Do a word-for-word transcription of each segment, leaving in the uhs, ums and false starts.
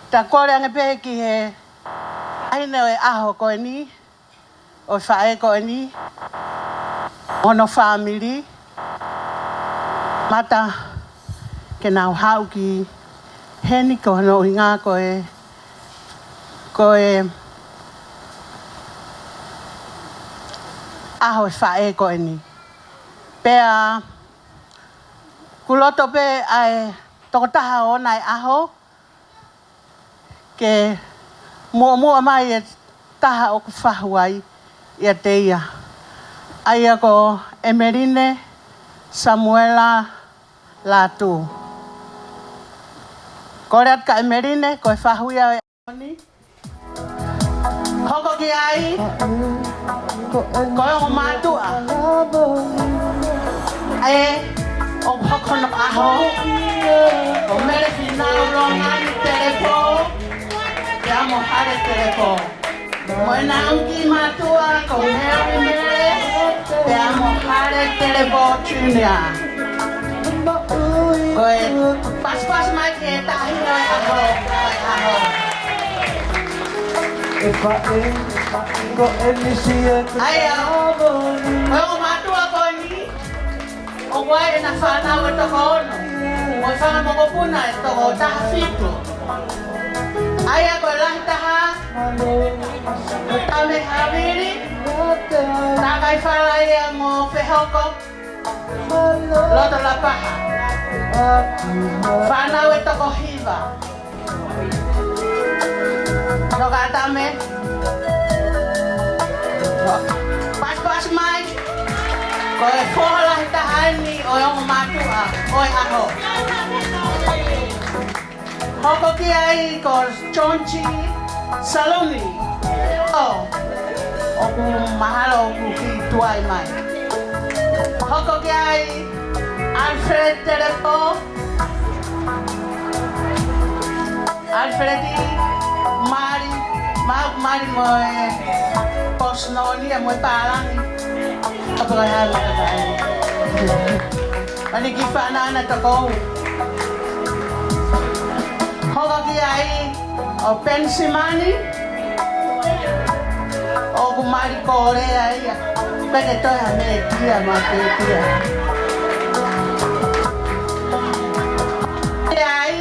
Ta kole ange pē ki he ʻahine ʻo e ʻaho ko eni, ʻo e faʻē ko eni, hono fāmili, mata ke nau haʻu ki heni ko hono ʻuhinga ko e, ko e ʻaho ʻo e faʻē ko eni. Pea ʻoku loto pē ʻa e tokotaha ʻo ʻoua naʻe ʻaho, ke muʻomuʻa mai e taha ʻoku fahu ai ʻiate ia. ʻA ia ko ʻEmeline Samuela Lātū. Kole atu kia ʻEmeline, ko e fahu ia ʻo e ʻaho ni. Hoko ki ai, ko e ongo mātuʻa. ʻE, ʻoku hoko hono ʻaho, ko Mele Finau Longani Telepō, pea mo Hale Telepō. Mo ʻena ongo kiʻi mātuʻa, ko Mary Mele, pea mo Hale Telepō Junior. Ko e pasipasi mai ki he taʻahine ʻo e ʻaho, ʻo e ʻaho. ʻE faʻē, ko e M C ʻe ʻAia, ko e ongo mātuʻa ko eni, ʻoku ʻi ai ʻena fānau ʻe toko ono, mo e fanga mokopuna ʻe toko taha fitu. ʻAia ko e lahi taha, ko Tame Havili, takai fala ia mo Fehoko, Loto Lapaha. Fānau ʻe toko hiva. Noka Tame. Pasipasi mai. Ko e foha lahi taha eni ʻo e ongo mātuʻa ʻo e ʻaho. Hoko ki ai ko John G. Saluni. ʻO, ʻoku mahalo ʻoku kiʻi tuai mai. Hoko ki ai Alfred Telepō. Alfred, mali, ma-, mali mo e pōsinonia mo e pālangi. Apa kaya mo e pālangi. Mani ki fana na toko. Hoko ki ai ʻo Penisimani, ʻoku mali Kōlea ia. Peke toe ha meʻa kia ma ke kia. Ki ai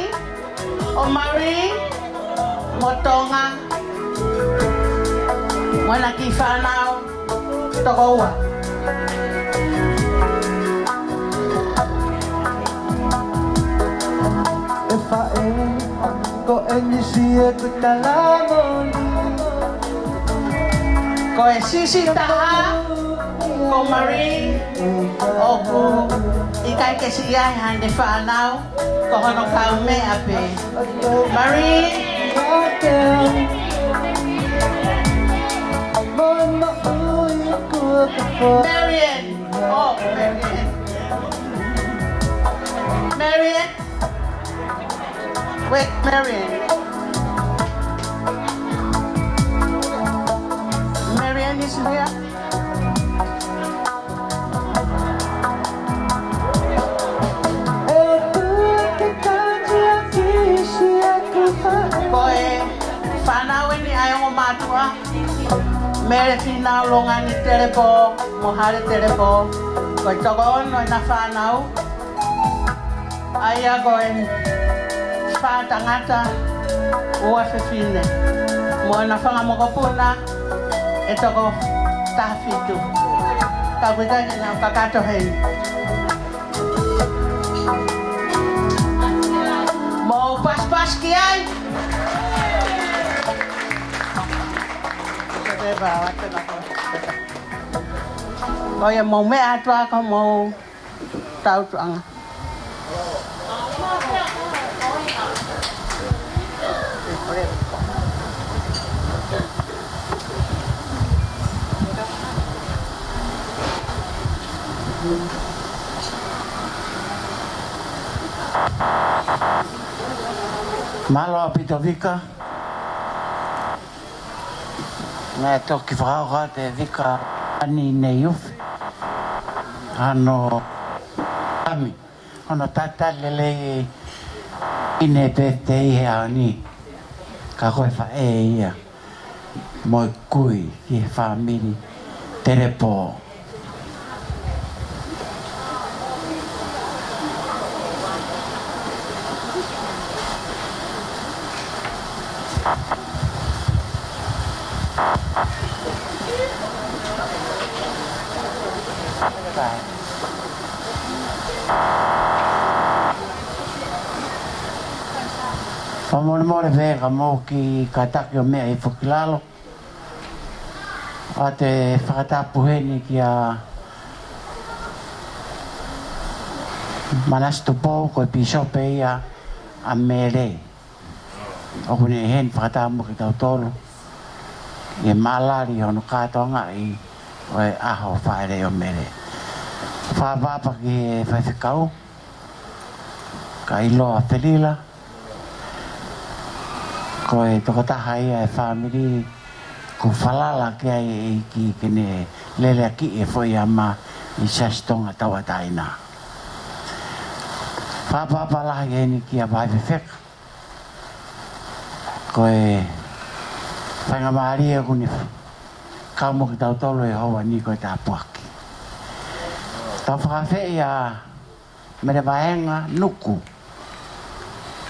ʻo Marie mo Tonga, mo ʻena kiʻi fānau toko ua. ʻE faʻē, ko ʻeni siʻeku tala moʻoni. Ko e siʻisiʻi taha, ko Marie, ʻoku ʻikai ke siʻi ai haʻane fānau. Ko hono kaumeʻa pē. Marie. Marian. Oh, Marian. Marian. Wait, Marian. Marian is here. Mele Fīnau Longani Telepō, mo Hale Telepō, ko e toko ono ʻena fānau, ʻa ia ko e fā tangata, ua fefine, mo ʻena fanga mokopuna ʻe toko taha fitu. Ka kuitai ke nau kakato heni. Mou pasipasi ki ai. Ko ia, mou meʻa atu ā ko homou tautuʻanga. Mālō ʻaupito Vika. Naʻe toki fakahoko atu ʻe Vika ʻa ʻene ufi, ʻa hono tami, hono talitali lelei ʻene pēpē he ʻaho ni. Ka ko e faʻē ia mo e kui ki he fāmili Telepō. Fakamolemole pē ka mou kiʻi kātaki ʻo meʻa hifo ki lalo. ʻOatu e fakatapu heni kia Manase Tupou, ko e pīsope ia ʻa Mele. ʻOku ne ʻi heni fakataha mo kitautolu ʻi he mālali hono kātoangaʻi ʻo e ʻaho fāʻeleʻi ʻo Mele. Fakaʻapaʻapa ki he faifekau, Kailoa Felila, ko e tokotaha ia e fāmili kuo falala ki ai e ʻEiki ke ne leleakiʻi e foʻi ama ʻi Siasi Tonga Tauʻatāina. Fakaʻapaʻapa lahi heni kia Vaifefeka, ko e faingamālie ʻoku ne kau mo kitautolu he houa ni ko e tāpuaki. Tau fakaafeʻi ʻa Mele Vahenga Nuku.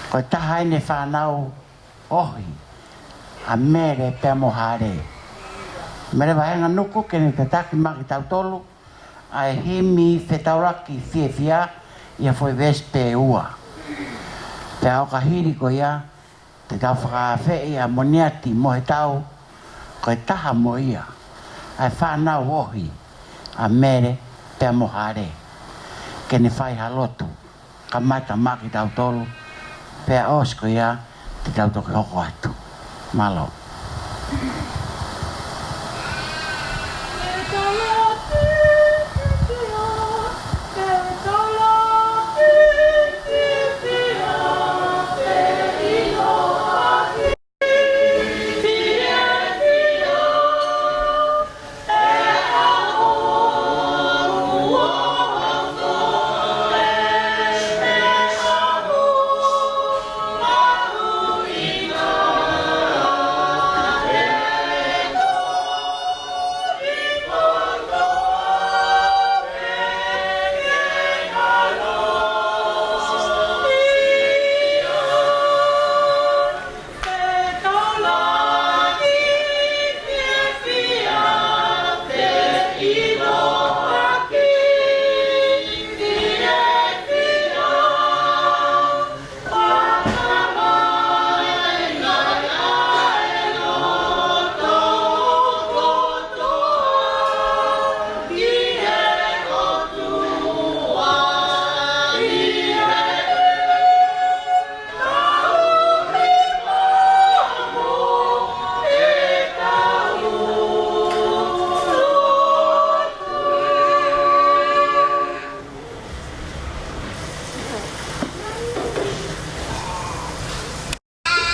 Ko e taha ʻene fānau ohi, ʻa Mele pea mo Hale. Mele Vahenga Nuku ke ne tataki maʻa kitautolu ʻa e himi Fetaulaki Fiefia, ʻi ha foʻi veesi pē ʻe ua. Pea ʻo ka hili ko ia, te tau fakaafeʻi ʻa Moniati Mohetau, ko e taha mo ia ʻa e fānau ohi ʻa Mele pea mo Hale, ke ne fai ha lotu, kamata maʻa kitautolu, pea ʻosi ko ia te tau toki hoko atu. Mālō.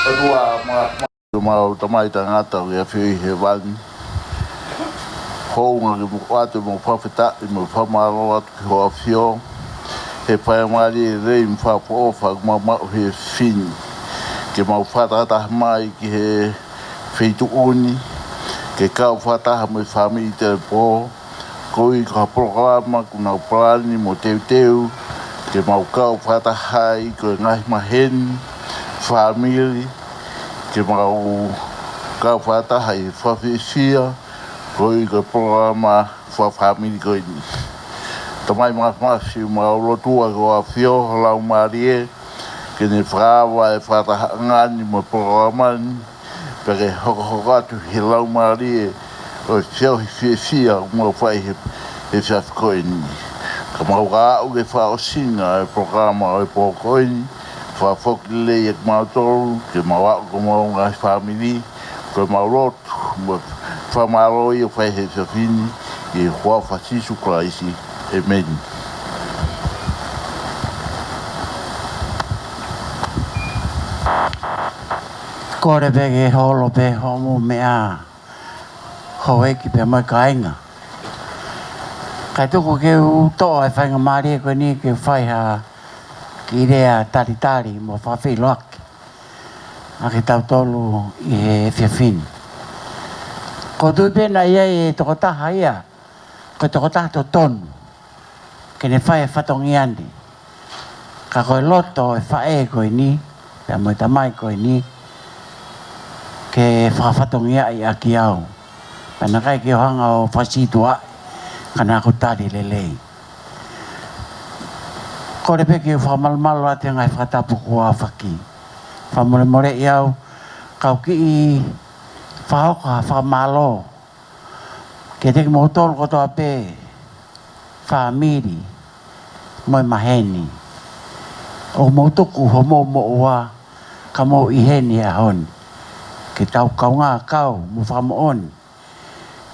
ʻOtua, ma, ma, mau tamai tangata ʻoku ke ʻafio ʻi hēvani. Hounga ke mau ʻoatu ʻemau fakafetaʻi mo e fakamālō atu ki hoʻo ʻAfio he faingamālie lelei mo fakaʻofoʻofa ʻoku mau maʻu he efiafi ni, ke mau fakatahataha mai ki he feituʻu ni, ke kau fakataha mo e fāmili Telepō, koeʻuhi ko ha polokalama kuo nau palani mo teuteu ke mau kau fakataha ai ko e ngaahi maheni, fāmili, ke mau kau fakataha ʻi he fakafiefia, koeʻuhi ko e polokalama fakafāmili ko eni. Tamai Māfimafi, mau lotua ki ho ʻAfio ho Laumālie, ke ne fakaava e fakatahaʻanga ni mo e polokalama ni, pea ke hokohoko atu he Laumālie ʻo e feohi fiefia ʻoku mau fai he, he efiafi ko eni. Ka mau ka aʻu ki he fakaʻosinga e polokalama ʻo e pō ko eni, fakafoki lelei ʻa kimautolu, ke mau aʻu ki homau ngaahi fāmili, ko ʻemau lotu mo e fakamālō ʻoku fai he efiafi ni, ʻi he huafa ʻo Sīsū Kalaisi. ʻĒmeni. Kole pē ke holo pē hoʻomou meʻa, houʻeiki pea mo e kāinga. Kae tuku ke u toʻo e faingamālie ko eni ke fai ha kiʻi lea talitali mo fakafeʻiloaki ʻa kitautolu ʻi he efiafi ni. ʻOku ou tui pē naʻe ʻi ai e tokotaha ia, ko e tokotaha totonu ke ne fai e fatongia ni. Ka ko e loto e faʻē ko eni, pea mo e tamai ko eni, ke fakafatongiaʻi ʻaki au. Pea naʻe ʻikai ke u hanga ʻo fakasītuʻaʻi, ka naʻa ku tali lelei. Kole pē ke u fakamalumalu atu he ngaahi fakatapu kuo aofaki. Fakamolemoleʻi au, kau kiʻi fakahoko ha fakamālō kiate kimoutolu kotoa pē, fāmili mo e maheni, ʻoku mou tuku homou moʻua ka mou ʻi heni he ʻaho ni, ke tau kaungā kau mo fakamoʻoni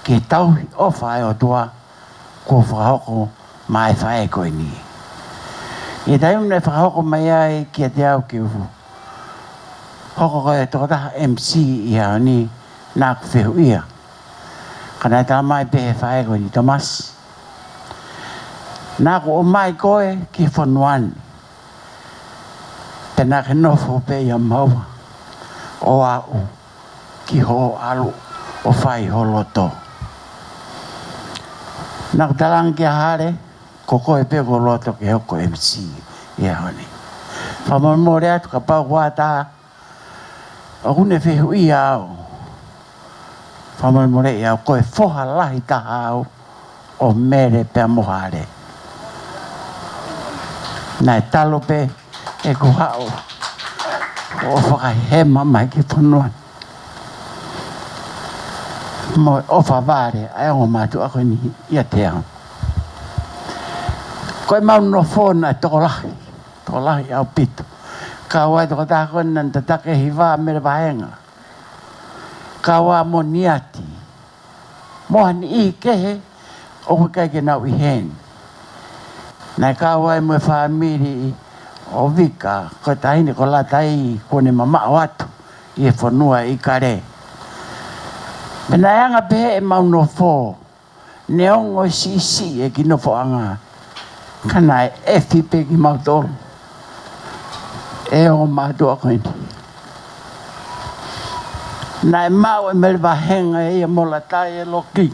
ki he tauhi ʻofa ʻa e ʻOtua kuo fakahoko maʻa e faʻē ko eni. ʻI he taimi naʻe fakahoko mai ai kiate au ke u hoko ko e tokotaha M C ʻi he ʻaho ni, naʻa ku fehuʻia. Ka naʻe talamai pē ʻe he faʻē ko eni, Tomasi, naʻa ku ʻomai koe ki he fonua ni, pea naʻa ke nofo pē ʻia maua ʻo aʻu ki hoʻo ʻalu ʻo fai ho loto. Naʻa ku talaange kia Hale, ko koe pē ʻoku ou loto ke hoko M C ʻi he ʻaho ni. Fakamolemole atu kapau ko ha taha ʻoku ne fehuʻia au. Fakamolemoleʻi au, ko e foha lahi taha au ʻo Mele pea mo Hale. Naʻe talu pē ʻeku haʻu ʻo fakahema mai ki he fonua mo e ʻofa vale ʻa e ongo mātuʻa ko eni ʻiate au. Ko ʻemau nofo naʻe tokolahi, tokolahi ʻaupito. Kau ai e tokotaha ko ena naʻa ne tataki e hiva, Mele Vahenga. Kau ai mo Niati mo ha niʻihi kehe ʻoku ʻikai ke nau ʻi heni. Naʻe kau ai mo e fāmili ʻo Vika, ko e taʻahine ko Latai, kuo ne mamaʻo atu ʻi he fonua ʻIkale. Pea naʻe anga pehē ʻemau nofo, neongo e siʻisiʻi e kiʻi nofoʻanga, ka naʻe ʻefi pē kimautolu ʻe he ongo mātuʻa ko eni. Naʻe maʻu ʻe Mele Vahenga ia mo Latai e loki.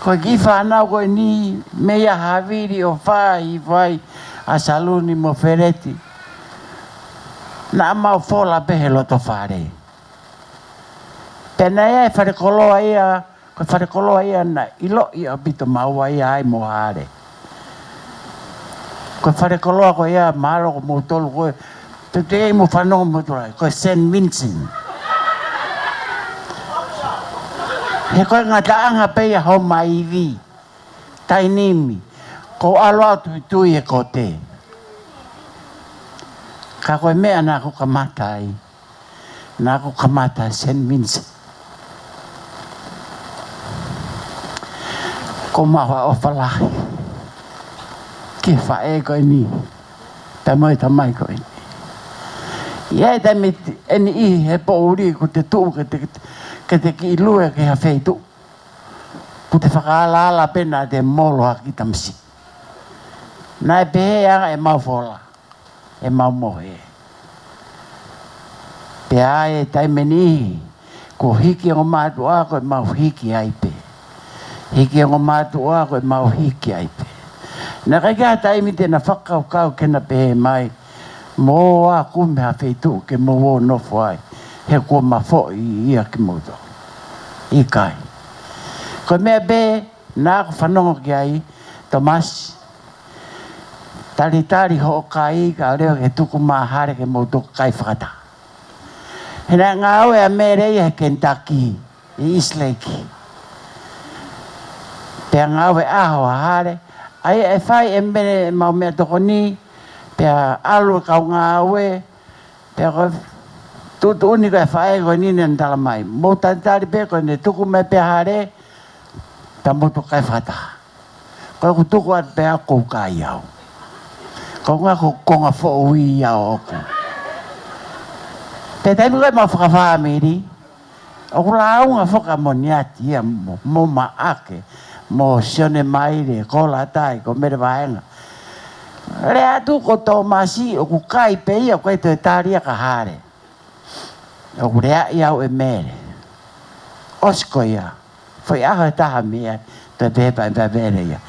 Ko e kiʻi fānau ko eni, meia Havili ʻo fai, fai ʻa Saluni mo Feleti, naʻa mau fola pē he loto fale. Pea naʻe ʻi ai e falekoloa ia, ko e falekoloa ia naʻe ʻiloʻi ʻaupito maua ia ai mo Hale. Ko e falekoloa ko ia, mahalo ko moutolu ko ē, te te ʻi mo fanongo moutolu ai, ko e Saint Vincent. He ko e ngataʻanga pē ia homau ivi, taimi ni, ko e ʻalu ʻo tuitui e kote. Ka ko e meʻa naʻa ku kamata ai, naʻa ku kamata Saint Vincent. Ko ʻemau ʻofa lahi ki he faʻē ko eni, pea mo e tamai ko eni. ʻI he taimi ʻe niʻihi he poʻuli kuo te tuʻu ke te, ke te kiʻi lue ki ha feituʻu, kuo te fakaalaala pē naʻa te molo ha kiʻi tamasiʻi. Naʻe pehē ange ʻemau fola, ʻemau mohe. ʻI he taimi ʻe niʻihi, ko e hiki ongo mātuʻa ko ʻemau hiki ai pē. Hiki ongo mātuʻa ko ʻemau hiki ai pē. Naʻe ʻikai ke ʻi ai ha taimi te na fakakaukau ke na pehē mai, mou ō ā ʻo kumi ha feituʻu ke mou ō ʻo nofo ai, he kuo mafoʻi ia kimoutolu. ʻIkai. Ko e meʻa pē naʻa ku fanongo ki ai, Tōmasi, talitali hoʻo kai, kae ʻoua ke tuku mai ha hale ke mou toki kai fakataha. He naʻe ngāue ʻa Mele ia he Kentucky, ʻi East Lake. Pea ngāue ʻaho ha hale, ʻa ia ʻe fai ʻe Mele ʻemau meʻatokoni, pea ʻalu e kau ngāue, pea ko e tuʻutuʻuni ko e faʻē ko eni naʻa ne tala mai. Mou talitali pē ko ʻene tuku mai pē ha hale, pea mou toki kai fakataha. Ko ʻeku tuku atu pē ʻoku ou kai au. Ko e ʻuhinga ko e konga foʻui ia ʻoʻoku. Pea taimi ko ē ʻemau fakafāmili, ʻoku lāunga foki ʻa Moniati ia mo, mo Maʻake, mo Sione Maile, ko Latai, ko Mele Vaenga. Lea atu ko Tōmasi, ʻoku kai pē ia, ʻoku ʻikai toe tali ia ki ha hale. ʻOku leaʻi au ʻe Mele. ʻOsi ko ia. Foʻi ʻaho ʻe taha mei ai, toe pehē pē ʻe Mele ia,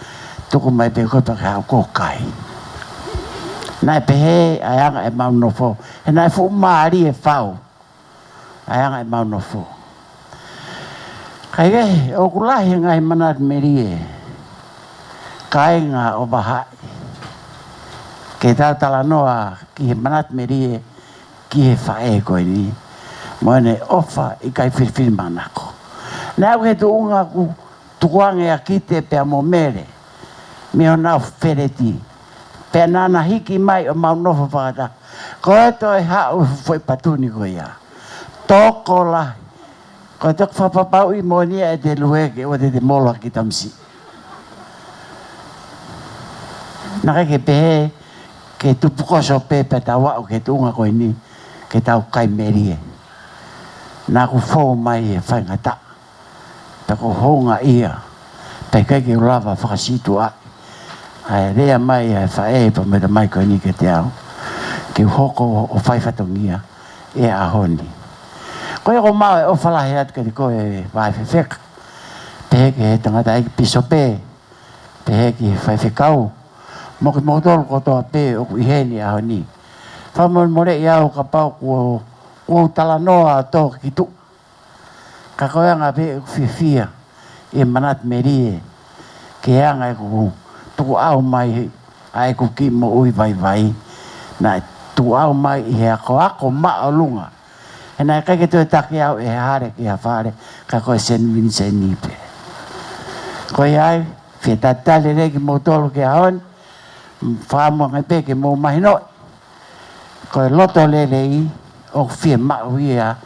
tuku mai pē koe pea ke haʻu ʻo kai. Naʻe pehē ʻa e anga ʻemau nofo. He naʻe fuʻu mālie fau ʻa e anga ʻemau nofo. Kaikehe, ʻoku lahi e ngaahi manatu melie, kāinga ʻo Vahaʻi, ke tau talanoa ki he manatu melie ki he faʻē ko eni, mo ʻene ʻofa ʻikai filifilimānako. Naʻe aʻu ki he tuʻunga ʻoku tukuange ʻa Kite pea mo Mele mei honau feleti, pea naʻa na hiki mai ʻo mau nofo fakataha. Ko e toe haʻu e foʻi patuni ko ia. Tokolahi. Ko e toki fakapapauʻi moʻoni ia ʻe te lue ke ʻoua te te molo ʻaki Tōmasi. Naʻe ʻikai ke pehē ke tupukoso pē pea tau aʻu ki he tuʻunga ko eni ke tau kai melie. Naʻa ku fou mai he faingataʻa. Pea ko e houngaʻia, pea ʻikai ke u lava fakasītuʻaʻi ʻa e lea mai ʻa e faʻē pea mo e tamai ko eni kiate au, ke u hoko ʻo fai fatongia he ʻaho ni. Ko ia ʻoku ou maʻu e ʻofa lahi atu kiate koe Vaifefeka, pehē ki he tangataʻeiki pīsope, pehē ki he faifekau, mo kimoutolu kotoa pē ʻoku ʻi heni he ʻaho ni. Fakamolemoleʻi au kapau kuo, kuo u talanoa tō ki tuʻa. Ka ko e anga pē ʻeku fiefia ʻi he manatu melie, ki he anga ʻeku tukuʻau mai ʻa ʻeku kiʻi moʻui vaivai. Naʻe tukuʻau mai ʻi he akoako māʻolunga. He naʻe ʻikai ke toe taki au ʻe ha hale ki ha fale, ka ko e Saint Vincent pē. Ko ia ai, fie talitali lelei kimoutolu ki he ʻaho ni, fakamoʻoni pē ke mou mahinoʻi. Ko e loto lelei ʻoku fiemaʻu ia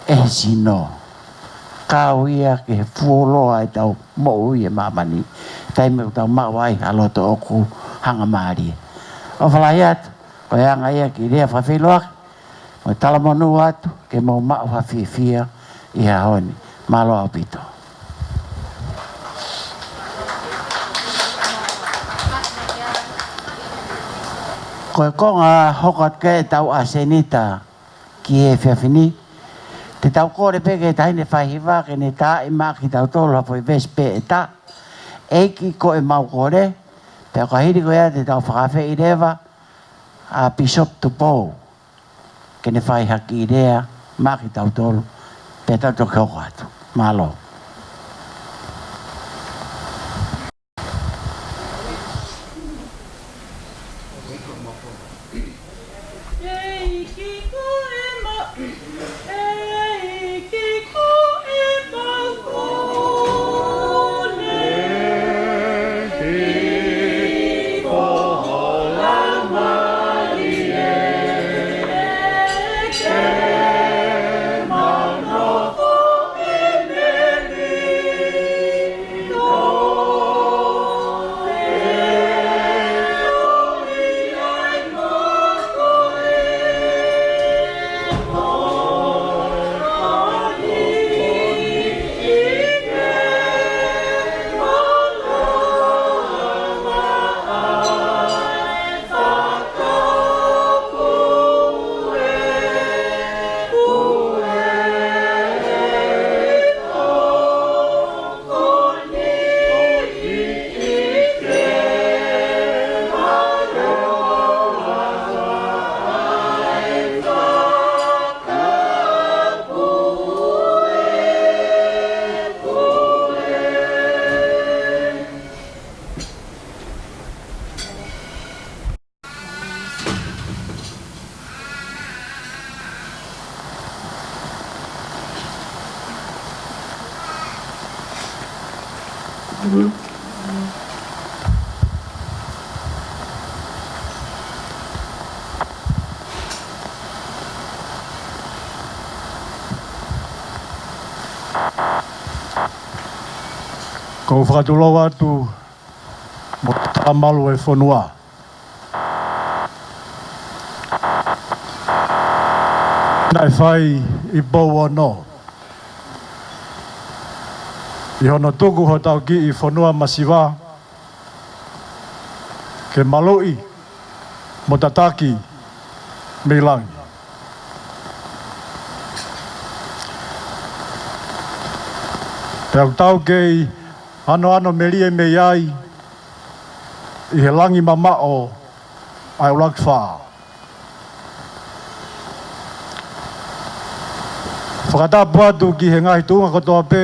ʻe he sino. Kau ia ki he fuoloa ʻetau moʻui he māmani. Taimi ʻoku tau maʻu ai ha loto ʻoku hangamālie. ʻOfa lahi atu, ko e anga ia e kiʻi lea fakafeʻiloaki, mo e talamonū atu ke mou maʻu ha fiefia ʻi he ʻaho ni. Mālō ʻaupito. Ko e konga hoko atu ki ai ʻetau ʻasenita ki he efiafi ni, te tau kole pē ki he taʻahine faihiva ke ne taaʻi maʻa kitautolu ha foʻi veesi pē ʻe taha. ʻEiki ko ʻemau kole, pea ka hili ko ia te tau fakaafeʻi leva ʻa Bishop Tupou ke ne fai ha kiʻi lea maʻa kitautolu, pea tau toki hoko atu. Mālō. Ko u fakatulou atu mo e talamalu e fonua naʻe fai ʻi Pouono, ʻi hono tuku hotau kiʻi fonua masiva ke maluʻi mo tataki mei langi. Pea ʻoku tau kei anoano melie mei ai ʻi he langi mamaʻo ʻa e ʻUluaki Fā. Fakatapu atu ki he ngaahi tuʻunga kotoa pē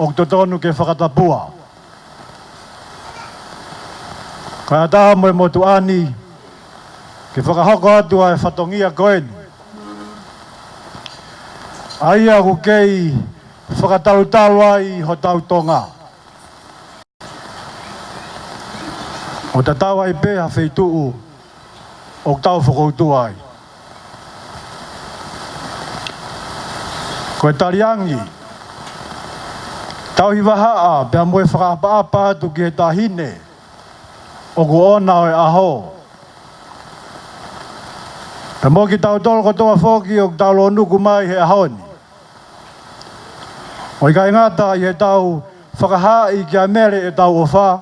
ʻoku totonu ke fakatapua, kae ʻatā mo e motuʻa ni ke fakahoko atu ʻa e fatongia ko eni, ʻa ia ʻoku kei fakatalutalu ai hotau Tonga, ʻo tatau ai pē ha feituʻu ʻoku tau fokoutua ai. Ko e taliangi, tauhi vahaʻa pea mo e fakaʻapaʻapa atu ki he taʻahine ʻoku ʻoʻona ʻo e ʻaho, pea mo kitautolu kotoa foki ʻoku tau lōnuku mai he ʻaho ni, ʻo ʻikai ngata ʻi heʻetau fakahaaʻi kia Mele ʻetau ʻofa,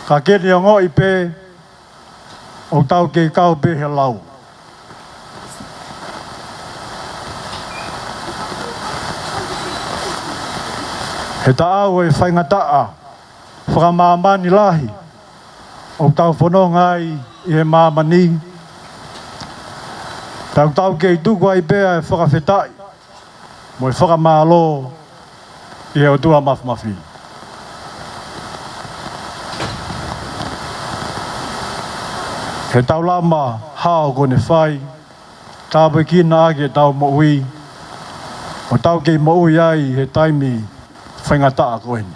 ka ke ne ongoʻi pē ʻoku tau kei kau pē he lau, he taʻau ʻo e faingataʻa fakamāmani lahi ʻoku tau fononga ai ʻi he māmani, pea ʻoku tau kei tuku ai pē ʻa e fakafetaʻi mo e fakamālō ki he ʻOtua Māfimafi. He taulama hao kuo ne fai, tāpuekina ʻaki ʻetau moʻui, ʻo tau kei moʻui ai he taimi faingataʻa ko eni.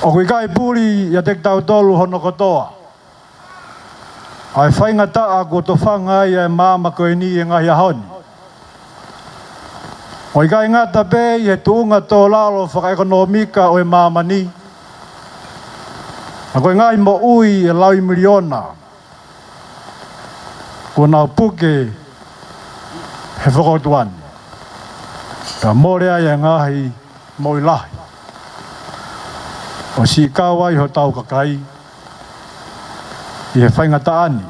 ʻOku ʻikai puli ʻiate kitautolu hono kotoa ʻa e faingataʻa kuo tofanga ai ʻa e māmani ko eni ʻi he ngaahi ʻaho ni, ʻo ʻikai ngata pē ʻi he tuʻunga tō lalo fakaʻekonōmika ʻo e māmani, ka ko e ngaahi moʻui ʻe laui miliona kuo nau puke he fokoutua ni, pea mole ai ʻa e ngaahi moʻui lahi, ʻo siʻi kau ai hotau kakai ʻi he faingataʻa ni.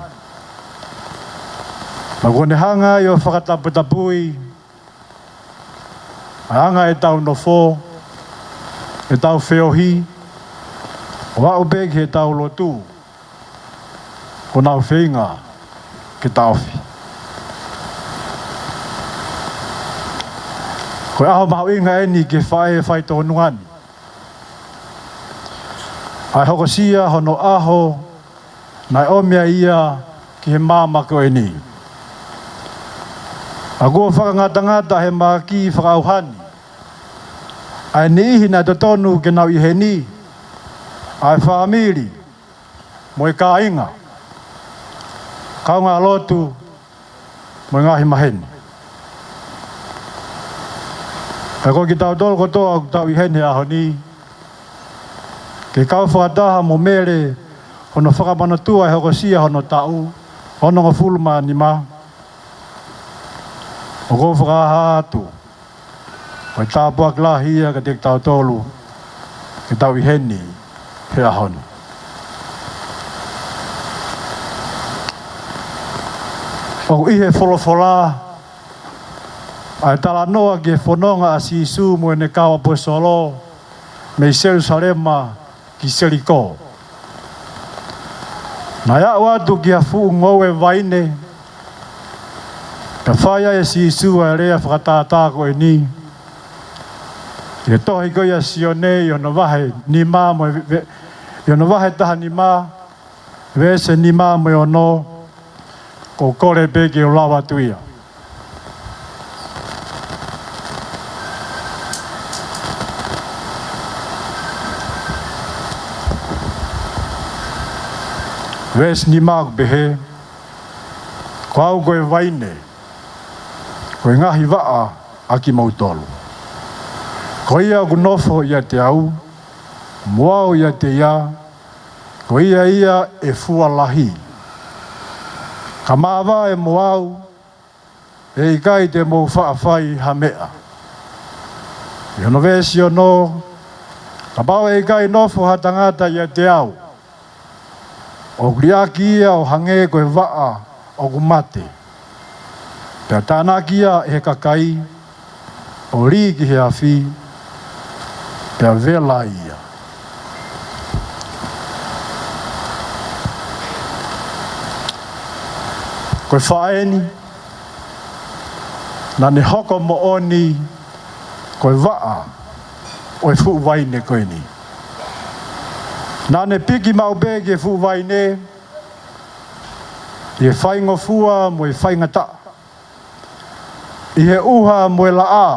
Pea kuo ne hanga ai ʻo fakataputapui ʻa e anga ʻetau nofo, ʻetau feohi, ʻo aʻu pē ki heʻetau lotu kuo nau feinga ke taʻofi. Ko e ʻaho mahuʻinga eni ki he faʻē faitōnunga ni, ʻa e hokosia hono ʻaho naʻe ʻomi ai ia ki he māmani ko eni. Pea kuo fakangatangata he mahaki fakaʻauha ni ʻa e niʻihi naʻe totonu ke nau ʻi heni, ʻa e fāmili mo e kāinga, kaungālotu mo e ngaahi maheni. Pea ko kitautolu kotoa ʻoku tau ʻi heni he ʻaho ni, ke kau fakataha mo Mele hono fakamanatua e hokosia hono taʻu onongofulu mā nima, ʻoku ou fakahā atu ko e tāpuaki lahi ia kiate kitautolu ke tau ʻi heni he ʻaho ni. ʻOku ʻi he folofola ʻa e talanoa ki he fononga ʻa Sīsū mo ʻene kau ʻaposetolo mei Selusalema ki Seliko. Naʻe aʻu atu ki ha fuʻu ngoue vaine, pea fai ai ʻe Sīsū ʻa e lea fakatātā ko eni ʻi he tohi ko ia ʻa Sione ʻi hono vahe nima mo e ve-, ʻi hono vahe taha nima, veesi nima mo e ono, ʻoku ou kole pē ke u lau atu ia. Veesi nima ʻoku pehē, Ko au ko e vaine, ko e ngaahi vaʻa ʻa kimoutolu. Ko ia ʻoku nofo ʻiate au, mo au ʻiate ia, ko ia ia ʻe fua lahi. Ka māvae mo au, ʻe ʻikai te mou faʻa fai ha meʻa. ʻI hono veesi ono, Kapau ʻe ʻikai nofo ha tangata ʻiate au, ʻoku liʻaki ia ʻo hangē ko e vaʻa ʻoku mate, pea tānaki ia ʻe he kakai, ʻo lī ki he afi, pea vela ia. Ko e faʻē ni, naʻa ne hoko moʻoni ko e vaʻa ʻo e fuʻu vaine ko eni. Naʻa ne piki maʻu pē ki he fuʻu vaine, ʻi he faingofua mo e faingataʻa, ʻi he ʻuha mo e laʻā,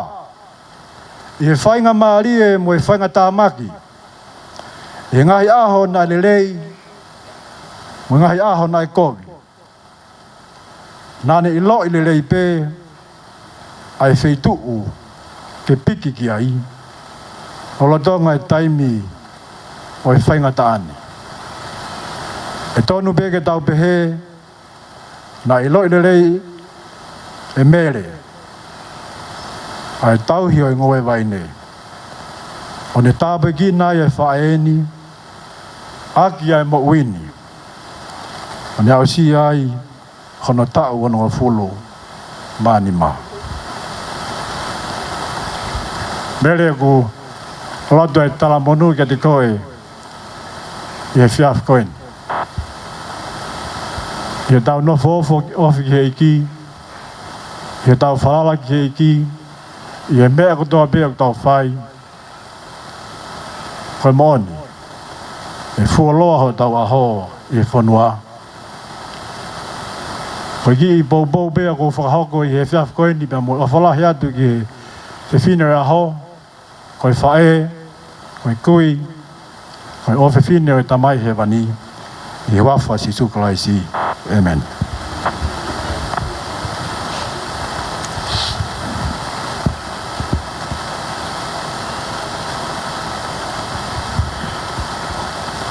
ʻi he faingamālie mo e faingatāmaki, ʻi he ngaahi ʻaho naʻe lelei mo e ngaahi ʻaho naʻe kovi. Naʻa ne ʻiloʻi lelei pē ʻa e feituʻu ke piki ki ai, lolotonga e taimi ʻo e faingataʻa ni. ʻE tonu pē ke tau pehē, naʻe ʻiloʻi lelei ʻe Mele ʻa e tauhi ʻo e ngoue vaine, ʻo ne tāpuekina ai e faʻē ni ʻaki ʻa e moʻui ni, ʻo ne aʻusia ai hono taʻu onongofulu mā nima. Mele, ʻoku loto e talamonū kiate koe ʻi he efiafi ko eni, ʻi heʻetau nofo ofi, ofi ki he ʻEiki, ʻi heʻetau falala ki he ʻEiki, ʻi he meʻa kotoa pē ʻoku tau fai. Ko e moʻoni, ʻe fuoloa hotau ʻaho ʻi he fonua. Ko e kiʻi poupou pē ʻoku ou fakahoko ʻi he efiafi ko eni, pea mo e ʻofa lahi atu ki he fefine ʻo e ʻaho, ko e faʻē, ko e kui, ko e ʻofefine ʻo e Tamai Hēvani, ʻi he huafa ʻo Sīsū Kalaisi. ʻĒmeni.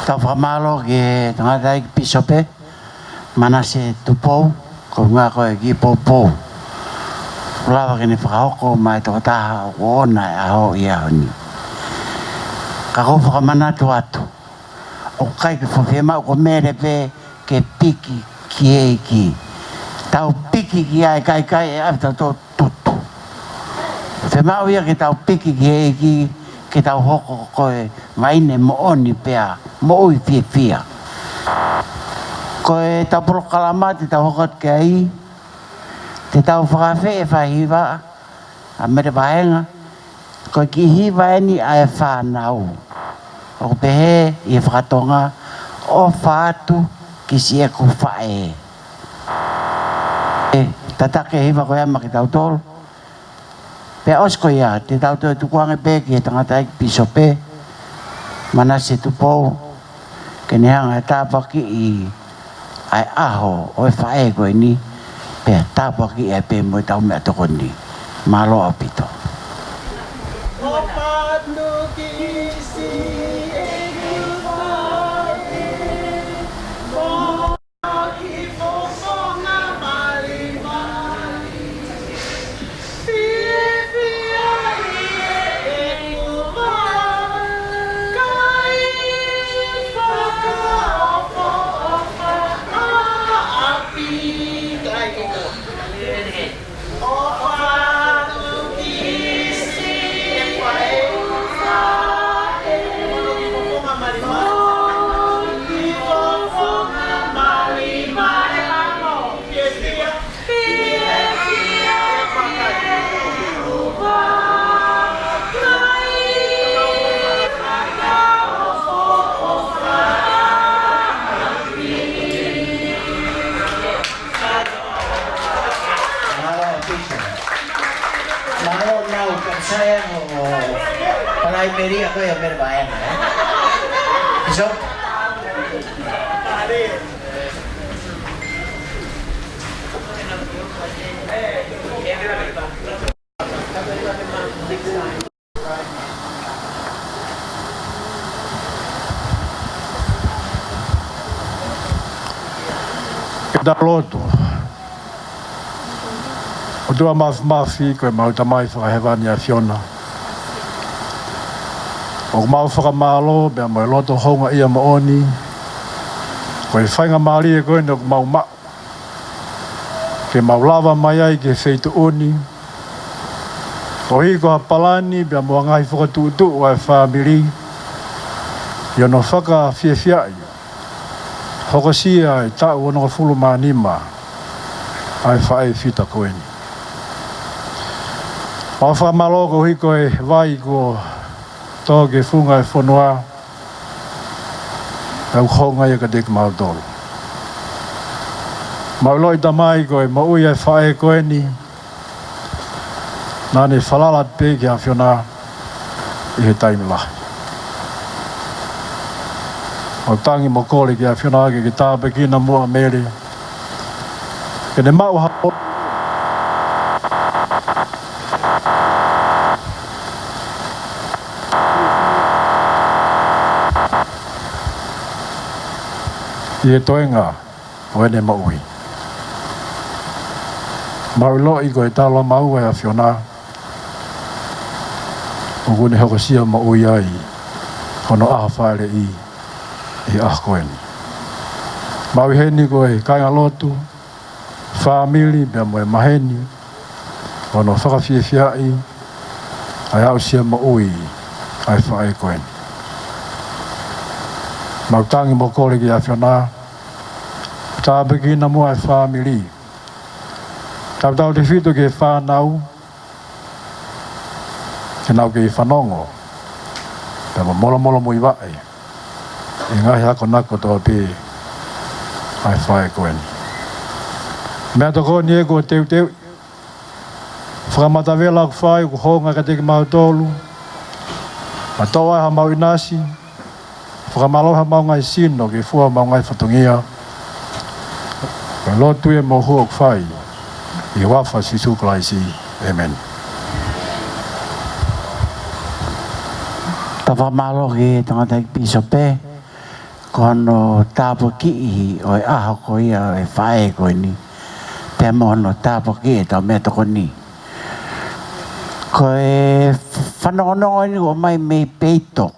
Tau fakamālō ki he tangataʻeiki pīsope, Manase Tupou, ko e ngaahi ko e kiʻi poupou ʻoku lava ke ne fakahoko maʻa e tokotaha ʻoku ʻoʻona e ʻaho ʻi he ʻaho ni. Ka ʻoku ou fakamanatu atu, ʻoku ʻikai ke fuʻu fiemaʻu ko Mele pē ke piki ki he ʻEiki. Tau piki ki ai, kae ʻikai ʻe ʻave tautolu tutu. Fiemaʻu ia ke tau piki ki he ʻEiki, ke tau hoko ko e vaine moʻoni pea moʻui fiefia. Ko ʻetau polokalama te tau hoko atu ki ai, te tau fakafeʻiloaki e hiva ʻa Mele Vaenga, ko e kiʻi hiva eni ʻa e fānau. ʻOku pehē ʻi he fakatonga, ʻOfa atu ki siʻeku faʻē. ʻE tataki e hiva ko ia maʻa kitautolu. Pea ʻosi ko ia, te tau toe tukuange pē ki he tangataʻeiki pīsope, Manase Tupou, ke ne hanga ʻo tāpuakiʻi ʻa e ʻaho ʻo e faʻē ko eni, pea tāpuakiʻi ai pē mo ʻetau meʻatokoni. Mālō ʻaupito. Mālō ʻaupito. Mālō nau kapusai ʻo Palaimelia ko ia ʻa Mele Vaenga, ē? Pīsope. Ke tau lotu. ʻOtua Māfimafi, ko ʻemau Tamai Fakahēvani ʻAfiona, ʻoku mau fakamālō pea mo e loto houngaʻia moʻoni, ko e faingamālie ko eni ʻoku mau maʻu ke mau lava mai ai ki he feituʻu ni, koeʻuhi ko ha palani pea mo e ngaahi fokotuʻutuʻu ʻa e fāmili, ʻi hono fakafiefiaʻi hokosia e taʻu onongofulu mā nima ʻa e faʻē fita ko eni. Mau fakamālō koeʻuhi ko e vai kuo tō ki he funga e fonua, ʻoku hounga ia kiate kimautolu. Mau ʻiloʻi Tamai ko e moʻui ʻa e faʻē ko eni, naʻa ne falala pē ki he ʻAfiona ʻi he taimi lahi. Mau tangi mo kole ki he ʻAfiona ke ke tāpuekina muʻa Mele, ke ne maʻu ha ʻi he toenga ʻo ʻene moʻui. Mau ʻiloʻi ko e talamau ʻa e ʻAfiona, ʻoku ne hokosia moʻui ai hono ʻaho fāʻeleʻi ʻi he ʻaho ko eni. Mau ʻi heni ko e kāingalotu, fāmili pea mo e maheni, hono fakafiefiaʻi ʻa e aʻusia moʻui ʻa e faʻē ko eni. Mau tangi mo kole ki he ʻAfiona, tāpuekina muʻa e fāmili. Tautautefito ki he fānau, ke nau kei fanongo pea mo molomolomuivaʻe ʻi he ngaahi akonaki kotoa pē ʻa e faʻē ko eni. Meʻatokoni ē kuo teuteu, fakamatavela ʻoku fai ʻoku hounga kiate kimautolu, ʻa e toʻo ʻa homau ʻinasi, fakamālohi homau ngaahi sino ke fua homau ngaahi fatongia. Ko e lotu ē mo e ʻofa ʻoku fai ʻi he huafa ʻo Sīsū Kalaisi. ʻĒmeni. Tau fakamālō ki he tangataʻeiki pīsope, ko hono tāpuakiʻi ʻo e ʻaho ko ia ʻo e faʻē ko eni, pea mo hono tāpuakiʻi ʻetau meʻatokoni. Ko e fanongonongo eni ʻoku ʻomai mei peito.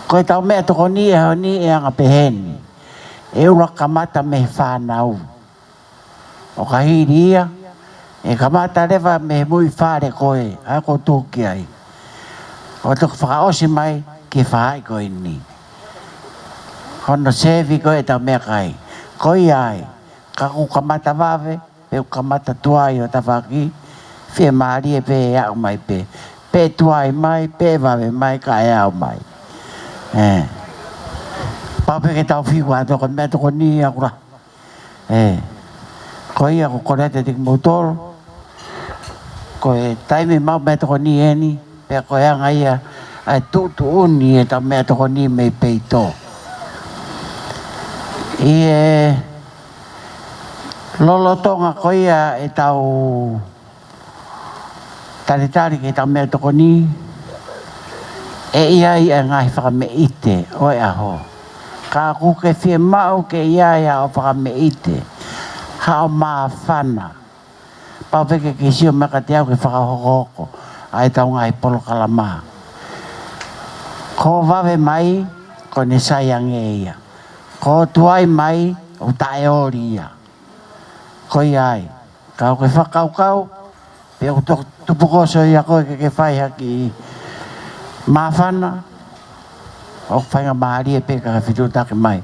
Ko ʻetau meʻatokoni he ʻaho ni ʻe anga pehē ni. ʻE ʻuluaki kamata mei he fānau. ʻO ka hili ia, ʻe kamata leva mei he muiʻi fale ko ē ʻa ia ʻoku tuʻu ki ai, ʻo toki fakaʻosi mai ki he faʻahi ko eni. Hono sevi ko ē ʻetau meʻakai. Ko ia ai, ka ʻoku kamata vave, pe ʻoku kamata tuai ho tafaʻaki, fiemālie pē ʻe aʻu mai pē. Pe tuai mai, pe vave mai, kae aʻu mai. ʻE. Pau pē ke tau fiu atu ko e meʻatokoni ʻaku ra. ʻE. Ko ia ʻoku ou kole atu kiate kimoutolu, ko e taimi ʻemau meʻatokoni eni, pea ko e anga ia ʻa e tuʻutuʻuni ʻetau meʻatokoni mei peito. ʻI he lolotonga ko ia ʻetau talitali ki heʻetau meʻatokoni, ʻe ʻi ai ʻa e ngaahi fakameʻite ʻo e ʻaho. Ka ʻoku ke fiemaʻu ke ʻi ai haʻo fakameʻite, haʻo māfana, pau pē ke ke sio mai kiate au ke fakahokohoko ʻa ʻetau ngaahi polokalama. Ko e vave mai, ko ʻene sai ange ia. Ko e tuai mai, ʻoku taʻeoli ia. Ko ia ai, ka ʻoku ke fakakaukau, pe ʻoku to-, tupukoso ia koe ke ke fai ha kiʻi māfana, ʻoku faingamālie pē ka ke fetuʻutaki mai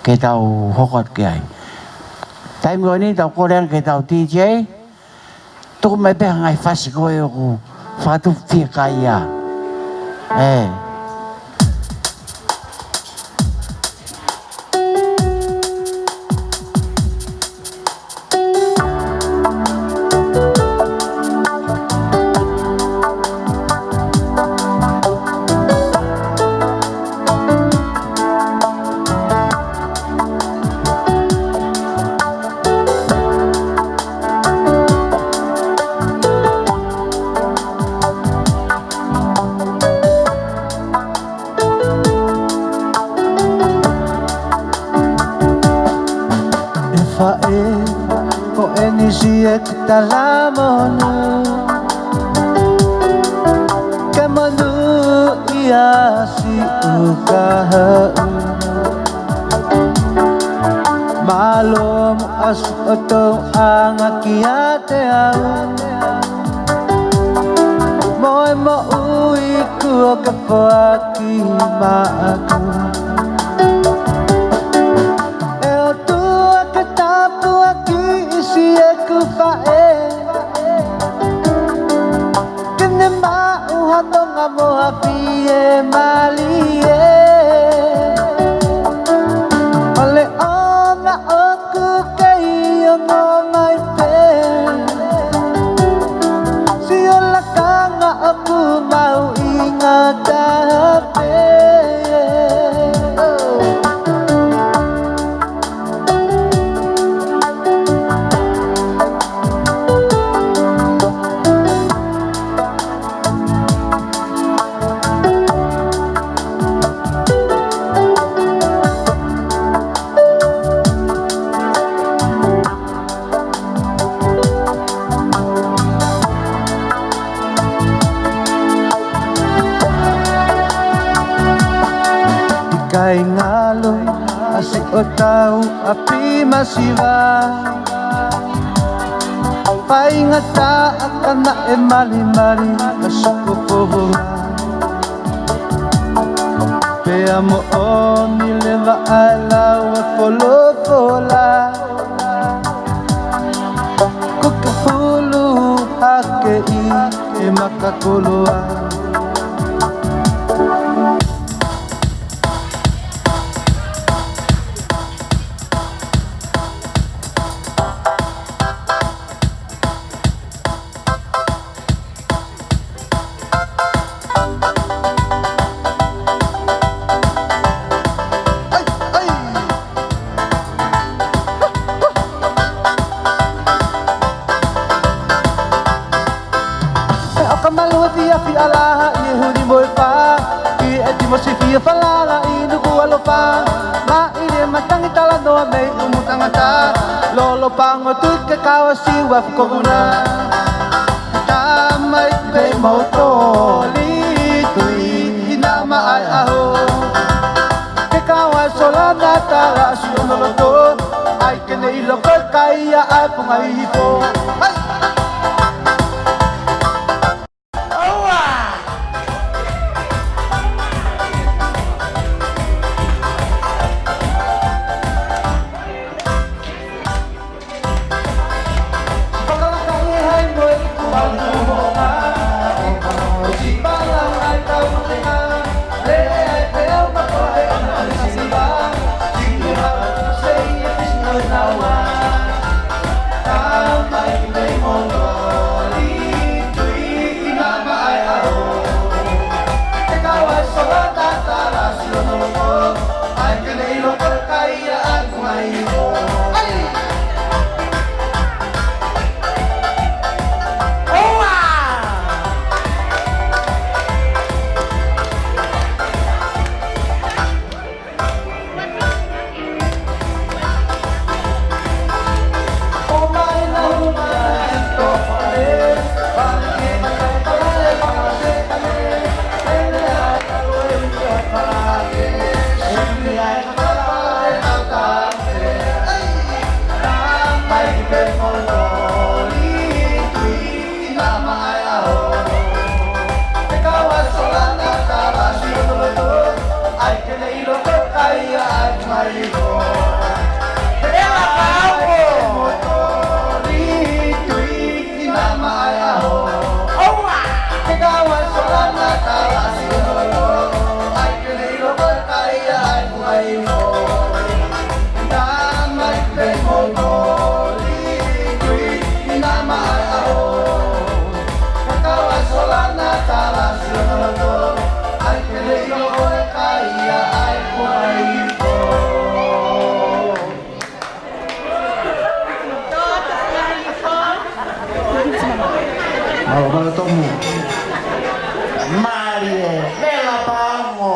ke tau hoko atu ki ai. Taimi ko eni tau kole ange ki heʻetau D J, tuku mai pē ha ngaahi fasi ko ē ʻoku fakatupu fiekaia. ʻE. Faʻē, ko eni siʻeku talamonū, ke monūʻia siʻukahaʻu. Mālō muʻa siʻoto anga kiate au. Mo e moʻui kuo ke foaki maʻaku. ʻE ʻOtua ke tāpuakiʻi siʻeku faʻē, ke ne maʻu ha nonga mo ha fiemālie. ʻO le ʻofa ʻoku kei ongo mai pē, siʻo lakanga ʻoku mahuʻinga taha pē. ʻIkai ngalo ʻa siʻotau ʻapi masiva. Faingataʻa ka naʻe malimali ʻa siʻo foha. Pea moʻoni leva ʻa e lau ʻa e folofola, ko ke hulu hake ʻi he makakoloa. ʻE ʻoka malu e fiafi ʻalaha ʻi he huli mo e pā, ʻi he ʻeti mo e sifi ʻo falala ʻi Nukuʻalofa. Maʻile matangi talanoa mei ʻumu tangata, lolo pango tui ke kau ʻa Siua Fukovuna. Tamai pei mo toli tui ina maʻa e ʻaho. Ke kau ʻa Solana Talasi ʻo Noloto, ʻai ke ne ʻilo ko e kai ʻa e punga hihifo. Hai! ʻOua! Mālō, mālō Tomu. Vela Pango.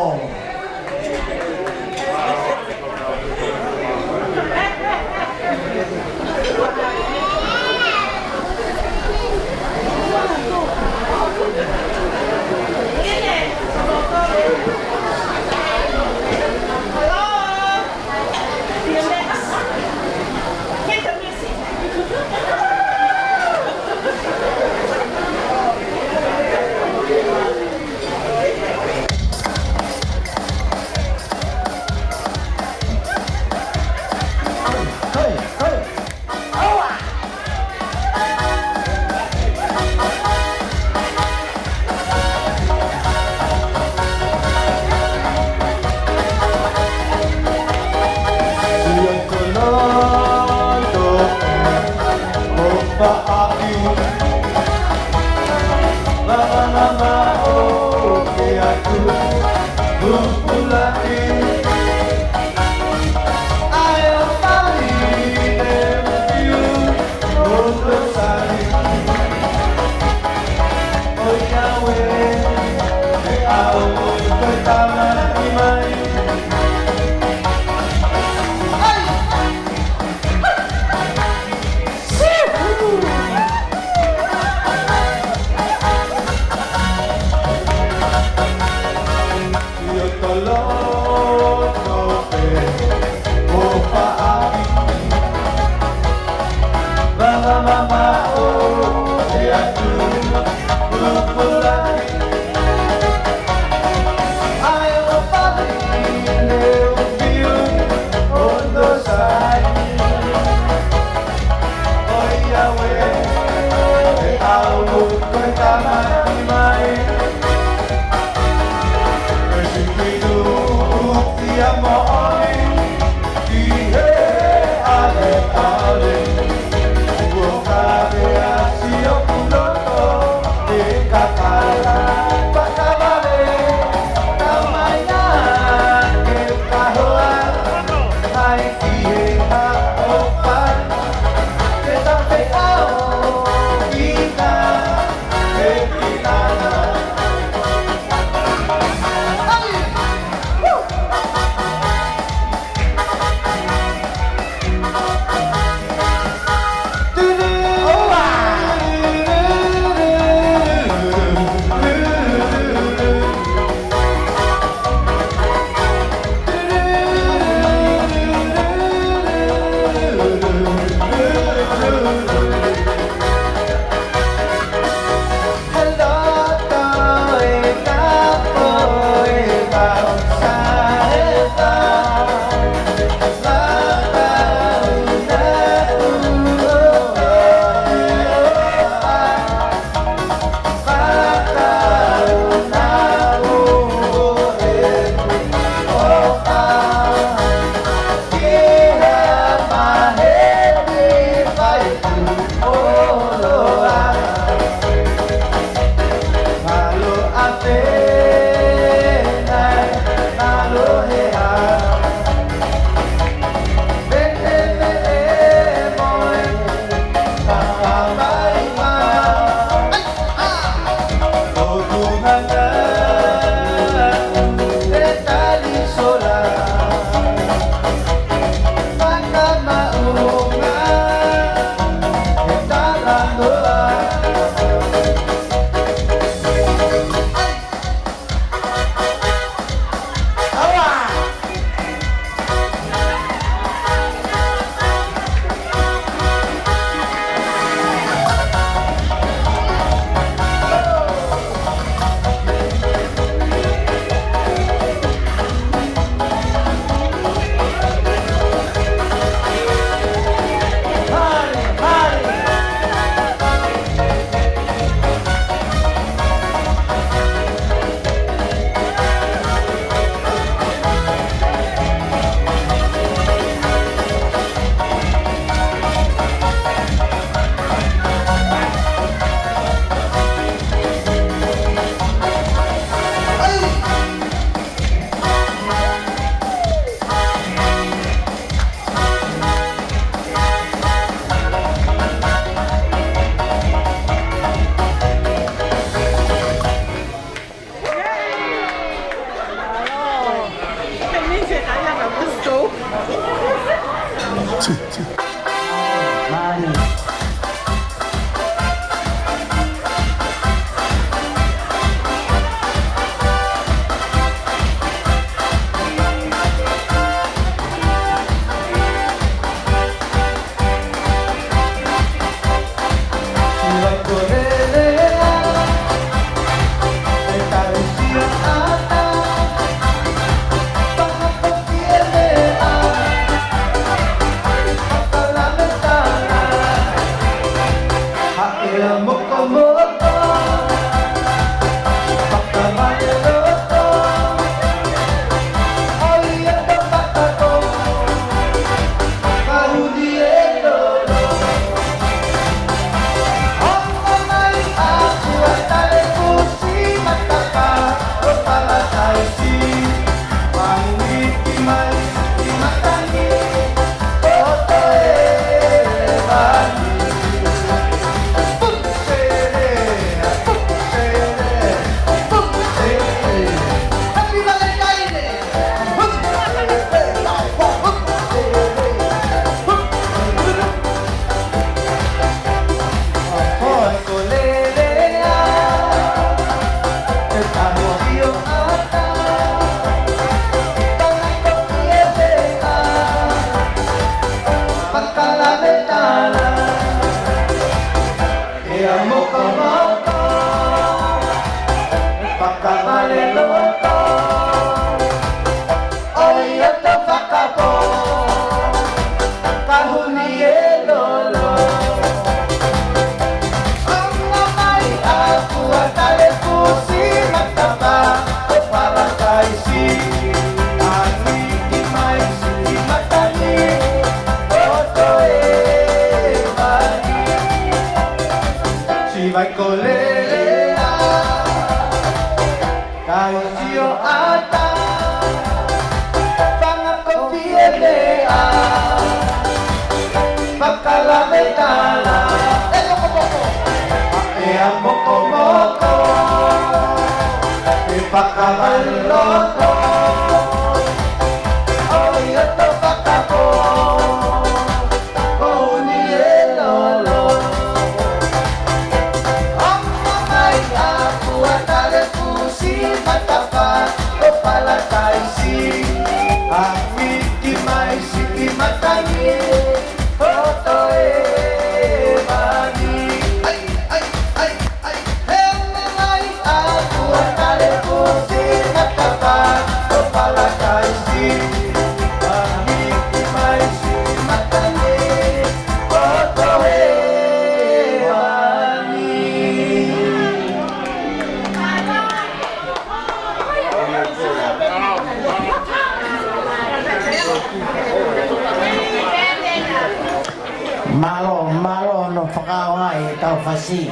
Mālō, mālō hono fakaʻaongaʻi ʻetau fasi.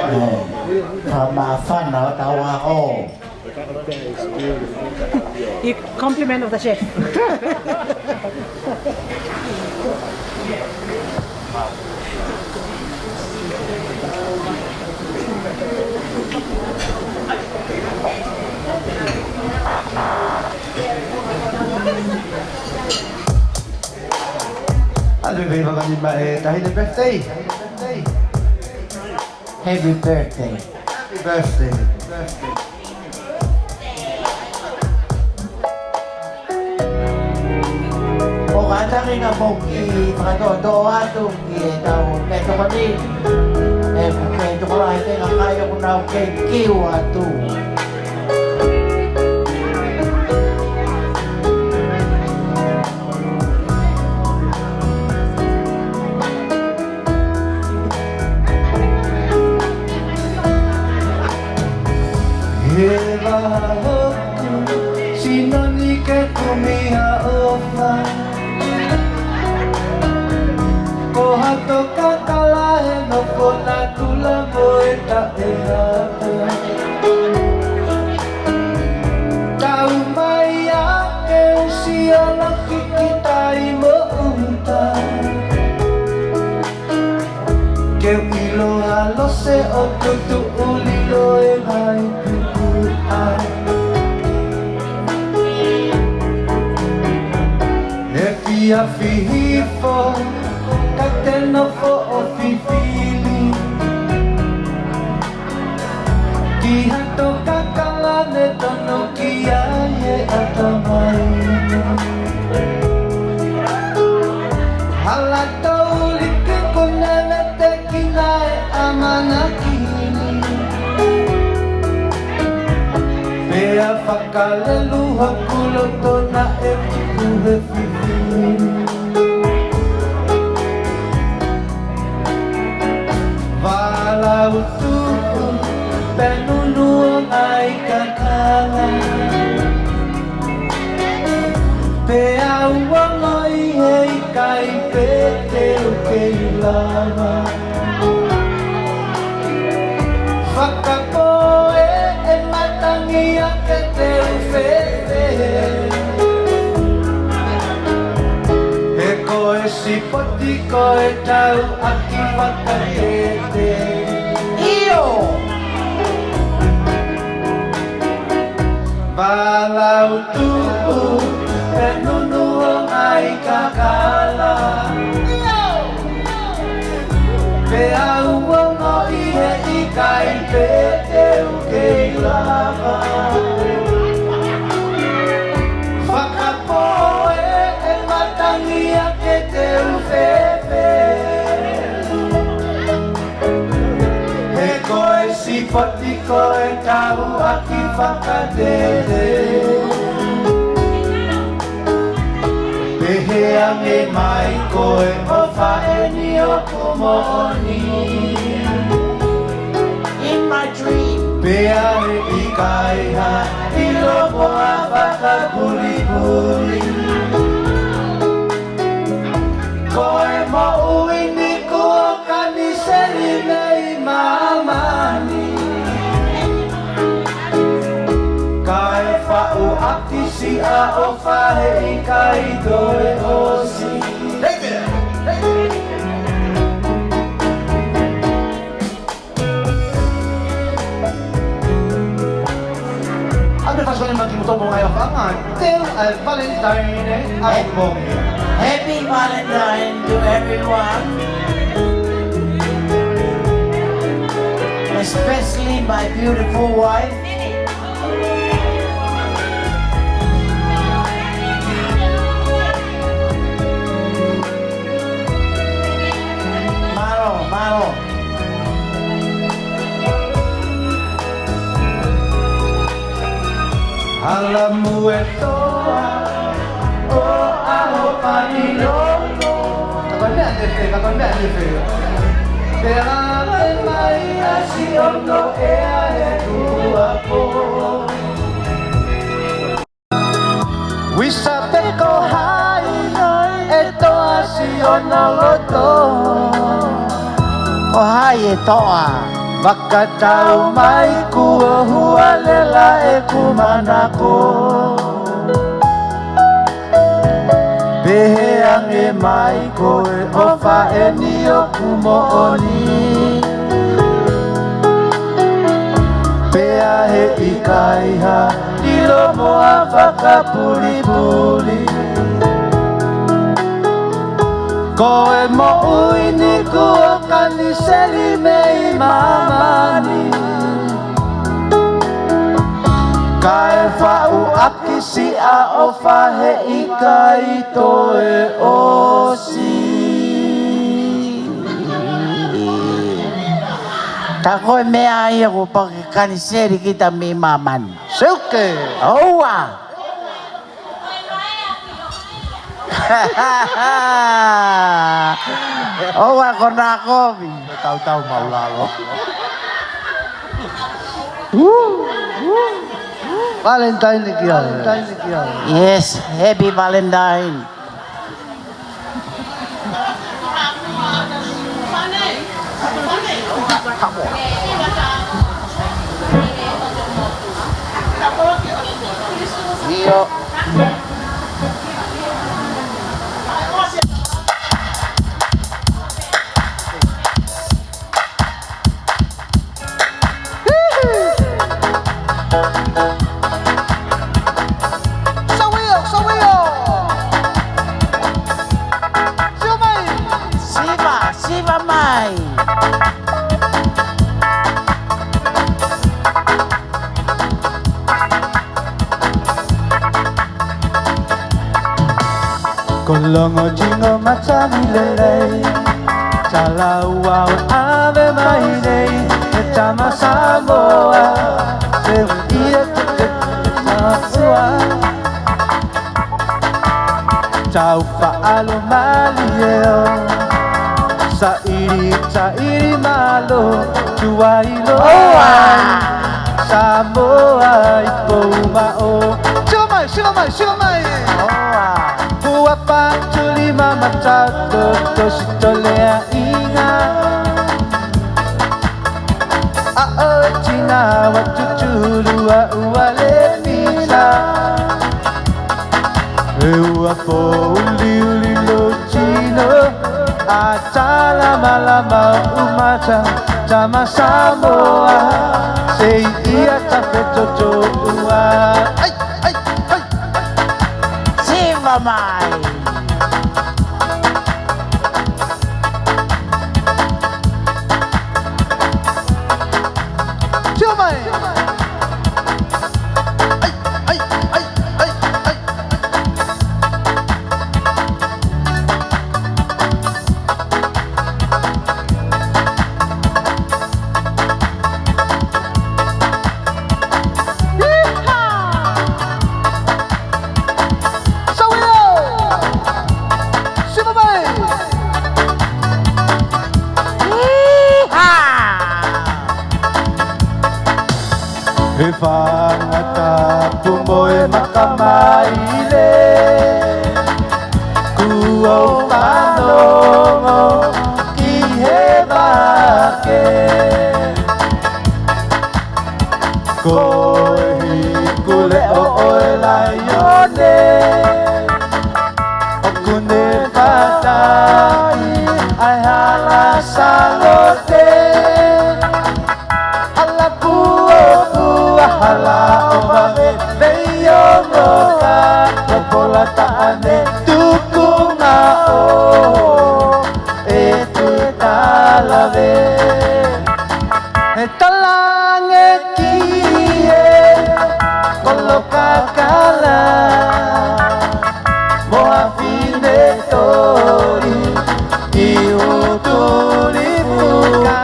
ʻE, fakamāfana hotau ako. You compliment of the chef. ʻAlu e vei vakanima e tahine birthday. Happy birthday. Happy birthday. ʻOku kātaki ʻa e moʻui fakatoʻotoʻo atu ki heʻetau meʻatokoni. ʻE, ke tokolahi e kakai ʻoku nau kei kiu atu. He vaha hoku sino ni ke kumi ha ʻofa. Ko ha toka kala he nofo natula mo e taʻeata. Tau mai ā ke u sio loki ki tai mo uta. Ke u ʻilo ha lose ʻo tutuʻu lilo e ngaahi pupuʻa. Efiafi hifo, ka te nofo ʻo fifili. Ki ha toka kala ne tono ki ai e ʻatamai. Hala tau liki ko neve te kina e ʻamanaki ni. Pea fakalelu hoku loto naʻe tupu he fifili. Valau tuʻu pē nunu ʻo ngaahi kakala. Pea u ongoʻi he ʻikai pē te u kei lava. Fakapō e matangi ake te u fēfē. He ko e sipoti ko e tau ʻaki fakatete. ʻIo. Valau tuʻu pē nunu ʻo ngaahi kakala. Pea u ongoʻi he ʻikai pē te u kei lava. Fakapō e matangi ake te u fēfē. He ko e sipoti ko e tau ʻaki fakatete. Pehē ange mai ko e ʻofa eni ʻoku moʻoni. In my dream. Pea he ʻikai ha ʻilo mo ha fakapulipuli. Ko e moʻui ni kuo kaniseli mei māmani. Kae faʻu ʻaki siʻa ʻofa he ʻikai toe ʻosi. ʻAlu e fasi vakanima kimoutolu mo e ngaahi ʻofaʻanga, teu ʻa e Valentine ʻa e moʻui. Happy Valentine to everyone, especially my beautiful wife. Mālō, mālō. Hala mu e toa ʻo ʻaho pani lolo. Ka ko e meʻa ne fē, ka ko e meʻa ne fē. Pea hā mai ʻa Siʻono ʻea he kuapo. Visa pe ko hai ʻe toa ʻi ʻona loto. Ko hai e toʻa? Fakatau mai kuo hualela ʻeku manako. Pehē ange mai ko e ʻofa eni ʻoku moʻoni. Pea heʻikai ha ʻilo mo ha fakapulipuli. Ko e moʻui ni kuo kaniseli mei māmani. Kae faʻu ʻaki siʻa ʻofa heʻikai toe ʻosi. Ka ko e meʻa ia kuo pau ke kaniseli kita mei māmani. Seuke. ʻOua. ʻOua ko nakovi. Tautau maulalo. Valentine kia. Yes, happy Valentine. ʻIo. Sawio, sawio. Siva mai. Siva, siva mai. Ko Longo Jingo Matangi lelei, talaua ʻave mai nei, e tama Samoa, se ia te te Samoa. Tau faʻalo mali eo, saʻili, saʻili mālō, tuai lo. ʻOua. Samoa ʻi Poumaʻo. Sio mai, sio mai, sio mai. ʻOua. Kuo pātuli mama tato tosi tolea inga. A o tina wa tutulu a ua le misa. E ua po uli uli lo tino. A tala malama umata tama Samoa. Sei ia ta fetoto ua. Ai, ai, ai. Siva mai. Sio mai. Ai, ai, ai, ai, ai. Sawio! Siva mai! Iha! He fanga tapu mo e makamaile, kuo u fanongo ki he vake. Ko e hiku leʻo ʻo e laione, ʻoku ne fataʻi ai hala salote. Hala puopua, hala ʻo vave, veiongo ka, popola taʻane, tukunga ʻo e te talave. He talange ki he kolo kakala, mo ha fine toli ʻi Utuli Puka.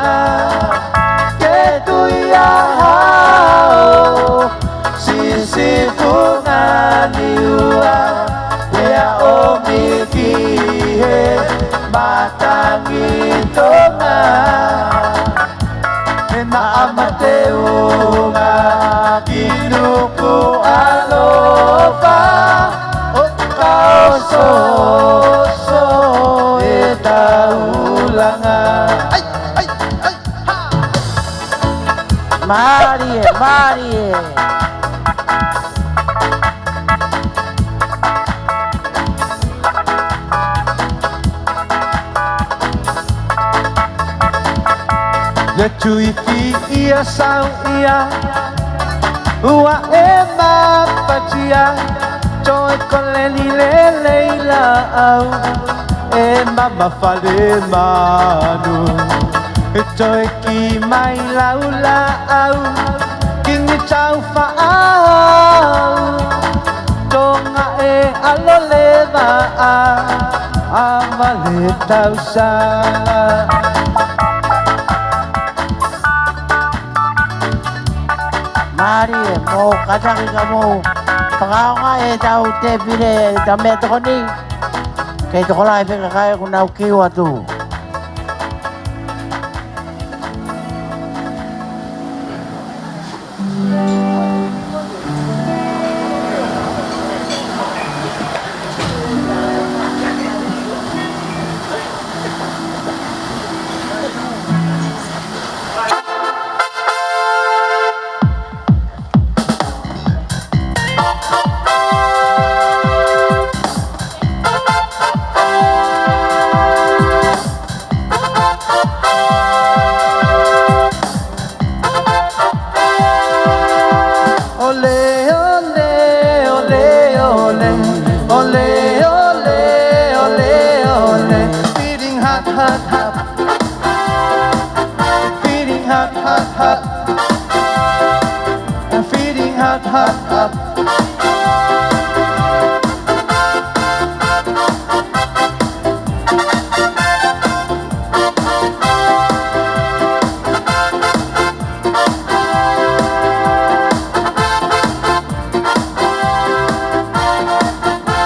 Ke tui a hao, Sisifunga Niua, pea ʻomi ki he matangi Tonga. He naʻa mateunga ki Nukuʻalofa, ʻo ka oso, oso. Ia tui fiʻia sau ia, ua e mapatia, toe koleni lelei laʻau, e mama fale manu. E toe ki mai lau laʻau, ki ni tau faʻau, Tonga e ʻalo leva a, a vale tau sa. Mālie, mou kātaki ka mou fakaonga e tau tēpile, tau meʻatokoni. Kei tokolahi pē kakai kuo nau kiu atu. Ole, ole, ole, ole. Ole, ole, ole, ole. Feeling hot, hot, hot. Feeling hot, hot, hot. I'm feeling hot, hot, hot.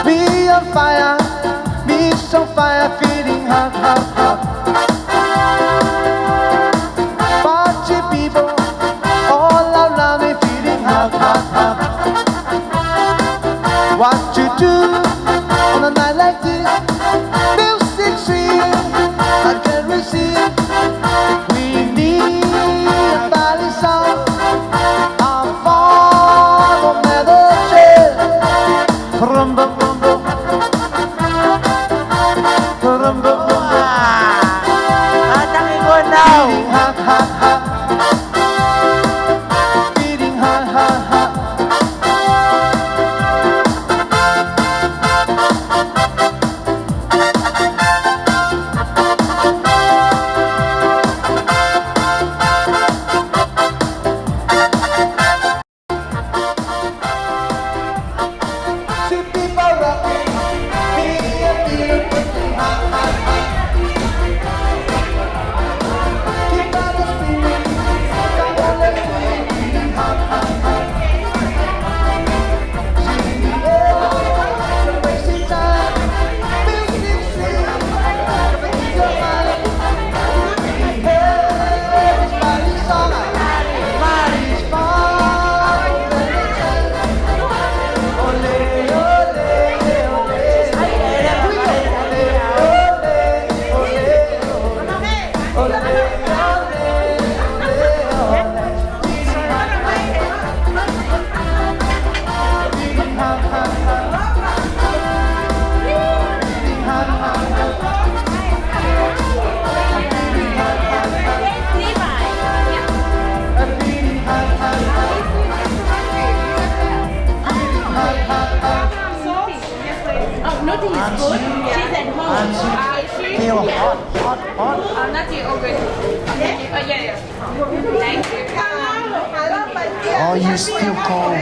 Me on fire, me so fire, feeling hot, hot, hot. Party people all around me, feeling hot, hot, hot. What to do on a night like this? Music sweet, I can't resist. We need a party song. I follow melody. Brum, brum, brum, brum. Brum, brum, brum, brum. Kātaki ko nau. Feeling hot, hot, hot. Feeling hot, hot, hot. Oh, Noti is good. She's at home. Uh, is she? Teo, hot, hot, hot. Uh, Noti, all good. Oh, yeah, yeah. Thank you. Oh, you still cold.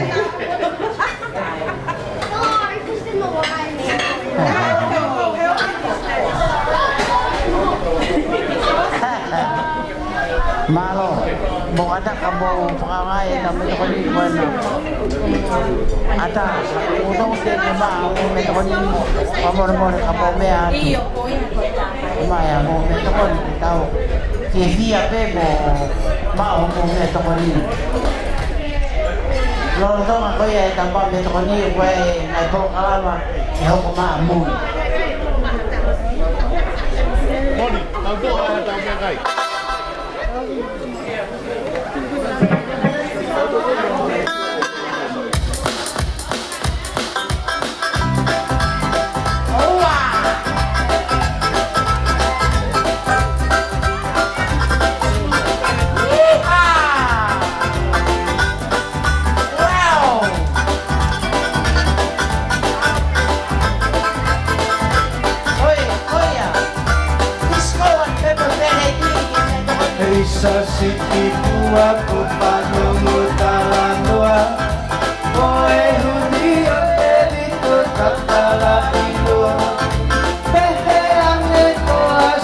Mālō, mou kātaki ka mou fakaonga e tau meʻatokoni ko ena. Kātaki, mou tau te ke maʻu meʻatokoni, fakamolemole ka mou meʻa atu. Mai ā, mou meʻatokoni ke tau ke hia pē mo maʻu mo meʻatokoni. Lolotonga ko ia e tau meʻatokoni, ko e ngaahi polokalama ʻe hoko mai mui. Moni, tau tō ʻa e tau meʻakai. Sasiʻi Pua ko Fanongo Talanoa, mo e huni ʻo Telito Takalaʻiloa. Pehē ange ko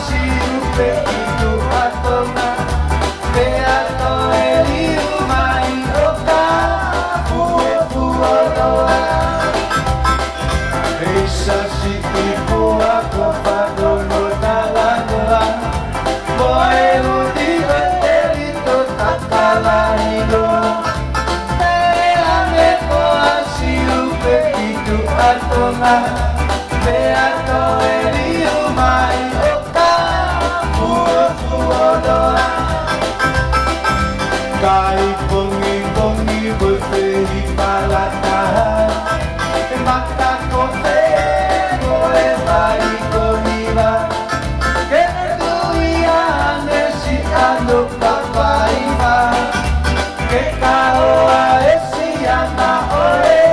Siupe ʻi Tuʻa Tonga, pea toe liu mai ʻo ka fuofuoloa. Hei Sasiʻi Pua ko Fanongo Talanoa, mo e huni ʻo Telito Takalaʻiloa. Pehē ange ko Siupe ʻi Tuʻa Tonga, pea toe liu mai ʻo ka fuofuoloa. Kai pongipongi ko e fehi palataha, e maka ko fē ko e fai ko hiva. Ke ne tui ʻa Nesi ano papaiva, ke kahoa e siana ʻo e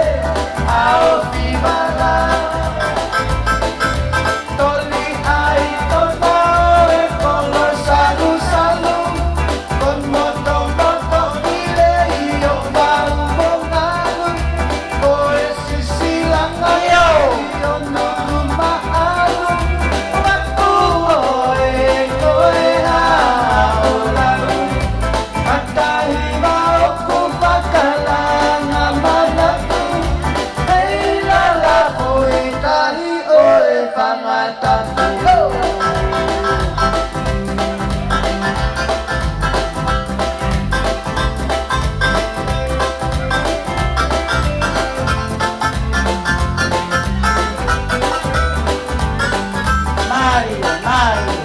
ʻao fimala. Toli ai tona e kolo salusalu, ko motomoto ki lei ʻo mau mo ngalu, ko e sisilanga ʻio ʻo Nukuʻalu, ʻo matu ʻo e ko e haʻo lau. Matahiva ʻoku fakalanga manatu, hei lala ko e tahi ʻo e fanga tapu. Mālie, mālie.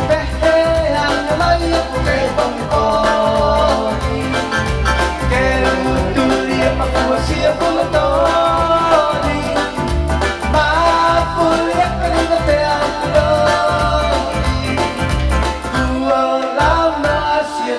Pehē ange mai ʻoku kei pongipongi, ke u tuli e makua sia pula toli, mapuli e kalina te aloli, kuo lau na sia.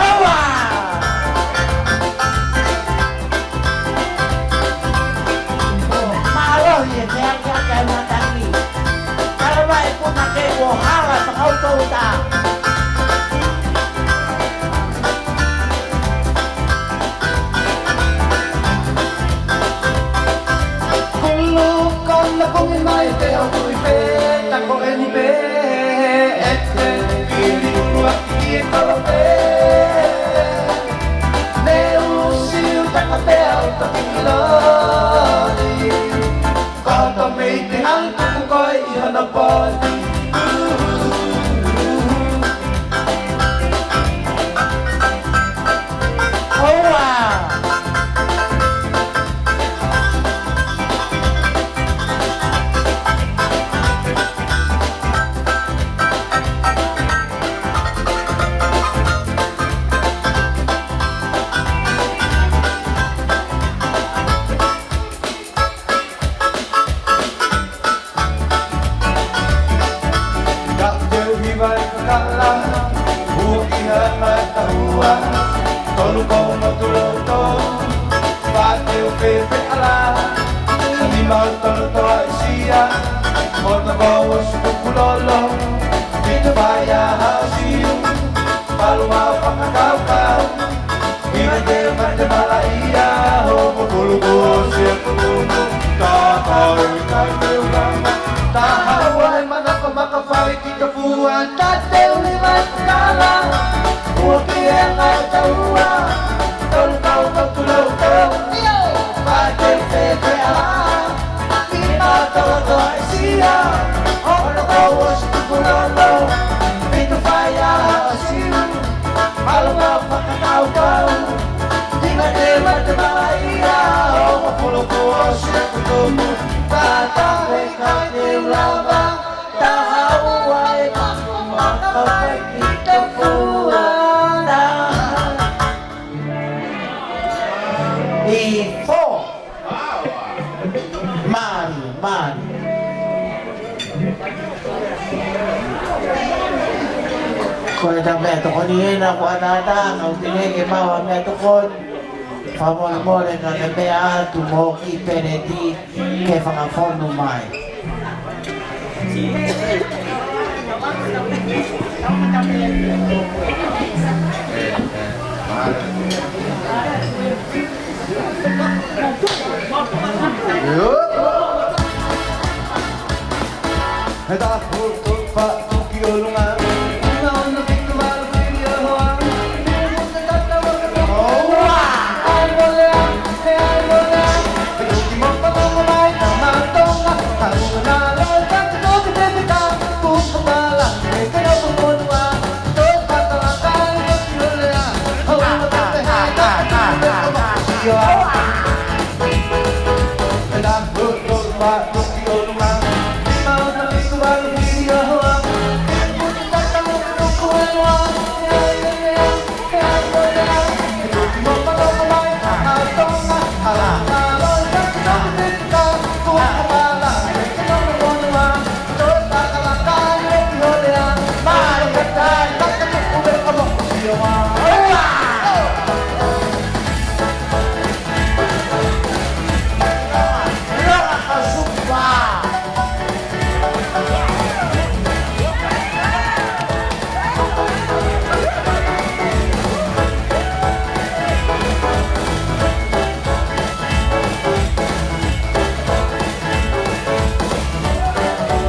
Aua! Mālō e meʻa kia kai matani. Kalava e puta ke kuo hala fakautou ta. Kulu kona kumi mai te au kui pē, ta ko eni pē, e te pili uluaki e kolo pē. Ne u siu taka pē au toki loli. Koto mei te au tuku koe ʻi hono poti. Hoa! Ka teu hiva e kakala, ua ki hanga tahua, tolu kou motu loto, fā teu fefe ala, lima ʻo tolo toa isia, ono kou osu kukulolo, fitu fai a hao siu, valu mau fakakaukau, ina ke mate mala ia, hoko pulu kuo sia kutumu, ta kau i kai te ulama, ta hawa e manako maka fai ki ka fua, ta te uli mai kala, ua ki e ngai taua, tolu kau kau tulau kau, io, pa te te te ala, ina tolo toa isia, ono kau osu kukulolo, fitu fai a hao siu, valu mau Before. Mālie, mālie. Ko e tau meʻatokoni ena ko ʻAtata, kau tine ke maua meʻatokoni. Fakamolemole ka ke meʻa atu mo ki peleti ke fakafonu mai. Mālō, mālō, mālō, mālō, mālō.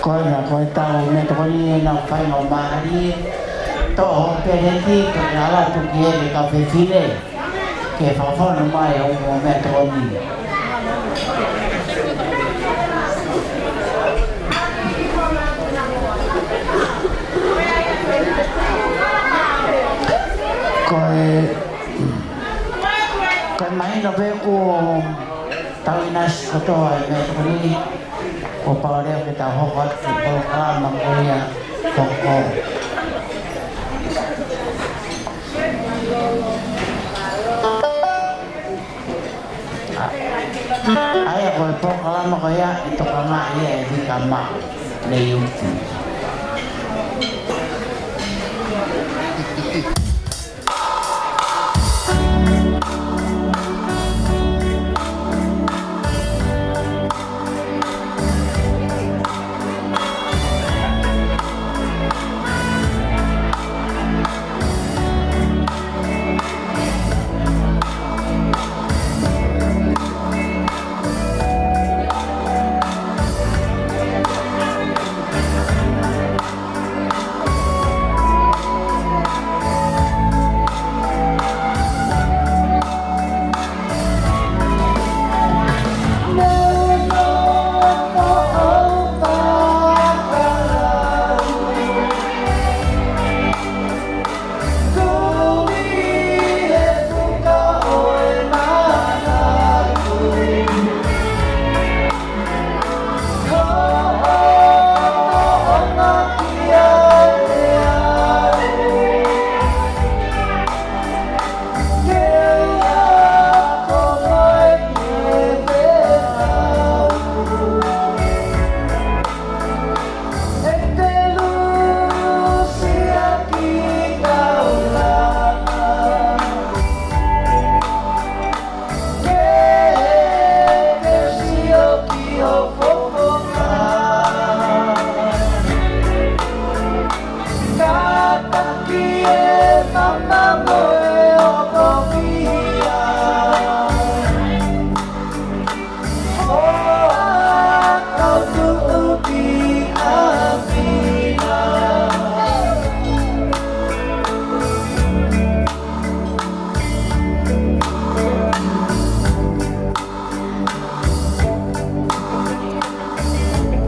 Ko ia, ko e tau meʻatokoni ena, faingamālie. Toʻo peleti, ko e ala tuki ele ka fefile. Ke fakafonu mai ʻo mo meʻatokoni. Ko e, ko e mahino pē kuo tau ʻinasi kotoa e meʻatokoni, kuo pau leva ke tau hoko atu ki he polokalama ko ia hoko. ʻA ia ko e polokalama ko ia ʻe tokangaʻi ia ʻe Vika Maʻu mei YouTube.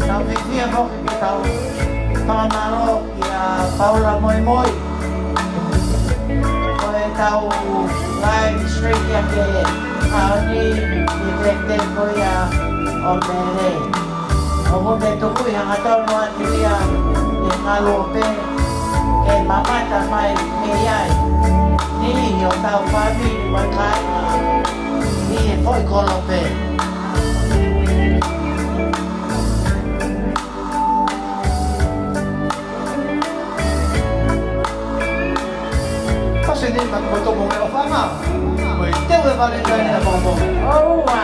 Tau fiefia foki ke tau fakamālō kia Paula Moimoi. Ko e tau live stream ia ki he ʻaho ni, ki he birthday ko ia ʻo Mele. ʻOku te tukuʻi hangatonu atu ia ke ngaluope, ke mamata mai mei ai ʻa e niʻihi ʻo hotau fāmili mo e kāinga ʻi he foʻi kolope. Pasi ni ma ko tomo me o fanga. Ko i te ue vale kai ni a popo. ʻOua.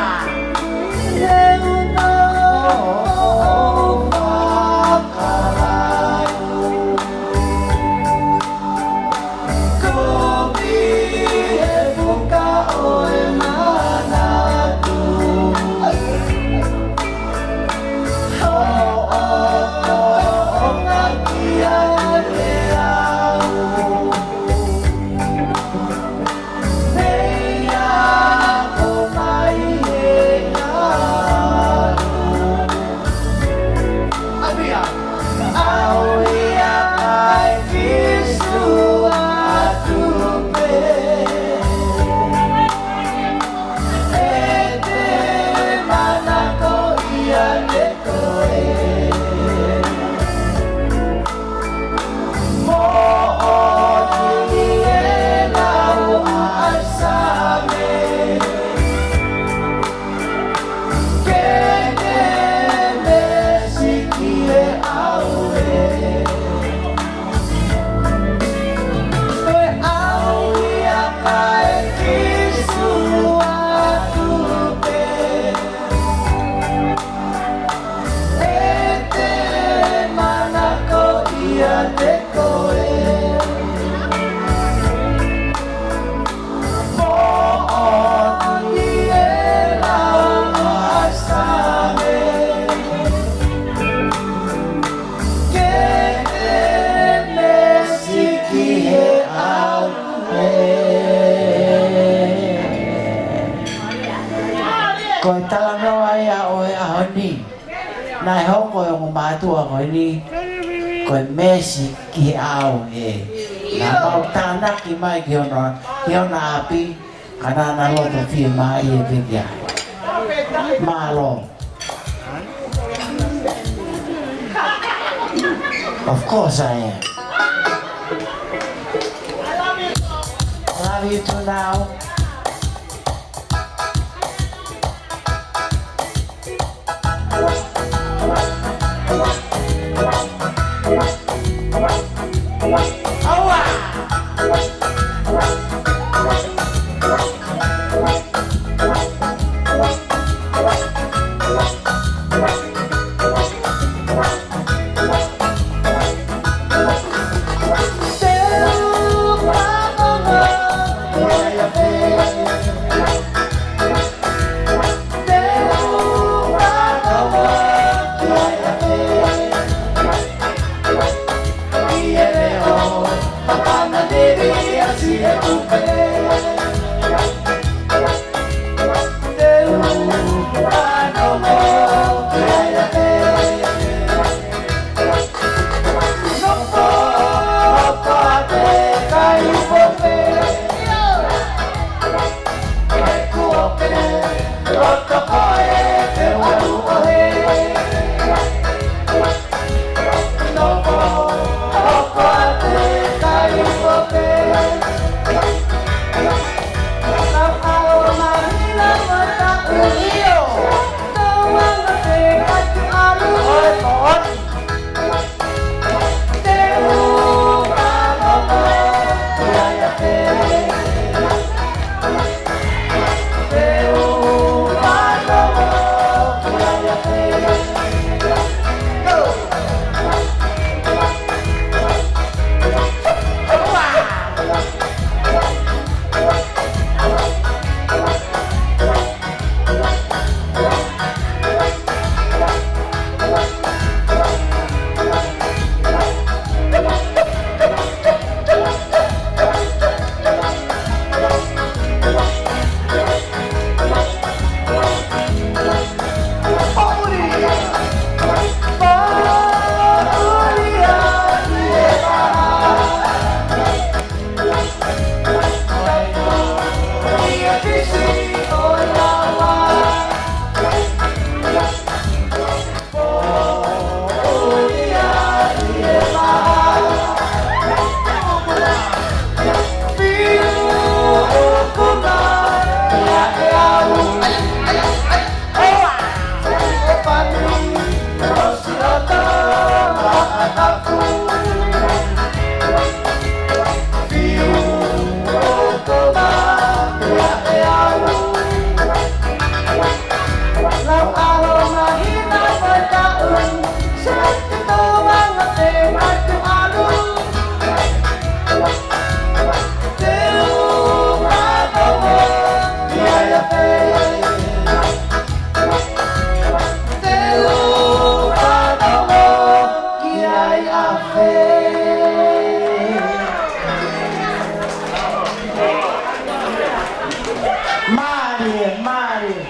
Ko e talanoa ia ʻo e ʻaho ni. Naʻe hoko e ongo mātuʻa ko eni ko e meesi ki he ʻaho ē. Naʻa mau tānaki mai ki hona, ki hona ʻapi, ka naʻa na loto fiemaʻu ʻe pehē ki ai. Mālō. Of course I am. I love you too now. Mālie, mālie.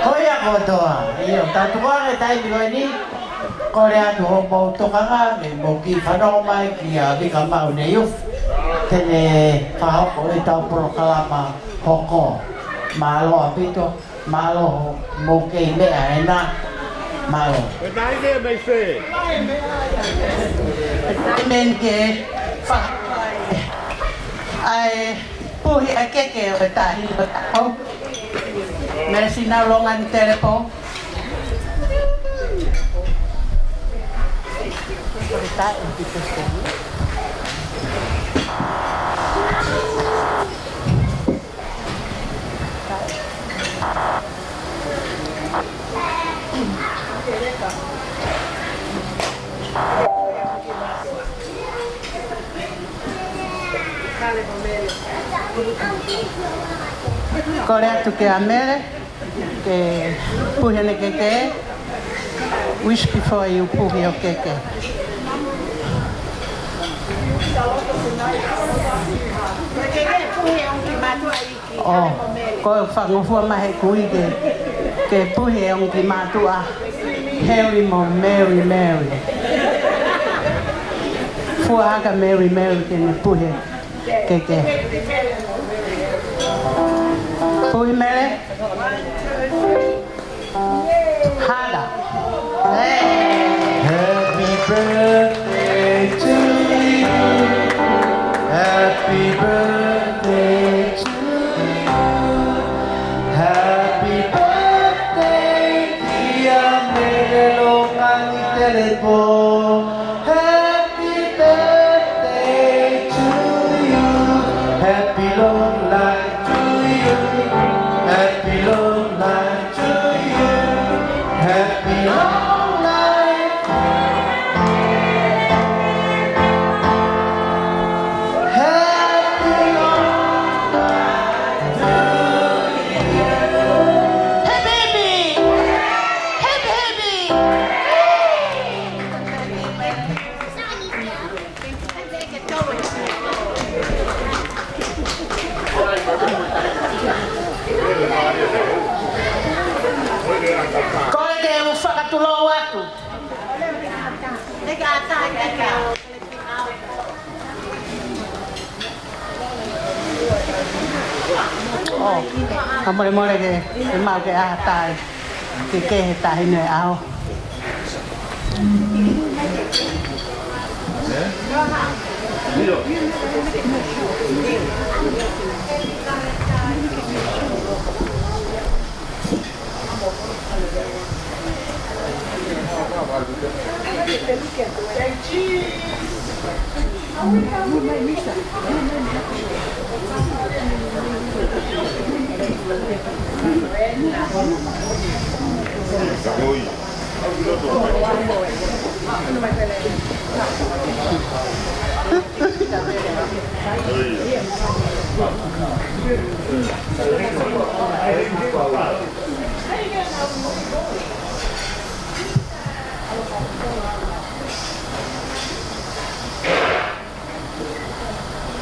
Ko ia kotoa. ʻIo, tau tuku ange taimi ko eni. Kole atu hoʻomou tokanga, ke mou kiʻi fanongo mai kia Vika Maʻu Neiufi. Te ne fakahoko ʻetau polokalama hoko. Mālō ʻaupito, mālō hoʻomou kei meʻa ena. Mālō. Ko e tahi ke mei fē? Amen ke fa-, ʻai puhi ʻa e keke ʻo e tahi ʻo tau. Mele sina longa ni telepo. Kole atu kia Mele ke puhi ʻene keke. Wish before you puhi hoʻo keke. ʻO, ko e fakangofua mai he kui ke, ke puhi e ongo kiʻi mātuʻa. Harry mo Mary, Mary. Fua hake Mary, Mary ke ne puhi e keke. Puhi Mele. Hana. Hey. Happy birthday to you. Happy birthday to you. Happy birthday Kole ke u fakatulou atu. ʻO, ka molemole ke, ke maʻu ke ʻatai. Ke kehe taʻahine ʻaho.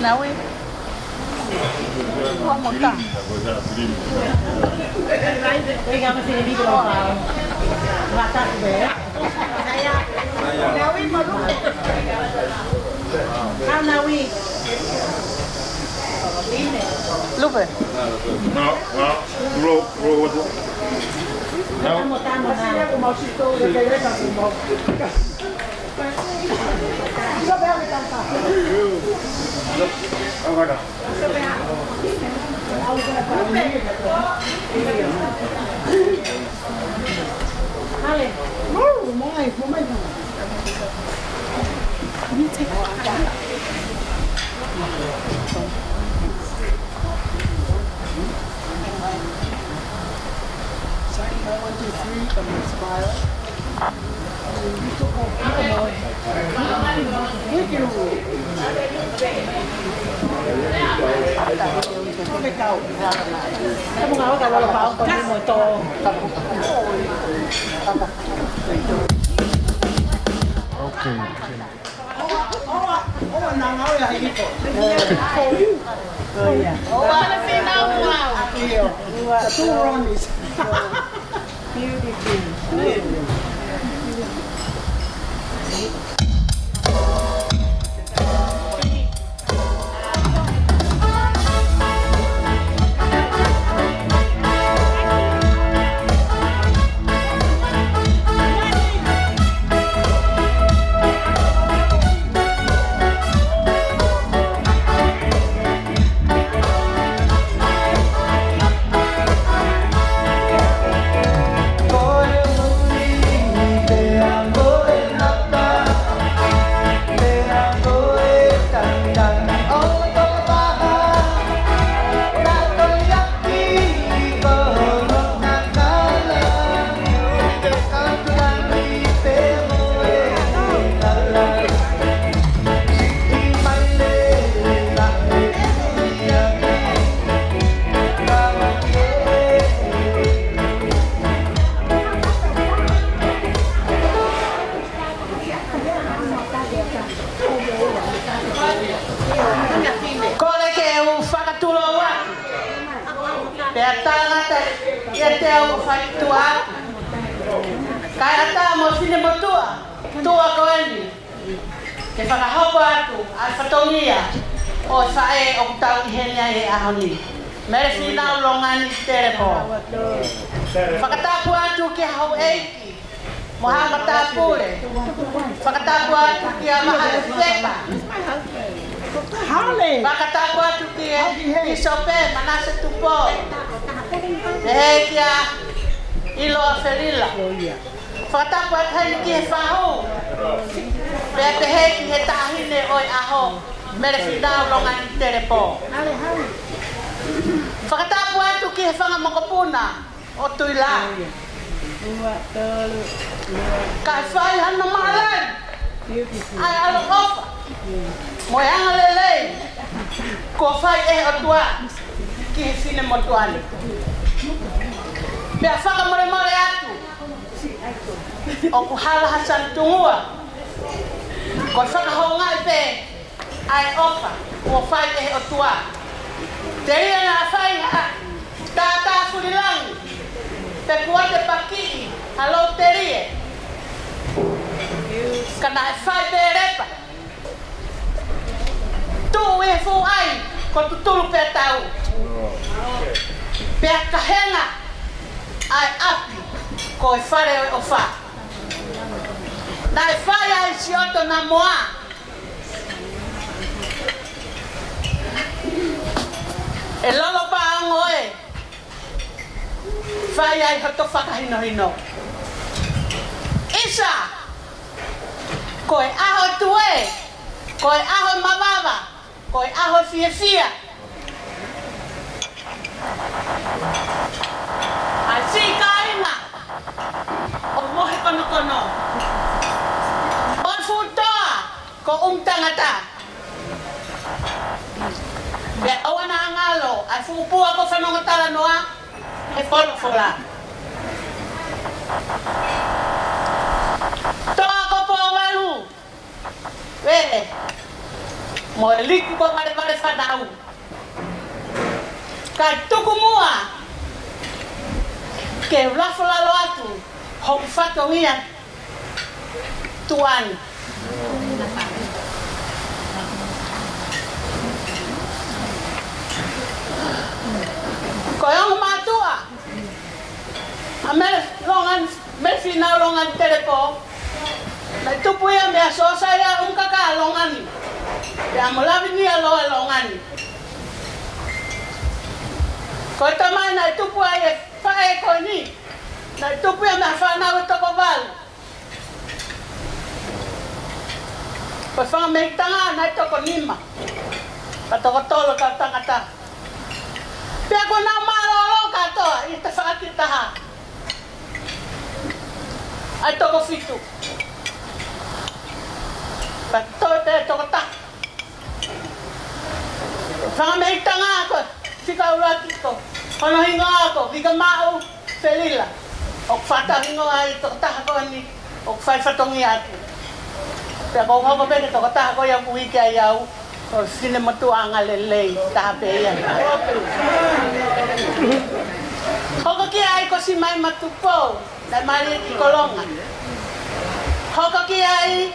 Naui. Ua mota. Naui, malu. Naui. Lupe. No, no. Ro, ro, ro. No. Okay. Kole ke u fakatulou atu. Pea tangata ia te u fai tuʻa atu. Kae ʻatā mo e finemotuʻa, tuʻa ko eni. Ke fakahoko atu ʻa e fatongia ʻo e faʻē ʻoku tau ʻi heni ai he ʻaho ni. Mele Finau Longani Telepō. Fakatapu atu ki he houʻeiki mo haʻa matāpule. Fakatapu atu kia Mahaʻi Feka. Fakatapu atu ki he Pīsope Manase Tupou. Pehē kia ʻIloa Felila. Fakatapu atu heni ki he fahu. Pea pehē ki he taʻahine ʻo e ʻaho, Mele Finau Longani Telepō. Fakatapu atu ki he fanga mokopuna ʻo Tuila. Kae fai hano maʻalali ʻa e ʻaloʻofa mo e angalelei kuo fai ʻe he ʻOtua ki he finemotuʻa ni. Pea fakamolemole atu ʻoku hala ha sanitungua, ko e fakahoungaʻi pē ʻa e ʻofa kuo fai ʻe he ʻOtua. Telia naʻa fai ha tātā fulilangi Pea kuo te pakiʻi ha lou telie, ka naʻe fai pē lepa. Tuʻu ʻi he fuʻu ʻai ko Tutulu pea Tau. Pea kahenga ʻa e ʻapi ko e Fale ʻo e ʻOfa. Naʻe fai ai siʻoto namoa. ʻE Lolo Paongo ē, fai ai hoto fakahinohino. ʻIsa, ko e ʻaho tue, ko e ʻaho mavava, ko e ʻaho fiefia. ʻA e siʻi kāinga ʻo Mohekonokono, ʻo e fuʻu toa ko ʻUmutangata. Pea ʻoua naʻa ngalo ʻa e fuʻu pua ko Fanongotalanoa he folofola. Toa ko Pouvalu, Vele, mo e liku ko Valevale Fanau. Kae tuku muʻa ke u lafo lalo atu hoku fatongia tuʻa ni. Ko e ongo mātuʻa ʻa Mele Longani, Mele Finau Longani Telepō, naʻe tupu ia meia Sōsaia ʻUmukaka Longani, pea mo Lavinia Loa Longani. Ko e tamai naʻe tupu ai e faʻē ko eni, naʻe tupu ia mei he fānau ʻe toko valu. Ko e fanga mehikitanga naʻe toko nima, ka toko tolu kau tangata. Pea kuo nau mālōlō kātoa ʻi he tafaʻaki ʻe taha. ʻA e toko fitu. Ka toe pē toko taha. Fanga mehikitanga ko e fika ʻuluaki ko hono hingoa ko Vika Maʻu Felila. ʻOku fakatau hingoa ai e tokotaha ko eni ʻoku fai fatongia atu. Pea ko e hoko pē ko e tokotaha ko ia ʻoku ui ki ai au, ko e finemotuʻa angalelei taha pē ia. Hoko ki ai ko Simaima Tupou, naʻe mali ʻi Kolonga. Hoko ki ai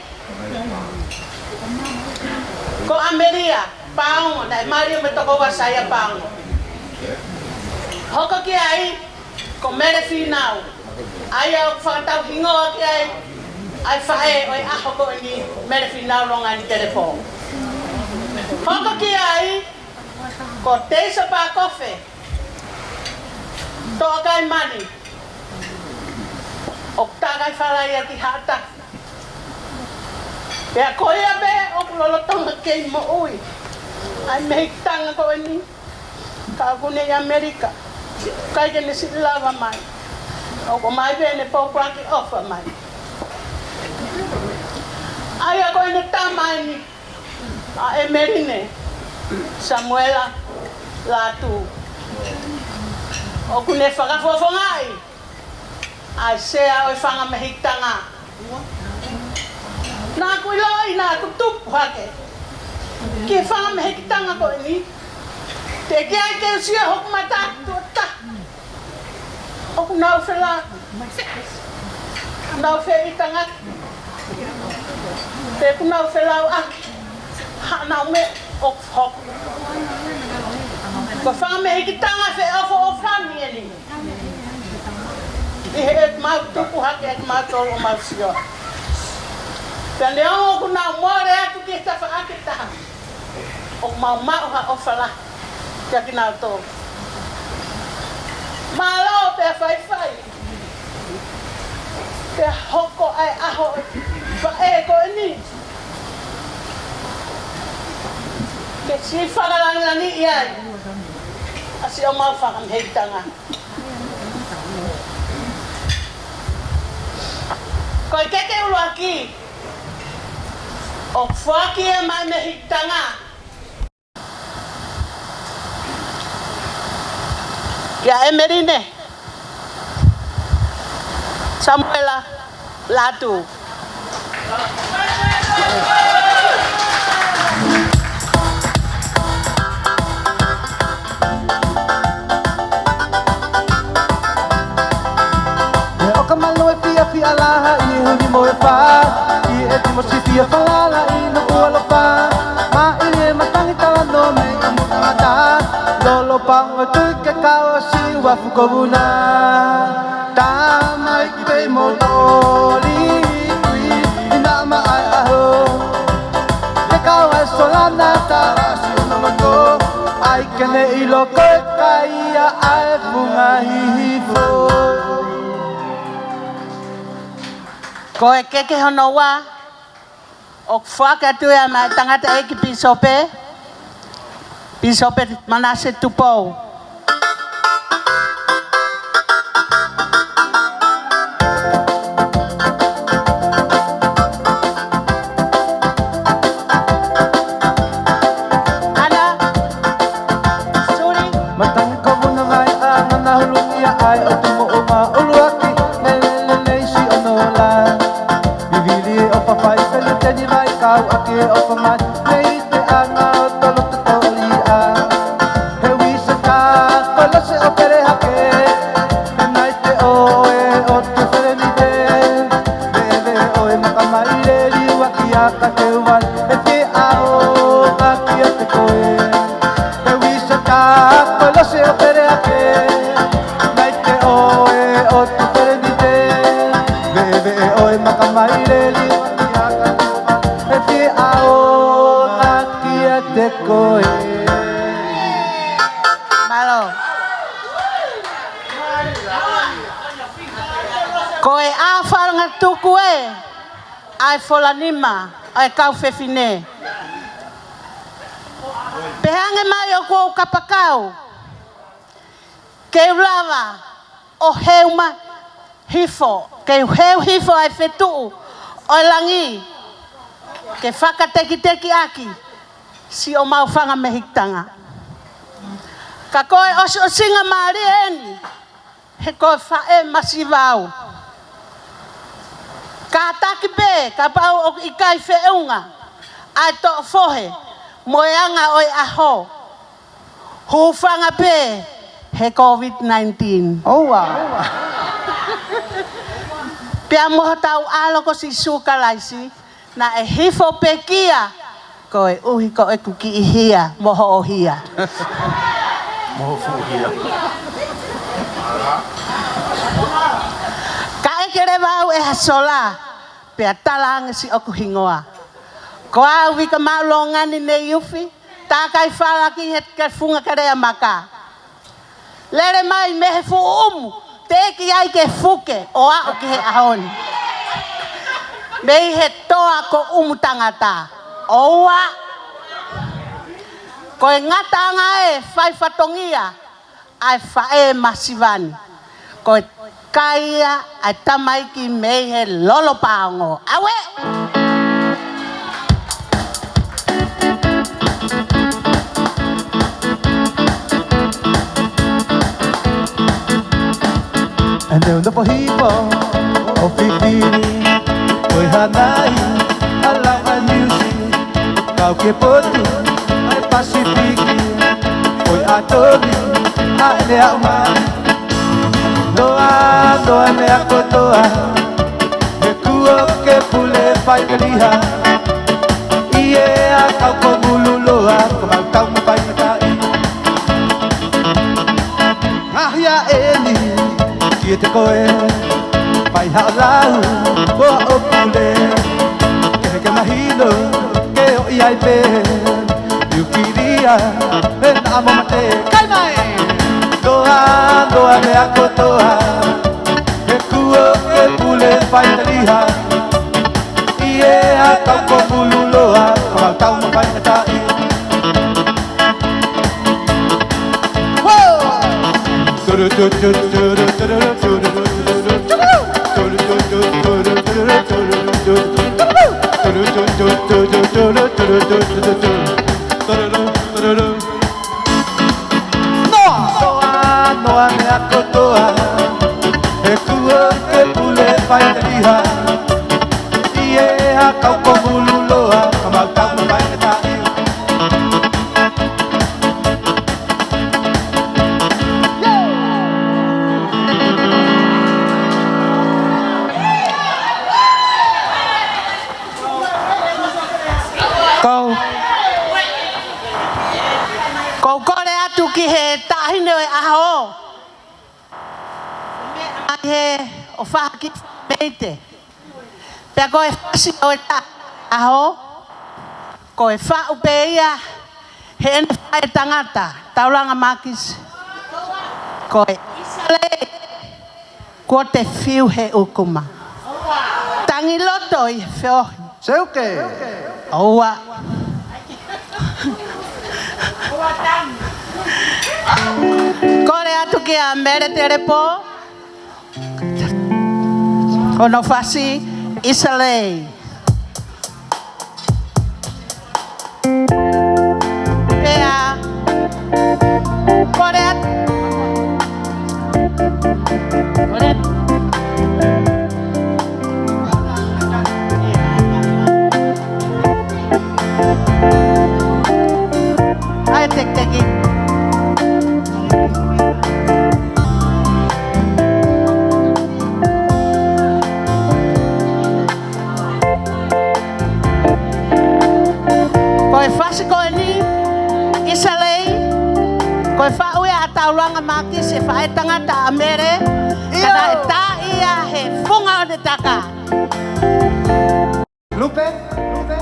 ko ʻAmelia Paongo, naʻe mali mo e tokoua Saia Paongo. Hoko ki ai ko Mele Finau, ʻa ia ʻoku fakatau hingoa ki ai ʻa e faʻē ʻo e ʻaho ko eni, Mele Finau Longani Telepō. Hoko ki ai ko Teisa Pakofe, Toʻakaimani, ʻoku takai fala ia ki Haʻata. Pea ko ia pē ʻoku lolotonga kei moʻui ʻa e mehikitanga ko eni, ka ʻoku ne ʻi ʻAmelika, ʻikai ke ne siʻi lava mai. ʻOku ʻomai pē ʻene pōpoaki ʻofa mai. ʻA ia ko ʻene tama eni, ʻa ʻEmeline Samuela Lātū, ʻoku ne fakafofongaʻi ʻa e sea ʻo e fanga mehikitanga. Naʻa ku ʻiloʻi naʻa ku tupu hake ki he fanga mehikitanga ko eni. Teʻeki ai ke u sio hoku mata atu ʻo taha. ʻOku nau felāveʻi, nau feʻitangaki. Pe ʻoku nau felāveʻaki haʻanau meʻa ʻoku hoko. Ko e fanga mehikitanga feʻofoʻofani eni. ʻI heʻemau tupu hake ʻemau tolu ʻo mau sio. Pea neongo ʻoku nau mole atu ki he tafaʻaki ʻe taha, ʻoku mau maʻu ha ʻofa lahi kiate kinautolu. Mālō pea faifai. Pea hoko ʻa e ʻaho ʻo e faʻē ko eni ke siʻi fakalangilangiʻi ai ʻa siʻomau fanga mehikitanga. Ko e keke ʻuluaki ʻoku foaki ia maʻa e mehikitanga kia ʻEmeline Samuela Lātū. Malu e fiafia laha ʻi he huli mo e pā, ʻi he timosi fia falala ʻi Nukuʻalofa. Maʻili e matangi talanoa mei ʻamu tangata, lolo paʻanga tui ke kau ʻa Siua Fukovuna. Tamaiki pei mo Toli Kui, ʻi Naʻa Maʻa e ʻaho. Ke kau ai Solana Talasi ʻo Nongoto, ʻai ke ne ʻilo ko e kai ia ʻa e Funga Hihifo. Ko e keke hono ua, ʻoku foaki atu ia maʻa e tangataʻeiki pīsope, Pīsope Manase Tupou. ʻAna, Suli. Matangi Kovuna Vaiʻa, Nana Hulungia ʻAi ʻo Tumoʻonga ʻUluaki, Lelelele Isi ʻOnola. Vivili ʻo Fafai, Peluteni Vai, Kauʻaki ʻo Famai, Nei te ana o tolo te toliʻa. He Uisa ka Kolose ʻo Pelehake, he Naite ʻo e ʻo Tufelenite, Veve ʻo e Makamaile, Liuaki ʻa Kakeuvai, he Fiʻao ʻa Kiate Koe. He Uisa ka Kolose ʻo Pelehake, Naite ʻo e ʻo Tufelenite, Veve ʻo e Makamaile, Liuaki ʻa Kakeuvai, he Fiʻao ʻa Kiate Koe. Mālō. Ko e ʻa falanga tuku ē, ʻa e folanima ʻa e kau fefine. Pea hangē mai ʻoku ou kapakau ke u lava ʻo heu mai hifo, ke u heu hifo ʻa e fetuʻu ʻo e langi, ke fakatekitekiʻaki siʻomau fanga mehikitanga. Ka ko e ʻosiʻosinga mālie eni, he ko e faʻē masiva au. Kātaki pē, kapau ʻoku ʻikai feʻunga ʻa e toʻo fohe mo e anga ʻo e ʻaho, hūfanga pē he COVID nineteen. ʻOua. Pea mo hotau ʻAlo ko Sīsū Kalaisi, naʻe hifo pekia, koeʻuhi ko ʻeku kiʻi hia mo hoʻo hia. Mo hoʻo fuʻu hia. Ka ʻeke leva au ʻe ha sola, pea tala ange siʻoku hingoa. Ko au Vika Maulongani Neiufi, Takai Falaki he ke funga karea maka. Lele mai mei he fuʻu ʻumu, teʻeki ai ke fuke ʻo aʻu ki he ʻaho ni. Mei he toa ko ʻUmu Tangata. ʻOua. Ko e ngataʻanga e fai fatongia ʻa e faʻē masiva ni. Ko e kai ia ʻa e tamaiki mei he Lolo Paongo. ʻAuē! ʻE neu nofo hifo ʻo fifili, ʻo e hanai ʻa e lava music, kau ki he potu ʻa e Pasifiki, ʻo e ʻatoli ʻa e lea ʻumai. Noa, noa meʻa kotoa, he kuo ke pule faiteliha. ʻIo, ʻa e kau ko Mululoa, ko mau kau mo faingataʻa. Ngaahi ʻa eni, kiate koe, fai haʻo lau, ko haʻo pule. Kehe ke mahino, ke ʻoʻi ai pē, niukilia, he naʻa mo mate. Kai mai! Noa, noa meʻa kotoa, he kuo ke pule faiteliha. ʻIo, ʻa e kau ko Mululoa, ko mau kau mo faingataʻa. Noa, noa, noa meʻa kotoa, he kuo ke pule faiteliha. ʻIo, ʻa e kau ko Mululoa, ko mau kau mo faingataʻa. ki he taʻahine ʻo e ʻaho. Meʻa mai he ʻofaʻaki meite. Pea ko e fasi ʻo e taʻahine ʻo e ʻaho, ko e faʻu pē ia heʻene faʻētangata, Taulanga Makisi. Ko e ʻIsalei. Kuo te fiu he ʻukuma. Tangi loto ʻi he feohi. Seuke. ʻOua. Kole atu kia Mele Telepō. Ko hono fasi ʻIsalei. Pea. Kole atu. Kole atu. ʻAi, tekiteki. Ko e fasi ko eni, ʻIsalei, ko e faʻu ia ʻa Taulanga Makisi, faʻētangata ʻa Mele, ʻio, ka naʻe tā ia he funga ʻo e taka. Lupe, Lupe.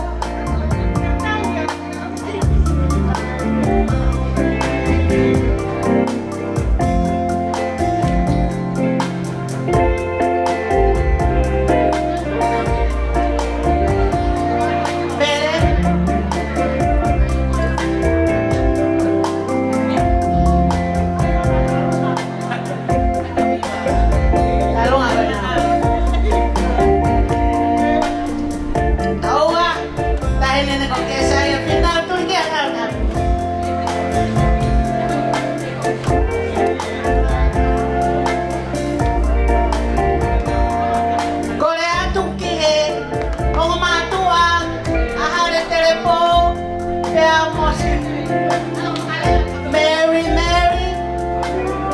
Kole atu ki he ongo mātuʻa ʻa Hale Telepō, pea mo siʻi Mary, Mary,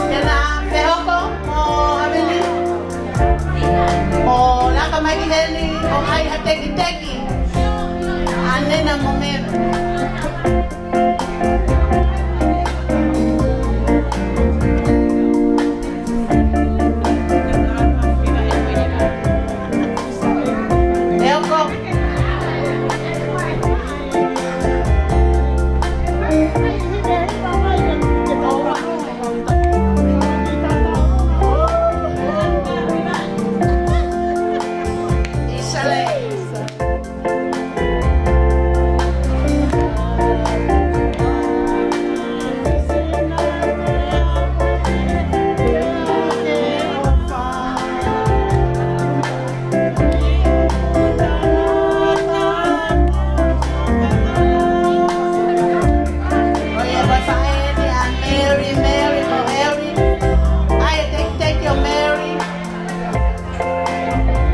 ke na fehoko mo Havili. Mo laka mai ki heni ʻo ʻai ha tekiteki. ʻAnena mo Mary.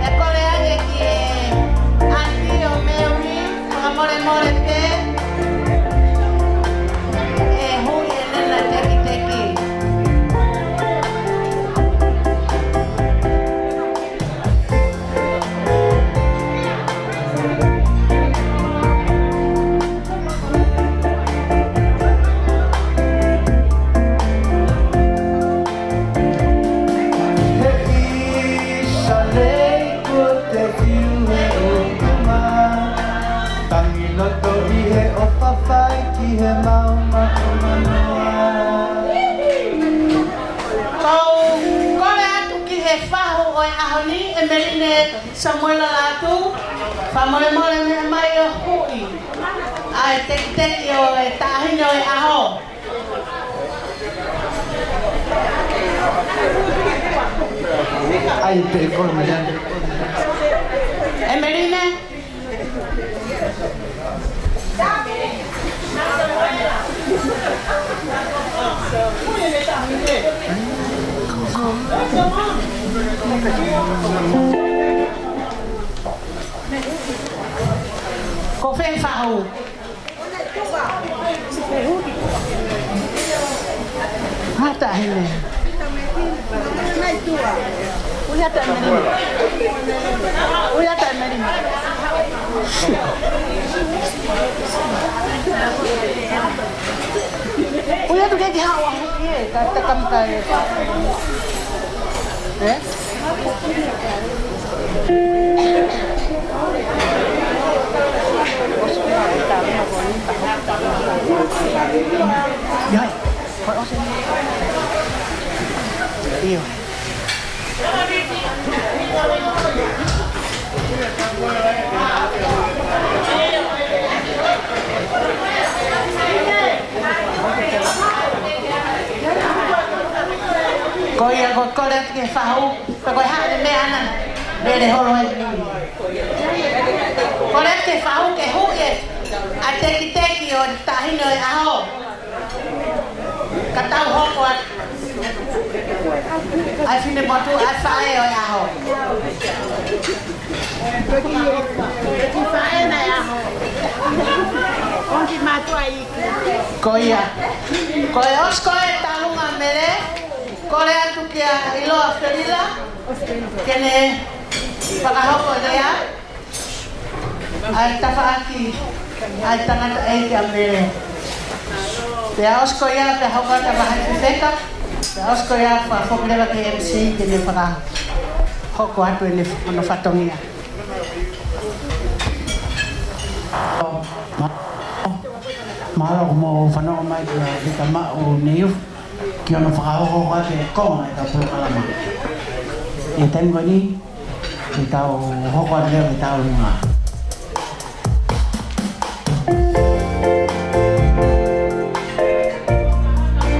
ʻE kole ange ki he ʻanti ʻo Mary, fakamolemole pē. ʻE hui ʻene na tekiteki. He ʻIsalei kuo te fiu he ʻukuma, tangi loto ʻi he ʻofa fai ki he maʻu maʻu manoa. Kau kole atu ki he fahu ʻo e ʻaho ni, ʻEmeline Samuela Lātū, fakamolemole meʻa mai ʻo hui ʻa e tekiteki ʻo e taʻahine ʻo e ʻaho. ʻAi pē kolo meʻa. ʻEmeline. Ko fē fahu? Hata hene. Ui hata ʻEmeline. Ui hata ʻEmeline. Ui hata Ke haʻu ʻo aʻu ki he, ka, ka, ka, ka, ē? ʻIo. Ko ia ko e kole atu ki he fahu, pe ko e hā e meʻa naʻa Mele holo ai. Kole atu ki he fahu ke huʻi ʻa e tekiteki ʻo e taʻahine ʻo e ʻaho. Ka tau hoko atu. ʻA e finemotuʻa, ʻa e faʻē ʻo e ʻaho. Ko ia. Ko e ʻosi ko ē e tālunga ʻa Mele, kole atu kia ʻIloa Felila ke ne fakahoko lea ʻa e tafaʻaki ʻa e tangataʻeiki ʻa Mele. Pea ʻosi ko ia, pea hoko atu ʻa e vahaʻa fefeka. Pea ʻosi ko ia, fakafoki leva ki he M C ke ne fakahoko atu ʻene, hono fatongia. Mālō hoʻomou fanongo mai kia Vita Maʻu Neiu ki hono fakahoko atu e konga ʻetau polokalama. ʻI he taimi ko eni, ke tau hoko atu leva ki he tālunga.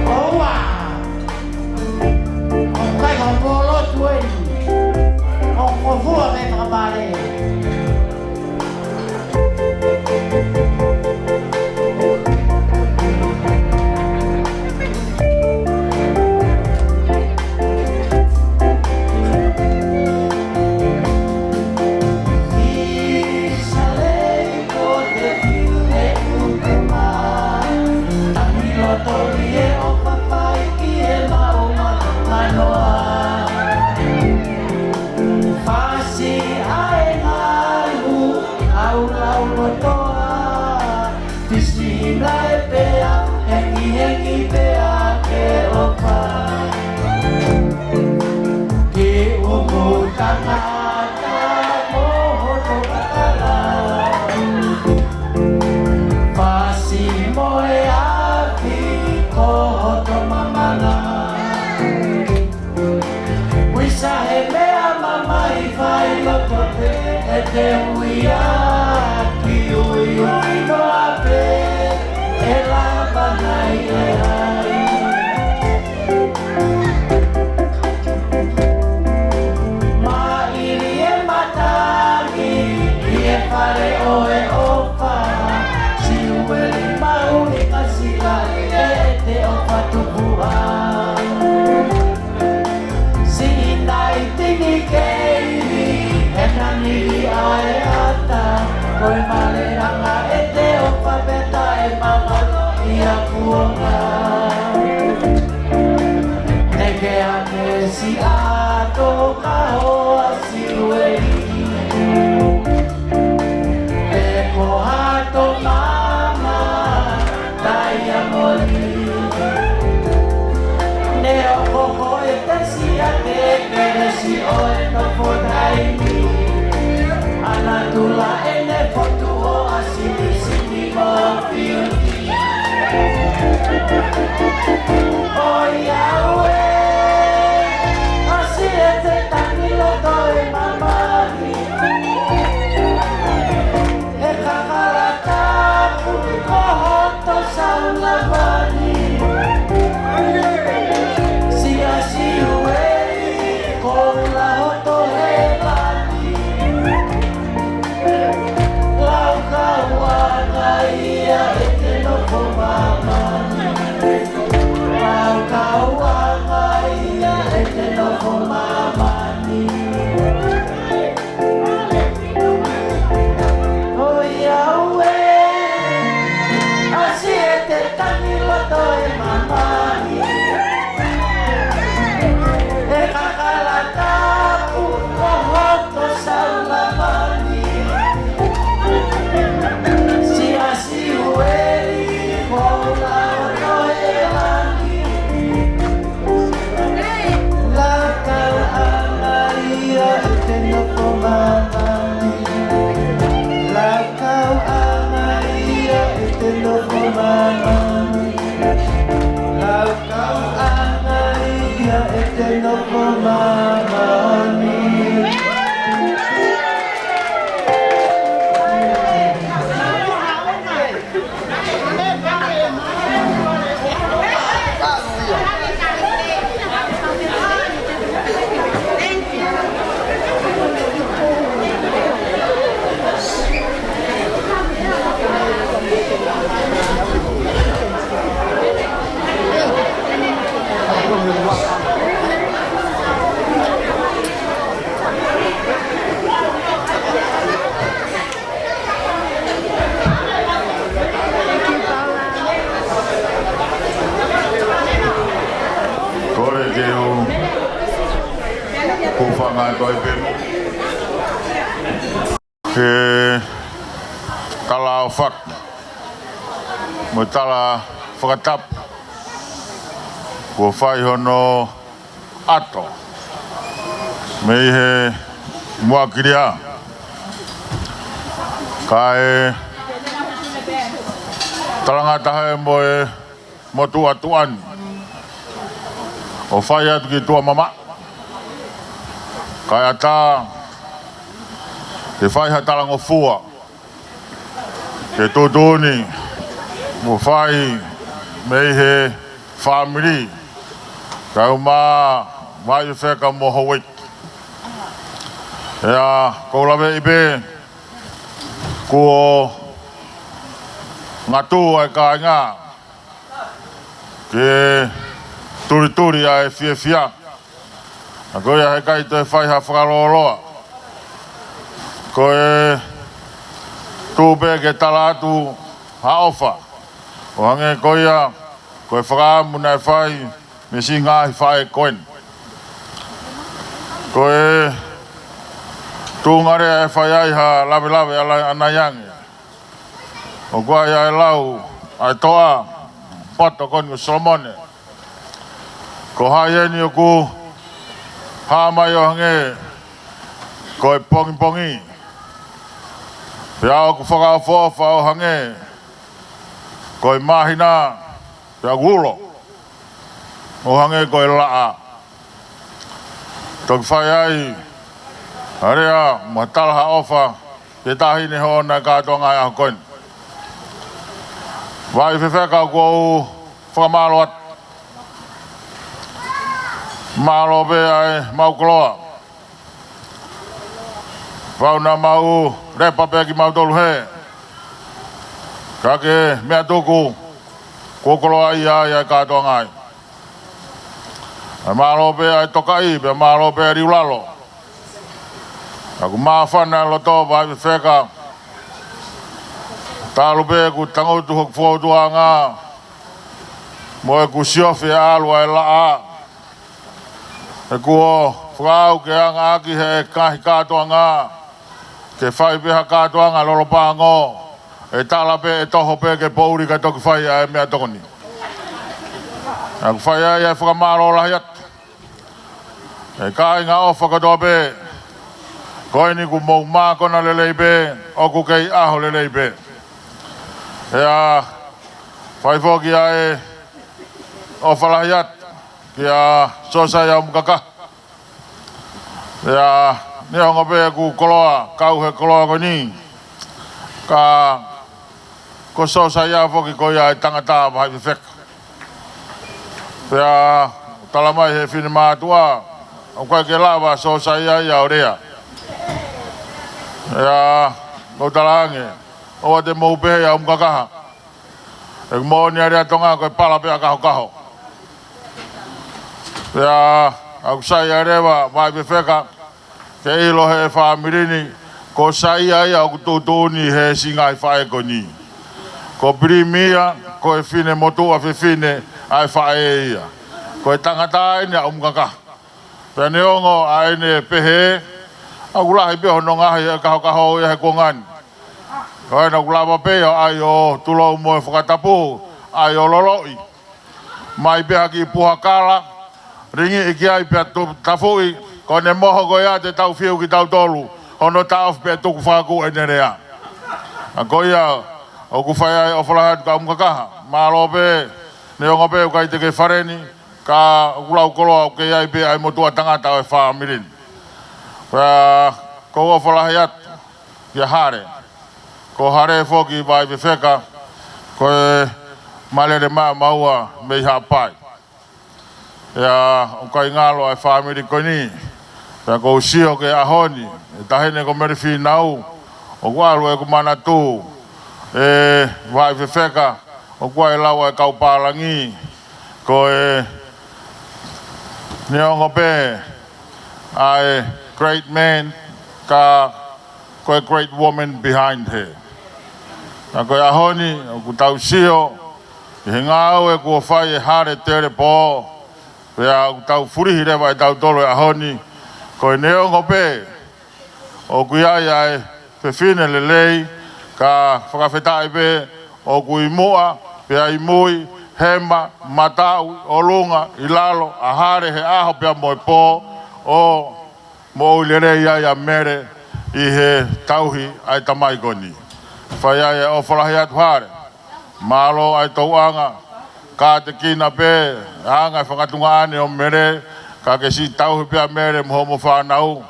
ʻOua! ʻOku ʻikai ko e pōlotu eni. ʻOku fua mei fakapale. Fasi ʻa e ngalu, ʻauʻau lotoa, fisi lae pea, hengihengi pea ke ʻofa. Ke ʻumu tangata mo hoto kakala. Fasi mo e afi ko hoto mamana. Kuisa he meʻa mamahi fai loto pē ʻete ui ʻaki, uiui noa pē ʻe lava nai ʻe ai. Maʻili e matangi ʻi he fale ʻo e ʻofa, Siueli maʻu ʻi ka sila ʻi ʻete ʻofa tupuʻa. Siʻi naitini keini, he nani ʻi ai ata, ko e male anga ʻete ʻofa pea taʻemālō ia kuonga. Neke ake siʻa toka hoa Siueli. Pe ko hato mama, Taiamoli. Neʻe ʻohoko e tesi ʻa e kelesi ʻo e nofo taimi. ʻAna tula ʻene fotu ʻo ʻasi misini mo fiuti. ʻOiauē, ʻasi ʻete tangi loto e mamahi. ʻE kakala tapu ko hoto saunavani. Siasi uei ko la hoto helani. Lau kau aka ia ʻete nofo mamani. Lau kau aka ʻEte nofo māmani. Laukau ʻanga ia ʻete nofo māmani. Laukau ʻanga ia ʻete nofo māmani. Kole ke u hūfanga atu ai pē ke talaʻofa mo e tala fakatapu kuo fai hono ʻato mei he muʻakilia. Kae talangataʻa mo e motuʻa tuʻa ni ʻo fai atu ki tuʻa mamaʻo. Kae ʻatā ke fai ha talangofua ke tuʻutuʻuni mo fai mei he fāmili, kae ʻumaʻā Vaivefeka mo Houʻeiki. ʻIa, ʻoku ou laveʻi pē kuo ngatu ʻa e kāinga ke tulituli ʻa e fiefia. ʻA ko ia heʻikai toe fai ha fakalōloa. Ko e tuʻu pē ke tala atu ha ʻofa ʻo hangē ko ia ko e fakaʻamu naʻe fai mei he siʻi ngaahi faʻē ko eni. Ko e tuʻunga lea ʻe fai ai ha lavelave ʻanai ange. ʻOku ʻi ai ʻa e lau ʻa e toʻa poto ko eni ko Solomone: Ko hai eni ʻoku hā mai ʻo hangē ko e pongipongi, pea ʻoku fakaʻofoʻofa ʻo hangē ko e māhina, pea ʻoku ulo ʻo hangē ko e laʻā? Toki fai ai ha lea mo ha tala ha ʻofa ki he taʻahine hoʻona ʻa e kātoanga ʻi he ʻaho ko eni. Vaivefeka, ʻoku ou fakamālō atu. Mālō pē ʻa e mau koloa. Fau naʻa mau lepa pē kimautolu hē, ka ke meʻa tuku kuo koloaʻia ai ʻa e kātoanga ai. ʻA e mālō pē ʻa e tokaʻi, pea mālō pē ʻa e liulalo. ʻOku māfana e loto, Vaivefeka. Talu pē ʻeku tangutu hoku fōtuʻanga mo ʻeku siofi e ʻalu ʻa e laʻā, he kuo fakaʻau ke anga ʻaki ʻe he ngaahi kātoanga ke fai pē ha kātoanga lolopango, ʻe tala pē ʻe toho pē ke poʻuli kae toki fai ʻa e meʻatokoni. ʻOku fai ai ʻa e fakamālō lahi atu. ʻE kāinga ʻofa kotoa pē, ko eni kuo mou mākona lelei pē, ʻoku kei ʻaho lelei pē. ʻIa, fai foki ʻa e ʻofa lahi atu kia Sosaia ʻUmukakaha. ʻIa, neongo pē ʻeku koloa kau he koloa ko eni, ka ko Sosaia foki ko ia e tangata Vaivefeka. Pea tala mai he finemātuʻa, ʻoku ʻikai ke lava Sosaia ia ʻo lea. ʻIa, ʻoku ou tala ange, ʻoua te mou pehē ʻa ʻUmukakaha. ʻEku moʻoni ʻa e lea Tonga ko e pala pē ʻa kahokaho. Pea ʻoku sai ʻa e leva Vaivefeka ke ʻilo ʻe he fāmili ni, ko Saia ia ʻoku tuʻutuʻuni he siʻi ngaahi faʻē ko eni. Ko Pilimia, ko e finemotuʻa fefine ʻa e faʻē ia. Ko e tangata eni ʻa ʻUmukakaha. Pea neongo ʻa ʻene pehē, ʻoku lahi pē hono ngaohi ʻe kahokaho ia he kuonga ni. Ko ena ʻoku lava pē ʻo ʻai ʻo tulou mo e fakatapu, ʻai ʻo loloʻi. Mai pē ha kiʻi puha kala, lingiʻi ki ai pea tu-, tafuʻi, Ko ʻene moho ko ia te tau fiu kitautolu, hono taʻofi pea tuku fakakū ʻene lea. ʻA ko ia, ʻoku fai ai ʻofa lahi atu kau Mukakaha. Mālō pē, neongo pē ʻoku ʻikai te ke fale ni, ka ʻoku lau koloa ʻoku kei ʻi ai pē ʻa e motuʻa tangata ʻo e fāmili ni. Pea, ʻoku ou ʻofa lahi atu kia Hale. Ko Hale foki Vaifefeka, ko e malele maʻa maua mei Haʻapai. ʻIa, ʻoku ʻikai ngalo ʻa e fāmili ko eni. Pea ʻoku ou sio ki he ʻaho ni, ʻe taʻahine ko Mele Fīnau, ʻoku ʻalu ʻeku manatu, ʻe Vaifefeka, ʻoku ʻi ai e lau ʻa e kau pālangi, ko e neongo pē ʻa e great man, ka ko e great woman behind her. Ka ko e ʻaho ni, ʻoku tau sio, ʻi he ngāue kuo fai ʻe Hale Telepō, pea ʻoku tau fulihi leva ʻe tautolu e ʻaho ni, ko e neongo pē, ʻoku ʻi ai ʻa e fefine lelei, ka fakafetaʻi pē, ʻoku ʻi muʻa, pea ʻi mui, hema, mataʻu, ʻolunga, ʻi lalo, ʻa Hale he ʻaho pea mo e pō, ʻo moʻui lelei ai ʻa Mele ʻi he tauhi ʻa e tamai ko eni. Fai ai e ʻofa lahi atu Hale. Mālō ʻa e tauʻanga, kātekina pē, anga e fanga tuongaʻane ʻo Mele, ka ke siʻi tauhi pē ʻa Mele mo homo fānau.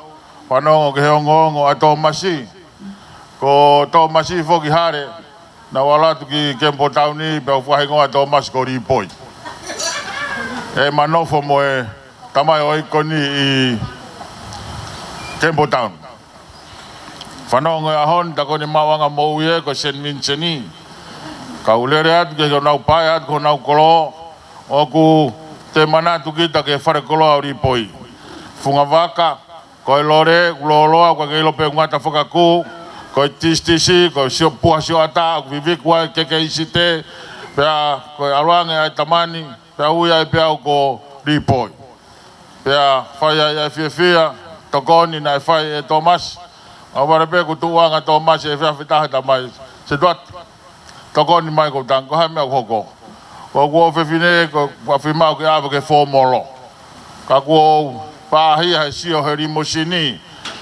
Fanongo ki he ongoongo ʻa Tōmasi. Ko Tōmasi foki Hale, naʻa ku ʻalu atu ki Kemipolo Tauni, pea u fakahingoa ʻa Tōmasi ko Lipoi. ʻE ma nofo mo e tamai ʻo e ʻaho ni ʻi Kemipolo Tauni. Fanongo e ʻaho ni, tā ko ʻene maʻuʻanga moʻui ē ko Saint Vincent. Kau lele atu ki honau pae atu, ki honau kolo, ʻoku te manatu kita ki he fale koloa ʻo Lipoi. Funga vaka, ko e lole, ʻoku lōloa, ʻoku ʻikai ke ʻilo pe ʻoku ngata fakakū, ko e tisitisi, ko e sio puha sio ʻatā, ʻoku viviku ai ke ke isite, pea ko e ʻalu ange ʻa e tamani, pea ui ai pē au ko Lipoi. Pea fai ai ʻa e fiefia, tokoni naʻe fai ʻe Tōmasi. ʻOua vale pē kuo tuʻu anga Tōmasi ʻi he efiafi ʻe taha, tamai. Setuata, tokoni mai ko tang, ko e hā e meʻa ʻoku hoko. Ko ʻeku ʻofefine, ko ʻeku ʻafimaʻu ke ʻave ki he fōmolo. Ka kuo u pāhia he sio he limosini,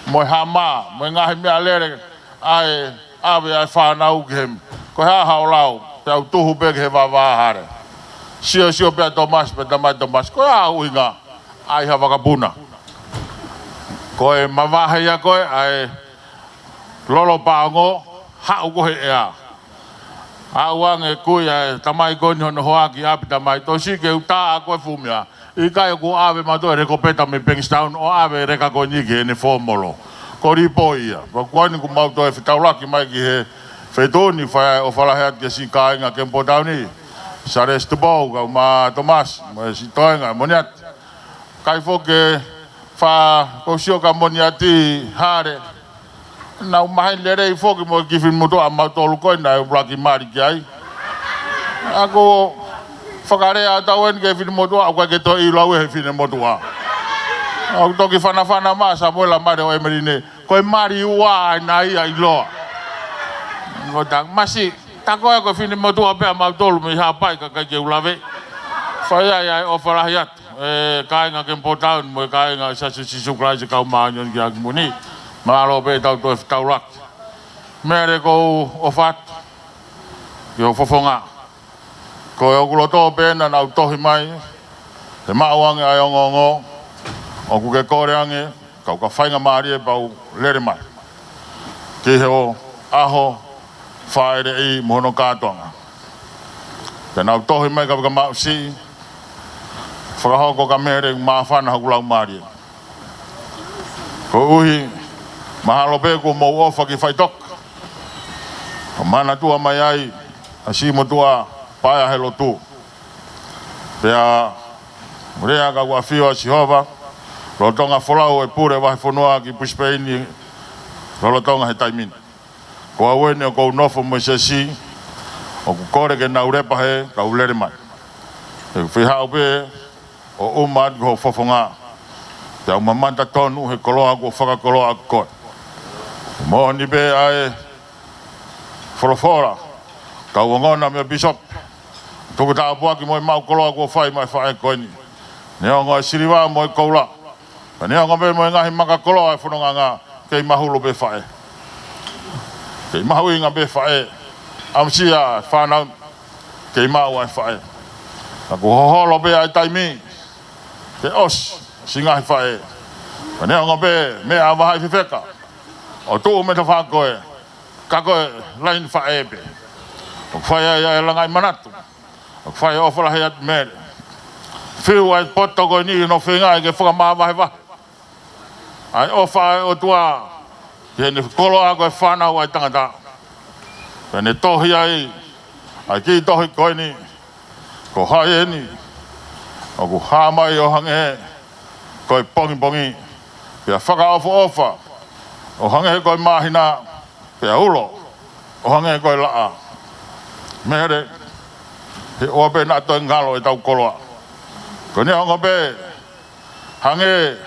mo e hama, mo e ngaahi meʻalele, ʻa e ʻave ʻa e fānau ki heni. Ko e hā haʻo lau, pea u tuhu pē ki he vavā Hale. Sio, sio pē ʻa Tōmasi, pea tamai Tōmasi, ko e hā ʻuhinga, ʻai ha vakapuna. Ko e mavahe ia ko ē, ʻa e lolo paongo, haʻu ko ē he ʻea. Aʻu ange kui ʻa e tamai ko eni hono hoa ki ʻapi, tamai, tau siʻi ke u tā ʻa koe fuʻu meʻa. ʻIkai, ʻoku ʻave mautolu e lekopeta mei Bankstown ʻo ʻave e leka ko eni ki heʻene fōmolo. Ko Lipoi ia. Pea ko eni kuo mau toe fetaulaki mai ki he feituʻu ni, fai ai e ʻofa lahi atu ki he siʻi kāinga Kemipolo Tauni. Salesi Tupou, kau mai Tōmasi, mo e siʻi toenga, Moniati. ʻIkai foki ke fa ko sio ka Moniati Hale. Naʻa ku maheni lelei foki mo e kiʻi finemotuʻa ʻamautolu ko ē naʻe ʻuluaki mali ki ai. ʻA ko e fakalea ʻa tautolu eni ki he finemotuʻa, ʻoku ʻikai ke toe ʻilo au ia he finemotuʻa. ʻOku toki fanafana mai ʻa Samuela Male ʻo ʻEmeline, ko e mali ua ʻa e naʻe ʻiloa. Ko tang masi, tā ko ē ko e finemotuʻa pē ʻamautolu mei Haʻapai ka ʻikai ke u lave. Fai ai ʻa e ʻofa lahi atu. ʻE kāinga Kemipolo Tauni mo e kāinga Siasi ʻo Sīsū Kalaisi ʻo e Kau Māʻoniʻoni ki he Ngaahi ʻAho Kimui ni. Mālō pē ʻetau toe fetaulaki. Mele, ʻoku ou ʻofa atu ki ho fofonga. Ko ʻeku loto pē naʻa nau tohi mai, he maʻu ange ʻa e ongoongo, ʻoku ke kole ange, kau ka faingamālie pea u lele mai ki he ʻaho fāʻeleʻi mo hono kātoanga. Pea nau tohi mai ka fika maʻu siʻi, fakahoko ka Mele, māfana hoku laumālie. Koeʻuhi, mahalo pē kuo mou ʻofa ki faʻitoka. Ka manatua mai ai, ʻa siʻi motuʻa paea he lotu. Pea, lea ka ʻoku ʻafio ʻa Sihova, lolotonga folau e pule vahefonua ki Brisbane, lolotonga he taimi ni. Ko au eni ʻoku ou nofo mo e siasi, ʻoku kole ke nau lepa hē, kau lele mai. ʻE fihau pē, ʻo ʻuma atu ki ho fofonga. Pea u mamata tonu he koloa kuo fakakoloa ʻaki koe. Moʻoni pē ʻa e folofola, kau ongona mo e pīsope. Tuku tāpuaki mo e maʻu koloa kuo fai mai faʻē ko eni. Neongo e siliva mo e koula. Pea neongo pē mo e ngaahi maka koloa ʻo e fononga, kei mahulu pē faʻē. Kei mahuʻinga pē faʻē. ʻAmusia fānau, kei maʻu ʻa e faʻē. Ka kuo hoholo pē ʻa e taimi ke ʻosi siʻi ngaahi faʻē. Pea neongo pē meʻa ʻa Vahaʻi Fefeka ʻo tuʻu mei he tafaʻaki ko ē, ka ko e laine faʻē pē ʻoku fai ai ʻa e langaʻi manatu. ʻOku fai ʻofa lahi atu Mele. Fiu ʻa e poto ko eni ʻi hono feinga ke fakamavahevahe ʻa e ʻofa ʻa e ʻOtua ki heʻene koloa ko e fānau ʻa e tangata. Pea ne tohi ai ʻa e kiʻi tohi ko eni: Ko hai eni ʻoku hā mai ʻo hangē ko e pongipongi, pea fakaʻofoʻofa ʻo hangē ko e māhina, pea ulo ʻo hangē ko e laʻā? Mele, he ʻoua pē naʻa toe ngalo ʻetau koloa. Ko e neongo pē hangē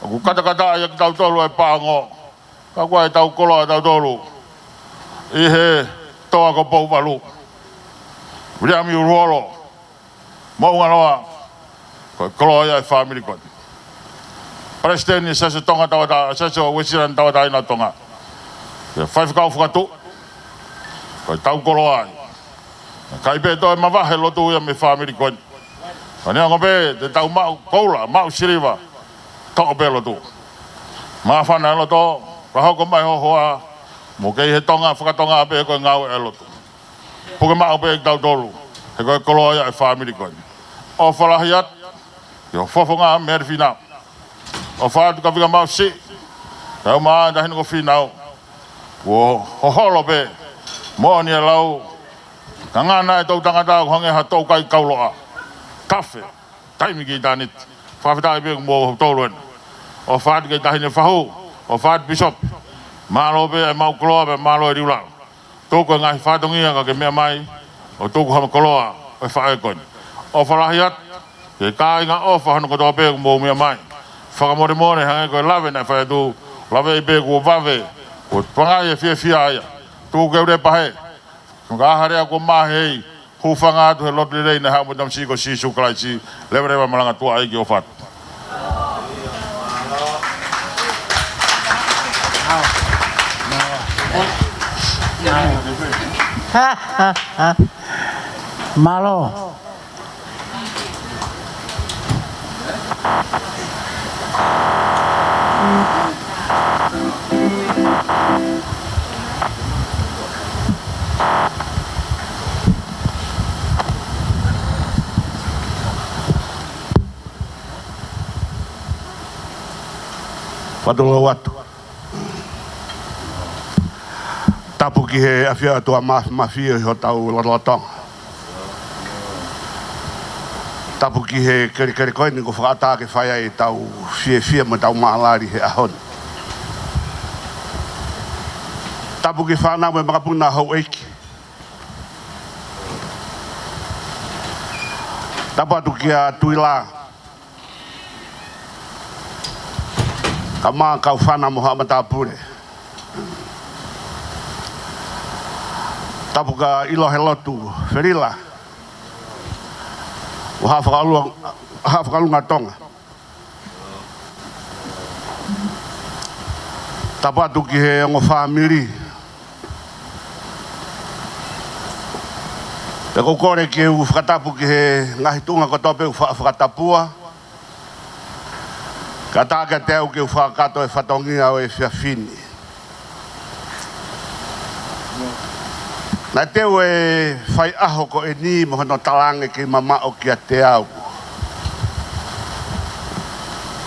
ʻoku katakata ai ʻa kitautolu ʻe he paongo, ka ko ʻetau koloa ʻatautolu ʻi he toa ko Pouvalu. Viliami ʻUluʻolo, Moʻungaloa, ko e koloa ia ʻo e fāmili ko eni. Palesiteni Siasi Tonga Tauʻata-, Siasi Uēsiliana Tauʻatāina ʻo Tonga, pea Faifekau Fakatuʻu, ko ʻetau koloa ia. Ka ʻi ai pē toe mavahe lotu ia mei he fāmili ko eni. Ka neongo pē te tau maʻu koula, maʻu siliva, toʻo pē lotu. Māfana e loto, ka hoko mai ho hoa, mou kei he Tonga, faka-Tonga pē ko e ngāue ʻa e lotu. Puke maʻu pē kitautolu, he ko e koloa ia ʻo e fāmili ko eni. ʻOfa lahi atu ki ho fofonga Mele Fīnau. ʻOfa atu kia Vika Mausi, kae ʻumaʻā e Taʻahine ko Fīnau, kuo hoholo pē. Moʻoni e lau, ka ngana e toʻutangata ʻoku hangē ha toʻukai kauloʻa. Tafe taimi ki ʻitāniti. Fakafetaʻi pē kuo mou tolu ena. ʻOfa atu ki he Taʻahine Fahu, ʻofa atu Pīsope. Mālō pē ʻa e maʻu koloa pea mālō e liulalo. Tuku e ngaahi fatongia kae ke meʻa mai ʻo tuku ha koloa ʻo e faʻē ko eni. ʻOfa lahi atu ki he kāinga ʻofa hono kotoa pē kuo mou meʻa mai. Fakamolemole hangē ko e lave naʻe fai atu, lave ai pē kuo vave, kuo pangai e fiefia ia. Tuku ke u lepa hē. Ka ʻi ai ha lea kuo mahei, hūfanga atu he lotu lelei naʻe haʻu mei he Tamasiʻi ko Sīsū Kalaisi. Leveleva malanga tuʻa ʻEiki, ʻofa atu. Mālō. Fakalotolahi atu. Tapu ki he ʻafio ʻa e ʻOtua Māfimafi ʻi hotau lotolotonga. Tapu ki he kelekele ko eni kuo fakaʻatā ke fai ai ʻetau fiefia mo ʻetau mālali he ʻaho ni. Tapu ki he fānau mo e makapuna houʻeiki. Tapu atu kia Tuila, kae ʻumaʻā e kau fānau mo haʻa matāpule. Tapu kia ʻIlohelotu Felila, mo haʻa fakalunga, haʻa fakalunga Tonga. Tapu atu ki he ongo fāmili. Pea ʻoku ou kole ke u fakatapu ki he ngaahi tuʻunga kotoa pē ʻoku fa-, fakatapua. Kae ʻatā kiate au ke u fakakakato e fatongia ʻo e efiafi ni. Naʻe teu e faiʻaho ko eni mo hono talaange kei mamaʻo kiate au.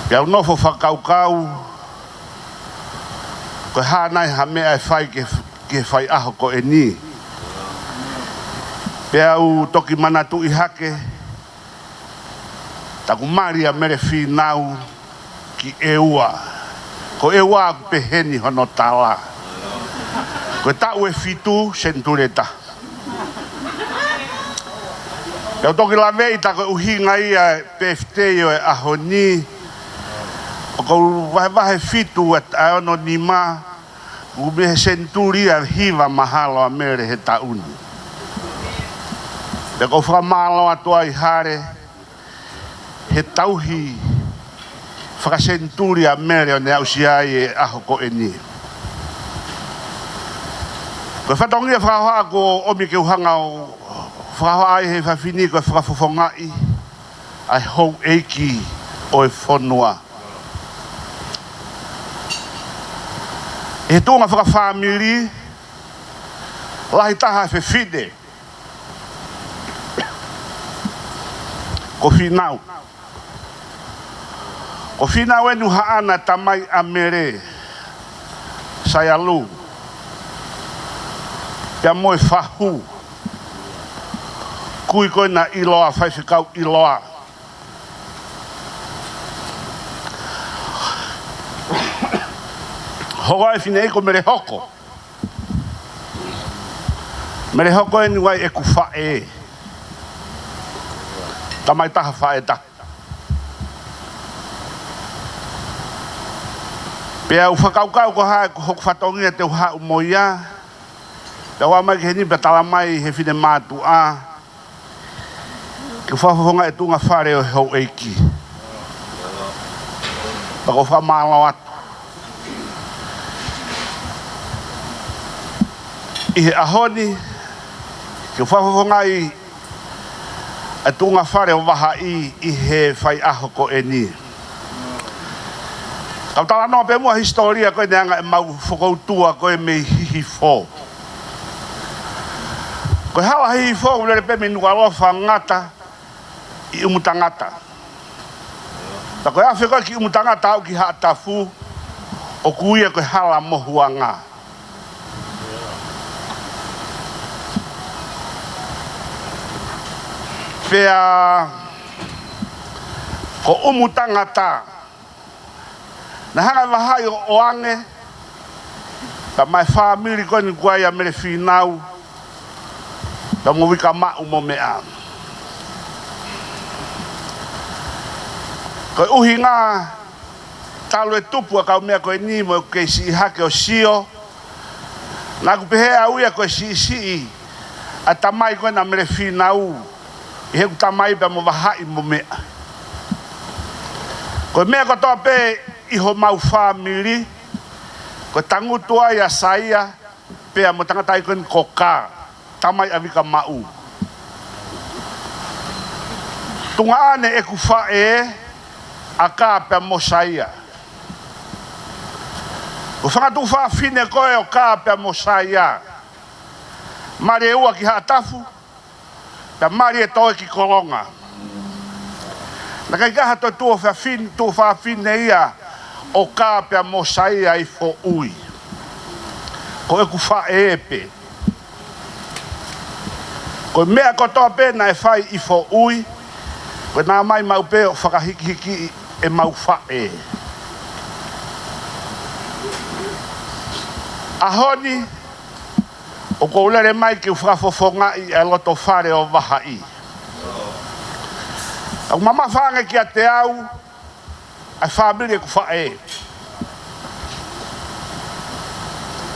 Pea u nofo fakakaukau, ko e hā nai ha meʻa ʻe fai ki he f-, ki he faiʻaho ko eni. Pea u toki manatuʻi hake, taku mali ʻa Mele Fīnau ki ʻEua. Ko ʻEua ʻoku peheni hono tala. Ko e taʻu ʻe fitu, senituli ʻe taha. Pea u toki laveʻi ta ko e ʻuhinga ia e pefitei ʻo e ʻaho ni. ʻOku ou vahevahe fitu ʻa e ono nima, ʻoku mei he senituli ʻe hiva mahalo ʻa Mele he taʻu ni. Pea ʻoku ou fakamālō atu ai Hale he tauhi fakasenituli ʻa Mele ʻo ne aʻusia ai e ʻaho ko eni. Ko e fatongia fakahohaʻa kuo ʻomi ke u hanga ʻo fakahohaʻa ai he efiafi ni ko e fakafofongaʻi ʻa e houʻeiki ʻo e fonua. ʻI he tuʻunga fakafāmili, lahi taha e fefine ko Fīnau. Ko Fīnau eni ʻoku haʻana tamai ʻa Mele, Saialu, pea mo e fahu, kui ko ena ʻiloa, faifekau ʻiloa. Hoko e fefine ko Mele Hoko. Mele Hoko eni ʻoku ʻi ai ʻeku faʻē. Tamai taha faʻē taha. Pea u fakakaukau ko e hā ʻeku hoko fatongia te u haʻu mo ia. Pea u ʻomai ki heni pea tala mai he fine mātuʻa ke u fakafofongaʻi e tuʻunga fale ʻo e houʻeiki. Pea ko e fakamālō atu. ʻI he ʻaho ni, ke u fakafofongaʻi e tuʻunga fale ʻo Vahaʻi ʻi he faiʻaho ko eni. Kau talanoa pē muʻa hisitōlia ko eni ʻa e anga ʻemau fokoutua ko e mei Hihifo. Ko e hala Hihifo ʻoku lele pē mei Nukuʻalofa ngata ʻi ʻUmutangata. Pea ko e afe ko ē ki ʻUmutangata aʻu ki Haʻatafu, ʻoku ui ia ko e hala Mohuanga. Pea ko ʻUmutangata, naʻe hanga ʻe Vahaʻi ʻo ʻoange, pea maʻu e fāmili ko eni ʻoku ʻi ai ʻa Mele Fīnau, pea mo Vika Maʻu mo meʻa. Ko e ʻuhinga, talu e tupu ʻa e kau meʻa ko eni mo e kei siʻi hake ʻo sio, naʻa ku pehē au ia ko e siʻisiʻi ʻa e tamai ko ena ʻa Mele Fīnau ʻi heʻeku tamai pea mo Vahaʻi mo meʻa. Ko e meʻa kotoa pē ʻi homau fāmili, ko e tangutu ai ʻa Saia pea mo e tangataʻeiki ko eni ko Kā, tamai ʻa Vika Maʻu. Tuongaʻane ʻeku faʻē ʻa Kā pea mo Saia. Ko e fanga tuofāfine ko ē ʻo Kā pea mo Saia, mali ʻe ua ki Haʻatafu, pea mali ʻe toe ki Kolonga. Naʻe ʻikai ke ʻi ai ha toe tuofāfine, tuofāfine ia ʻo Kā pea mo Saia ʻi Foʻui. Ko ʻeku faʻē pē. Ko e meʻa kotoa pē naʻe fai ʻi Foʻui, ko e naʻa mai maʻu pē ʻo fakahikihiki ʻemau faʻē. ʻAho ni, ʻoku ou lele mai ke u fakafofongaʻi e loto fale ʻo Vahaʻi. ʻOku mamafa ange kiate au ʻa e fāmili ʻeku faʻē.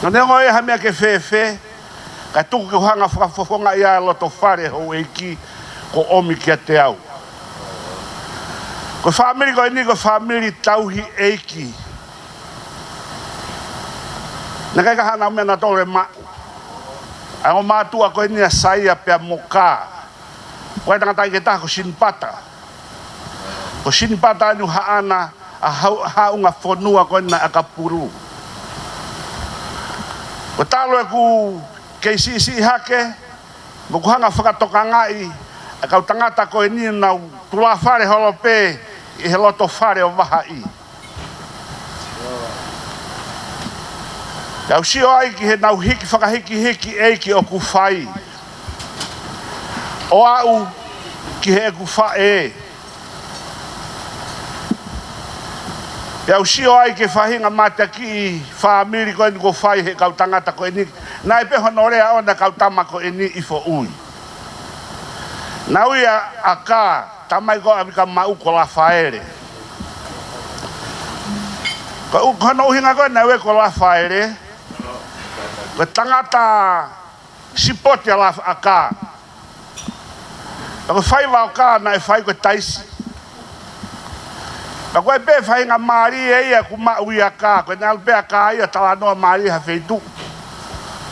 Naʻa ne ongo ia ha meʻa ke fēfē, kae tuku ke u hanga fakafofongaʻi ʻa e loto fale houʻeiki kuo ʻomi kiate au. Ko e fāmili ko eni ko e fāmili tauhi ʻeiki. Naʻe ʻikai ke ʻi ai haʻanau meʻa naʻa nau toe maʻu. ʻA e ongo mātuʻa ko eni ʻa Saia pea mo Kā. Ko e tangataʻeiki ʻe taha ko Sinipata. Ko Sinipata eni ʻoku haʻana ʻa e hau-, haʻunga fonua ko ena ʻa ʻAkapulu. Ko e talu ʻeku kei siʻisiʻi hake, mo ʻeku hanga fakatokangaʻi ʻa e kau tangata ko eni naʻa nau tulafale holo pē ʻi he loto fale ʻo Vahaʻi. Pea u sio ai ki heʻenau hiki fakahikihiki ʻeiki ʻoku fai, ʻo aʻu ki heʻeku faʻē. Pea u sio ai ki he faʻahinga mateakiʻi fāmili ko eni kuo fai ʻe he kau tangata ko eni. Naʻe pehē hono lea ʻo e kau tama ko eni ʻi Foʻui. Naʻe ui ʻa Kā, tamai ko ē ʻa Vika Maʻu, ko Lafaele. Ko e ʻu-, ko hono ʻuhinga ko ē naʻe ui ko Lafaele, ko e tangata sipoti ʻa Laf-, ʻa Kā. Pea ko e faiva ʻo Kā naʻe fai ko e taisi. Ka ko e pē faʻahinga mālie ia ʻoku maʻu ʻi ʻAkā, ko e nalu pē ʻAkā ia, talanoa mālie ha feituʻu.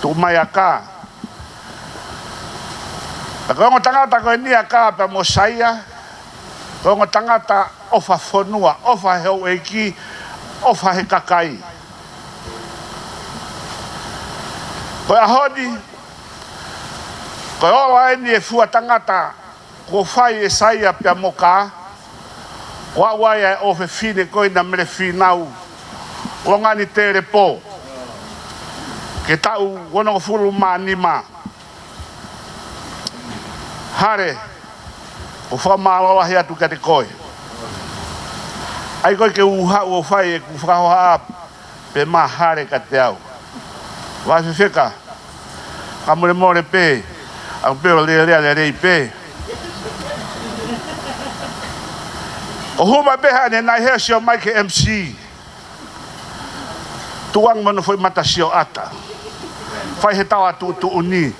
Tuʻu mai ʻAkā. Ka ko e ongo tangata ko eni ʻAkā pea mo Saia, ko e ongo tangata ʻofa fonua, ʻofa he houʻeiki, ʻofa he kakai. Ko e ʻaho ni, ko e ola eni e fua tangata, kuo fai ʻe Saia pea mo Kā, ko au ai ʻa e ʻofefine ko ē naʻa mele fīnau, Longani Telepō, ke taʻu onongofulu mā nima. Hale, ʻoku ou fakamālō lahi atu kiate koe. ʻAi koe ke u haʻu ʻo fai ʻeku fakahohaʻa pē mo Hale kiate au. Vahe fefeka, fakamolemole pē, ʻoku ou pē ʻo lea lelei pē. ʻO hū mai pē haʻane nai he sio mai ki he M C. Tuʻu ange mo hono foʻi mata sioʻata. Fai he taua tuʻutuʻuni.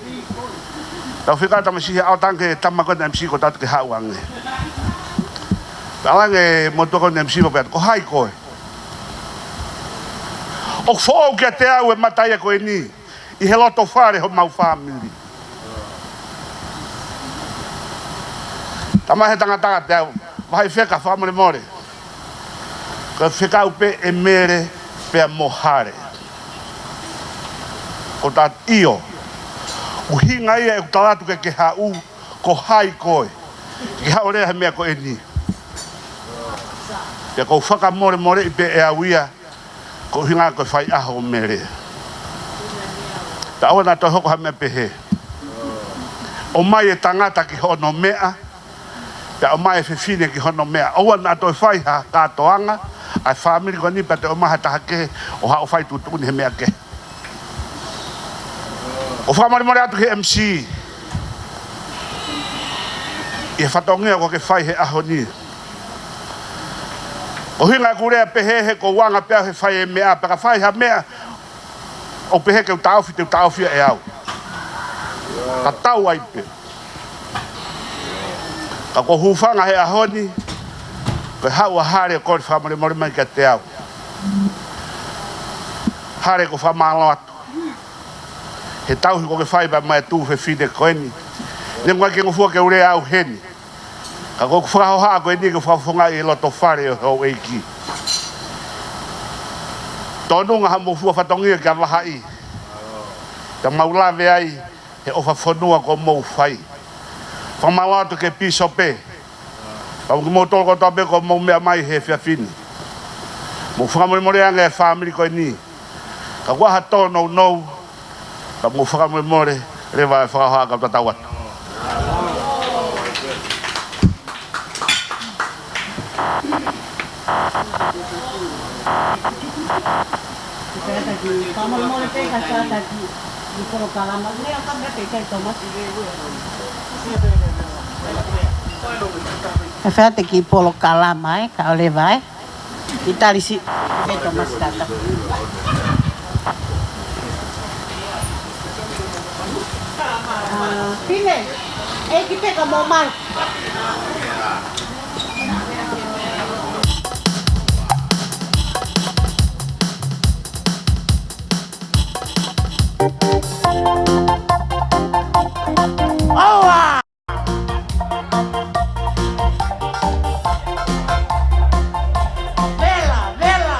Tau fika tamasiʻi he ʻaotanga ki he tama ko ena M C ko tatu ke haʻu ange. Talaange mo tuʻu ko ena M C ko pea, ko hai koe? ʻOku foʻou kiate au e mata ia ko eni ʻi he loto fale homau fāmili. Tama he tangata kiate au, vahe fefeka fakamolemole. Ko e fekau pē ʻe Mele pea mo Hale. Ko ta io. ʻUhinga ia ʻeku tala atu ke ke haʻu, ko hai koe ke haʻu ʻo lea he meʻa ko eni. Pea ʻoku ou fakamolemoleʻi pē ʻe au ia, ko e ʻuhinga ko e fai ʻaho ʻo Mele. Pea ʻoua naʻa toe hoko ha meʻa pehē. ʻOmai e tangata ki hono meʻa, pea ʻomai e fefine ki hono meʻa. ʻOua naʻa toe fai ha kātoanga ʻa e fāmili ko eni pea toe ʻomai ha taha kehe ʻo haʻu ʻo fai tuʻutuʻuni he meʻa kehe. ʻOku ou fakamolemole atu ki he M C ʻi he fatongia ʻoku ke fai he ʻaho ni. Ko e ʻuhinga ʻeku lea pehē he ʻoku ou anga pē au he fai e meʻa, pea ka fai ha meʻa ʻoku pehē ke u taʻofi, te u taʻofi ia ʻe au. Tatau ai pē. Ka ʻoku ou hūfanga he ʻaho ni, ko e haʻu ʻa Hale ʻo kole fakamolemole mai kiate au. Hale, ʻoku ou fakamālō atu he tauhi ʻoku ke fai pea mo e tuofefine ko eni. Neongo ʻeku ʻikai ke ngofua ke u lea au heni, ka ko ʻeku fakahohaʻa ko eni ke fakafofongaʻi e loto fale ʻo e houʻeiki. Tonu ngaahi mou fua fatongia kia Vahaʻi, ka mau lave ai he ʻofa fonua ʻoku mou fai. Fakamālō atu ki he pīsope, pea mo kimoutolu kotoa pē ʻoku mou meʻa mai he efiafi ni. Mou fakamolemole ange e fāmili ko eni. Ka ʻoku ʻi ai ha tōnounou, ka mou fakamolemole leva e fakahohaʻa kae tatau atu. Fai atu e kiʻi polokalama, ē, ka ʻoku leva, ē. Kiʻi tali siʻi, ē, Tomasi tata. ʻĀ, Pine, ʻEiki pē ka mou mai. ʻOua! Vela, vela.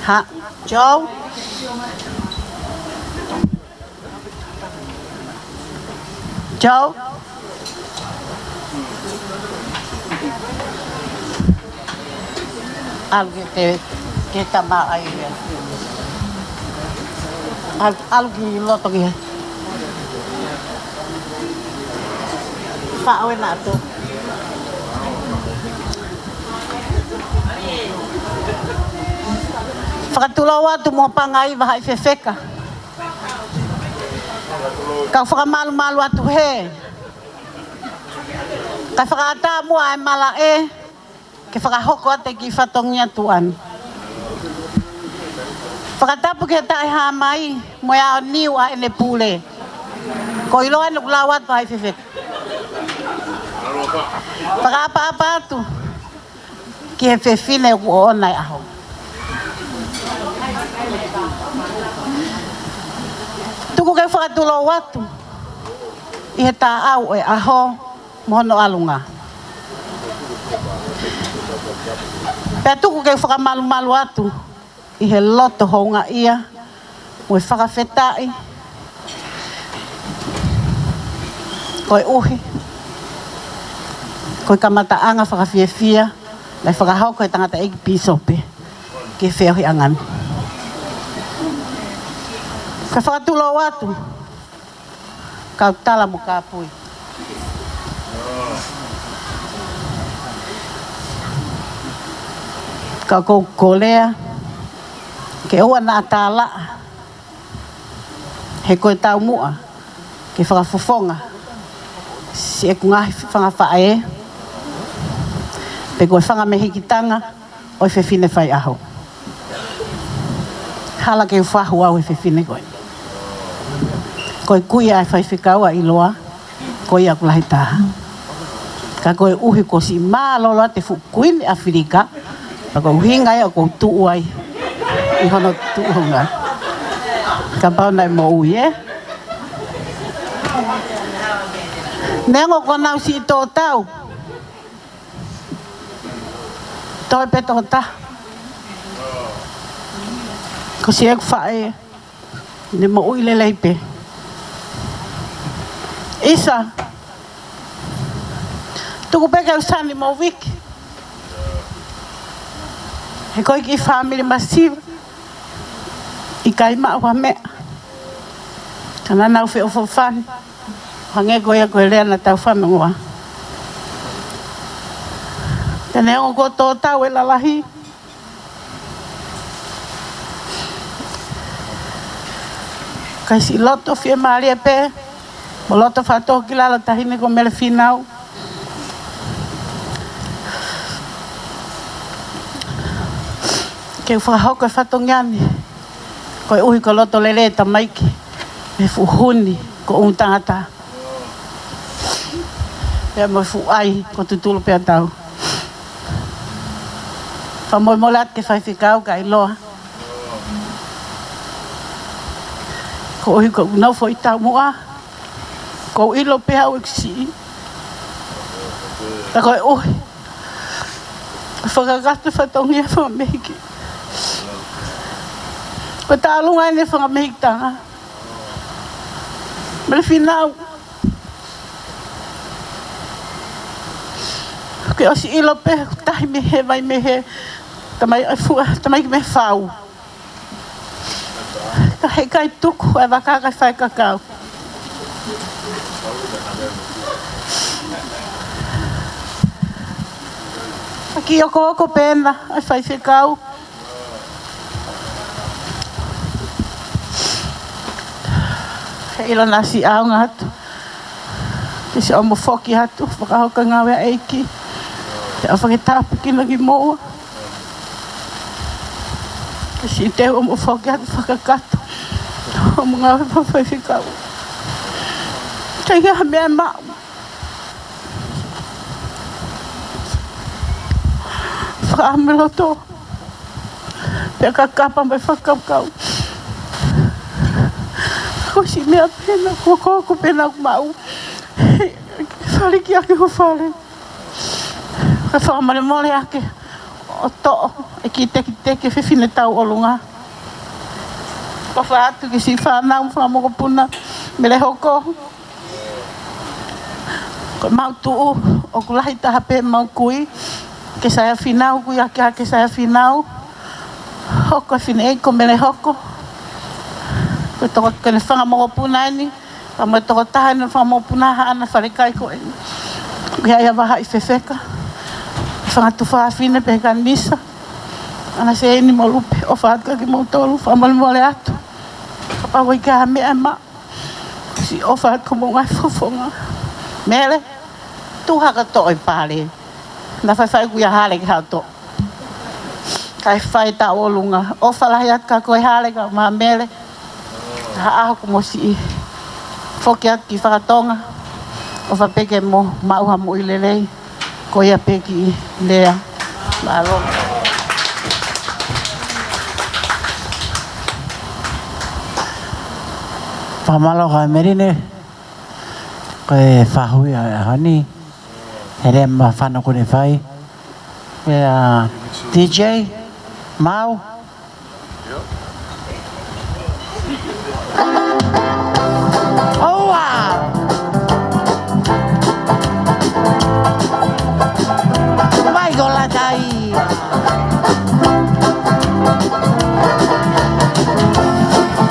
Ha, Joe? Joe? ʻAlu ki he, ki he tama ai ia. ʻAlu, ʻalu ki loto ki he. Faʻo ena atu. Fakatulou atu mo Pangai Vahaʻi Fefeka. Kau fakamalumalu atu he. Kae fakaʻatā muʻa ʻa e malaʻe ke fakahoko atu e kiʻi fatongia tuʻa ni. Fakatapu ki he Taʻehāmai mo e aoniu ʻa ʻene pule. Ko ʻiloa ʻene kulau atu ai Fefeka. Fakaʻapaʻapa atu ki he fefine ʻoku ʻoʻona e ʻaho. Tuku ke u fakatulou atu ʻi he taʻau ʻo e ʻaho mo hono ʻalunga. Pea tuku ke u fakamalumalu atu ʻi he loto houngaʻia mo e fakafetaʻi, koeʻuhi ko e kamataʻanga fakafiefia naʻe fakahoko ʻe he tangataʻeiki pīsope ki he feohiʻanga ni. Kae fakatulou atu kau tala mo kāpui. Ka ʻoku ou kolea ke ʻoua naʻa tālaʻa, he ko e taumuʻa ke fakafofonga siʻeku ngaahi fanga faʻē, pe ko e fanga mehikitanga ʻo e fefine faiʻaho. Hala ke u fahu au he fefine ko ē. Ko e kui ʻa e faifekau ʻa ʻIloa, ko ia ʻoku lahi taha. Ka koeʻuhi kuo siʻi mālōlō atu e fuʻu kuini ʻAfilika, pea ko e ʻuhinga ia ʻoku ou tuʻu ai ʻi hono tuʻunga. Kapau naʻe moʻui ē. Neongo ko ʻenau siʻi tō tau. Toe pē tō taha. Ko siʻeku faʻē, ne moʻui lelei pē. ʻIsa, tuku pē ke u sani mo Viki. He ko e kiʻi fāmili masiva. ʻIkai maʻu ha meʻa. Ka naʻa nau feʻofoʻofani. Hangē ko ia ko e lea naʻa tau fanongoa. Pea neongo kuo tō tau e lalahi, kae siʻi loto fiemālie pē, mo loto fakatōkilalo taʻahine ko Melefinau. Ke u fakahoko e fatongia ni, koeʻuhi ko e loto lelei e tamaiki, mei he fuʻu huni ko ʻū tangata. Pea mo e fuʻu ʻai ko tutulu pea tau. Fakamolemole atu ki he faifekau kae ʻiloa. Koeʻuhi ko ʻeku nofo ʻi taumuʻa, ʻoku ou ʻilo pē au ʻeku siʻi. Ka koeʻuhi fakakakato e fatongia fakamehiki. Ko e tālunga eni e fakamehikitanga. Melefinau. Ke ʻosi ʻilo pē, tahi mei he vai mei he tamai, ʻa e fua, tamaiki mei he fau. Ka heʻikai tuku ʻa e vaka kae fai e kakau. Ka kiʻi okooko pē ena ʻa e faifekau. He ʻilo naʻa siʻi ʻaonga atu ke siʻi ʻomi foki atu fakahoko e ngāue ʻa e ʻEiki. Ke ʻofa ke tāpuekina kimoua. Ke siʻi teu ʻomi foki atu fakakakato hoʻomo ngāue fakafaifekau. ʻIkai ke ʻi ai ha meʻa ʻe maʻu. Fakaʻamu e loto. Pea kakapa mai fakakaukau. Ko e siʻi meʻa pē naʻa ku, ko, ko pē naʻa ku maʻu. Fale ki ake ho fale. Ka fakamolemole ake ʻo toʻo e kiʻi tekiteki e fefine tauʻolunga. ʻOfa atu ki siʻi fānau, fakamokopuna, Mele Hoko. Ko ʻemau tuʻu, ʻoku lahi taha pē ʻemau kui. Ke Saia Finau, kui ake ʻa ke Saia Finau. Hoko e fineʻeiki ko Mele Hoko. Ko e toko, ko ʻene fakamokopuna eni. Ka mo e tokotaha eni fakamokopuna Haʻana Falekai ko eni. ʻOku ʻi ai ʻa Vahaʻi Fefeka. Fanga tuofāfine pē Kanisa. ʻAna Seini mo Lupe, ʻofa atu kia kimoutolu, fakamolemole atu. Kapau ʻoku ʻikai ha meʻa ʻe maʻu. Siʻi ʻofa atu ki hoʻomou ngaahi fofonga. Mele, tuʻu hake ʻo toʻo e pale. Naʻa faifai ʻoku ʻi ai Hale ke haʻu ʻo toʻo. Kae fai tauʻolunga. ʻOfa lahi atu kia koe Hale kae ʻumaʻā Mele. Ha ʻaho kuo mou siʻi foki atu ki faka-Tonga. ʻOfa pē ke mou maʻu ha moʻui lelei. Ko ia pē kiʻi lea. Mālō. Fakamālō kia Meline. Ko e faʻahi ʻa e ʻaho ni. He lea māfana kuo ne fai. Pea D J, mau. ʻOua! Mai ko Lataia.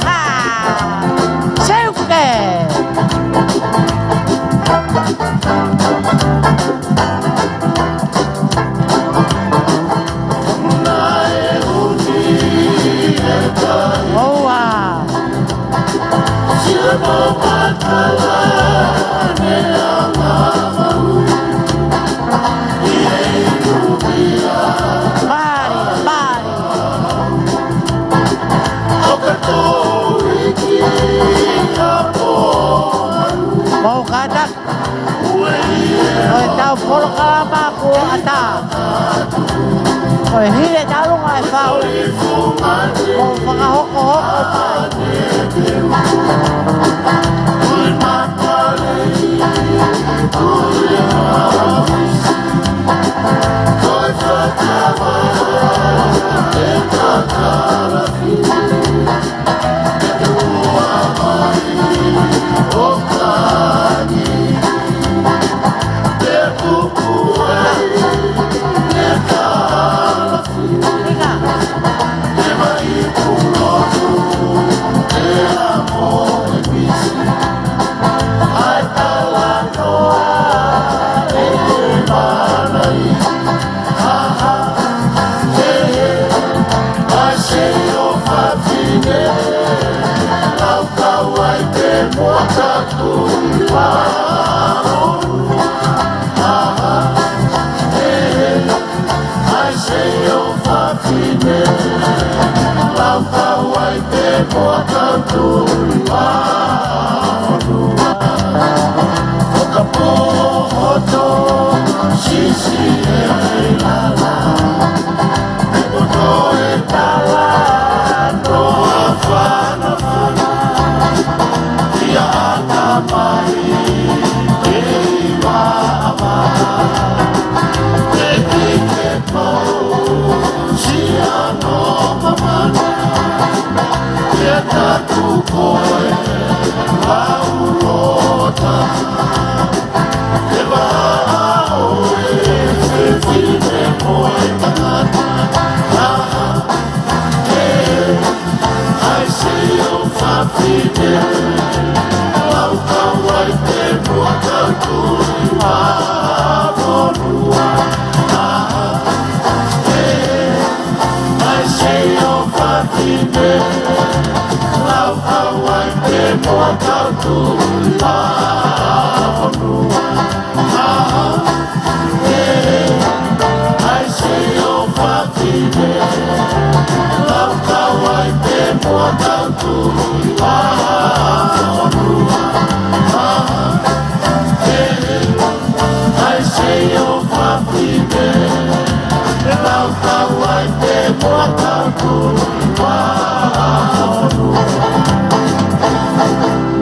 ʻĀ, seuke. ʻOua. Mari, mari. Mou kātaki. Ko e tau polokalama kuo ʻatā. Ko e hile talu ngaahi fau. Ko e fakahokohoko mai.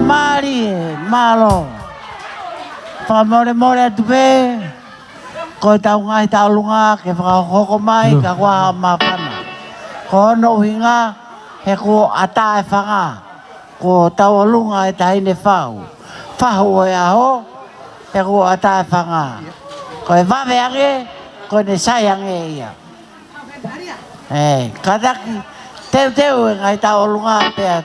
Mālie, mālō. Fakamolemole atu pē, ko ʻetau ngaahi tauʻolunga ke fakahoko mai, ka kuo māfana. Ko hono ʻuhinga, he kuo ʻatā e fanga, kuo tauʻolunga e taʻahine fahu. Fahu ʻo e ʻaho, he kuo ʻatā e fanga. Ko e vave ange, ko ʻene sai ange ia. ʻE, kātaki, teuteu e ngaahi tauʻolunga pea.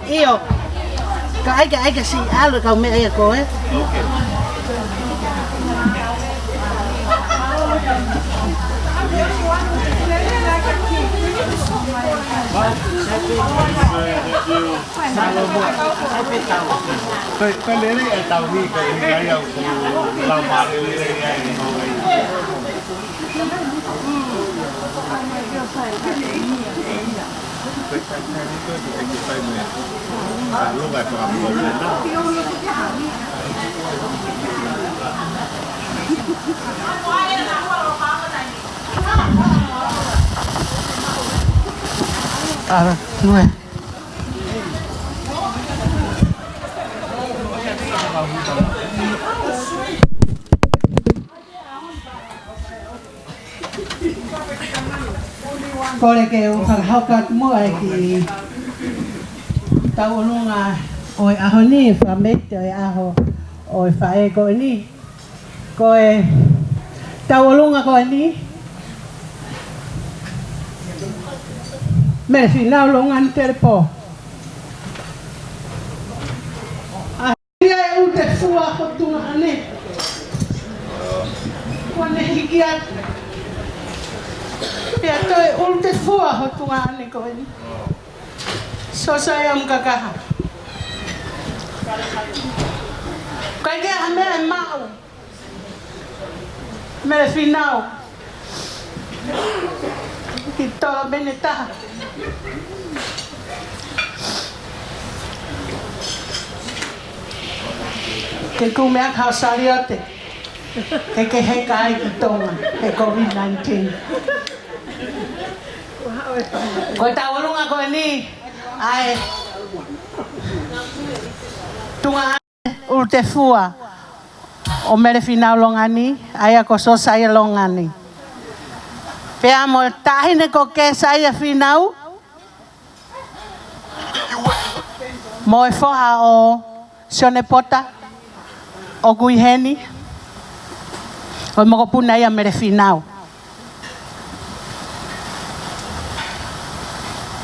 ʻIo. Ka ʻai ke, ʻai ke siʻi ʻalu e kau meʻa ia ko ē. Ko e, ko e lele e tau ni, ko e ni ai au ku lau mālele ai. Ara, nue. Kole ke u fakahoko atu muʻa e kiʻi tauʻolunga ʻo e ʻaho ni, fakameʻite ʻo e ʻaho ʻo e faʻē ko eni. Ko e tauʻolunga ko eni, Mele Fīnau Longani Telepō. Ia e ʻUlutefua ho tuongaʻane. Kuo ne hiki atu. Pea toe ʻUlutefua ho tuongaʻane ko eni. Sosaia Mukakaha. Kae kehe ha meʻa ʻe maʻu. Mele Fīnau. Ki tolo mene taha. Ke kumi ʻaki hao saliote. Ke ke heka ai ki Tonga. He COVID nineteen. Ko e tauʻolunga ko eni. ʻA e tuongaʻane ʻUlutefua ʻo Mele Fīnau Longani, ʻa ia ko Sosaia Longani. Pea mo e taʻahine ko Kesaia Fīnau, mo e foha ʻo Sione Pota, ʻoku ʻi heni, ʻo e mokopuna ia Mele Fīnau.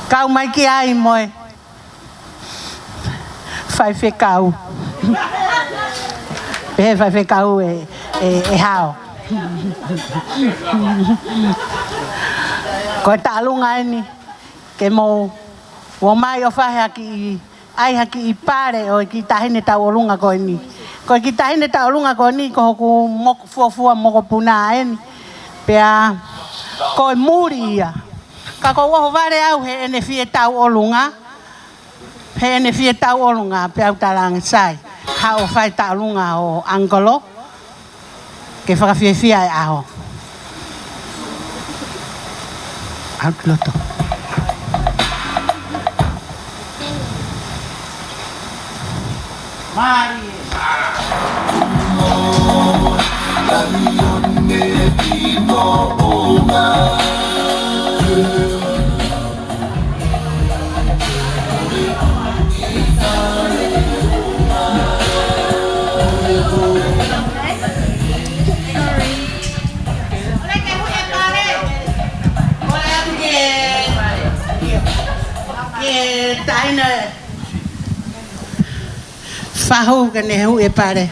Kau mai ki ai mo e faifekau. Pehē faifekau ʻe, ʻe, ʻe hao. Ko e tauʻolunga eni, ke mou ō mai ʻo fai ha kiʻi, ʻai ha kiʻi pale ʻo e kiʻi taʻahine tauʻolunga ko eni. Ko e kiʻi taʻahine tauʻolunga ko eni, ko hoku mok-, fuofua mokopuna eni. Pea, ko e muli ia. Ka ʻoku ou ʻohovale au heʻene fie tauʻolunga. Heʻene fie tauʻolunga, pea u talaange sai. Haʻu ʻo fai tauʻolunga ʻo ʻAngikolo. Ke fakafiefia e ʻaho. ʻAlu ki loto. Mālie. ʻAina ē. Fahu ke ne huʻi e pale.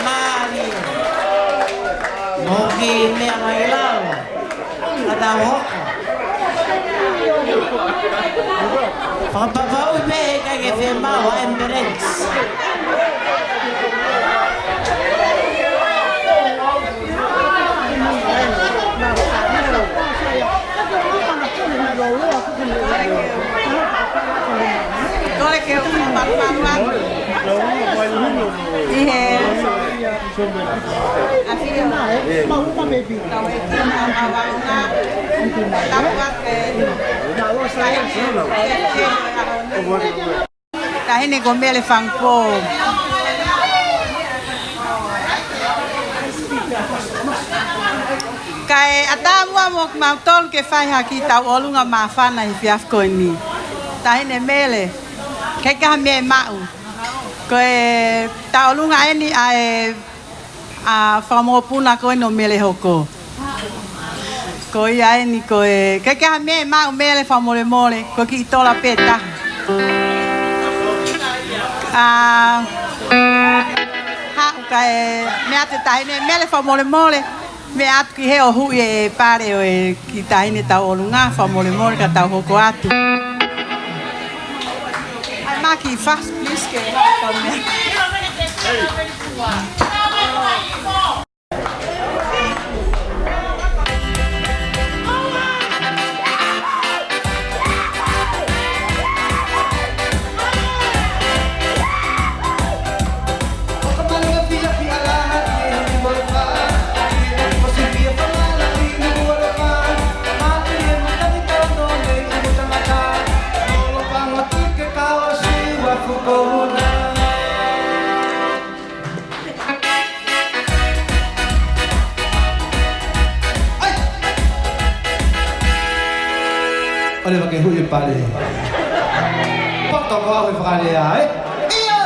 Mālie. Mo ki meʻa mai lau. Ka tau hoko. Fakapapauʻi pē he ʻikai ke fiemaʻu ha ambulance. Kole ke u malumalu atu. ʻI he ʻaho ni, kau e tino ʻa Vauna, tapu ake. Taʻahine ko Mele Fangupō. Kae ʻatā muʻa mo kimautolu ke fai ha kiʻi tauʻolunga māfana he efiafi ko eni. Taʻahine Mele, ʻikai ke ʻi ai ha meʻa ʻe maʻu. Ko e tauʻolunga eni ʻa e, ʻa e fakamokopuna ko eni ʻo Mele Hoko. Ko ia eni ko e, ʻikai ke ʻi ai ha meʻa ʻe maʻu Mele fakamolemole, ko e kiʻi tola pē ʻe taha. ʻA, haʻu kae meʻa atu e taʻahine Mele fakamolemole, meʻa atu ki he ʻo huʻi e pale ʻo e kiʻi taʻahine tauʻolunga fakamolemole ka tau hoko atu. ʻAi mai ha kiʻi fast, please, ke tau meʻa. ʻOua leva ke huʻi e pale. Poto ko au he fakalea, ē? ʻIo!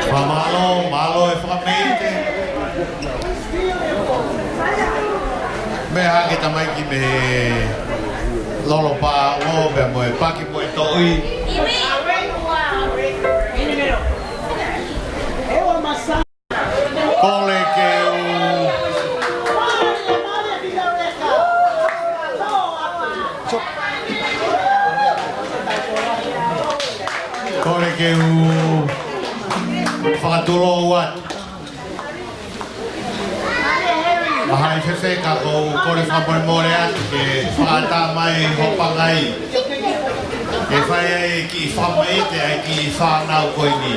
Fakamālō, mālō e fakameite. Meʻa hake tamaiki mei he Lolo Pā ʻo pea mo e Paki mo e Toʻi. Kole ke u, kole ke u fakatulou atu. Mahalo ʻe fēfē ka ʻoku ou kole fakamolemole atu ke fakaʻatā mai ho pangai. Ke fai ai e kiʻi fakamoʻoni ʻa e kiʻi fānau ko eni.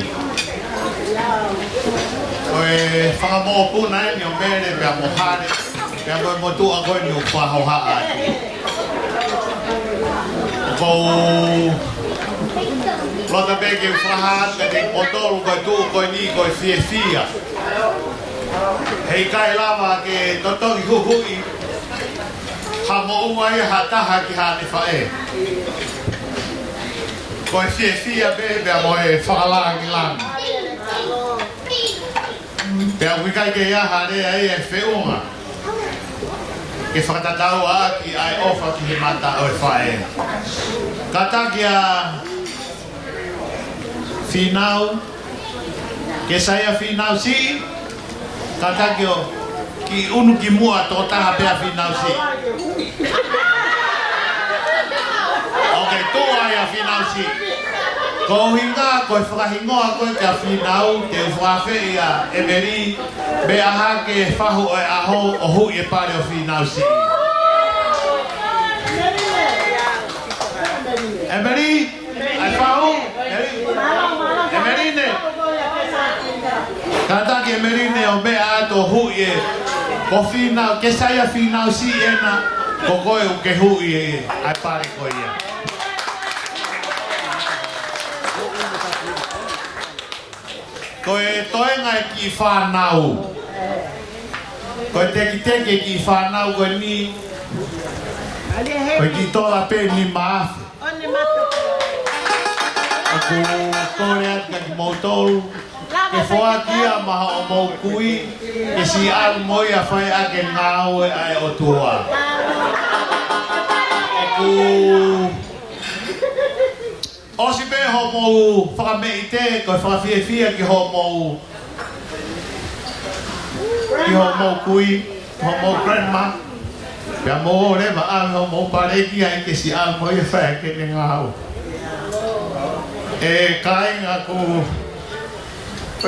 Ko e fanga mokopuna eni ʻo Mele pea mo Hale, pea mo e motuʻa ko eni ʻoku fakahohaʻa atu. ʻOku ou loto pē ke u fakahā atu kiate kimoutolu ko e tuʻu ko eni ko e fiefia. Heʻikai lava ke totongi huhuʻi ha moʻua ia ha taha ki haʻane faʻē. Ko e fiefia pē pea mo e fakalāngilangi. Pea ʻoku ʻikai ke ʻi ai ha lea ia ʻe feʻunga ke fakatatau ʻaki ʻa e ʻofa ki he mata ʻo e faʻē. Kātaki ʻa Fīnau, Kesaia Fīnau Siʻi, kātaki ʻo kiʻi ʻunu ki muʻa toko taha pē ʻa Fīnau Siʻi. ʻOku tuʻu ai ʻa Fīnau Siʻi. Ko e ʻuhinga ko e fakahingoa ko ē kia Fīnau, te u fakaafeʻi ʻa ʻEmeli, meʻa hake fahu ʻo e ʻaho ʻo huʻi e pale ʻo Fīnau Siʻi. ʻEmeli, ʻai fahu, ʻEmeli, ʻEmeli ne. Kātaki ʻEmeli ne ʻo meʻa atu ʻo huʻi e, ko Fīnau, Kesaia Fīnau Siʻi ena, ko koe ʻoku ke huʻi e, ʻa e pale ko ia. Ko e toenga e kiʻi fānau. Ko e tekiteki e kiʻi fānau ko eni. Ko e kiʻi tola pē nima afe. ʻOku ou kole atu kia kimoutolu ke foaki ia maʻa hoʻomou kui, ke siʻi ʻalu mo ia ʻo fai ʻaki e ngāue ʻa e ʻOtua. ʻOku ʻosi pē hoʻomou fakameʻite, ko e fakafiefia ki hoʻomou, ki hoʻomou kui, hoʻomou grandma. Pea mou ō leva ʻo ʻave hoʻomou pale ki ai ke siʻi ʻalu mo ia ʻo fai ʻaki ʻene ngāue. ʻE kāinga, ko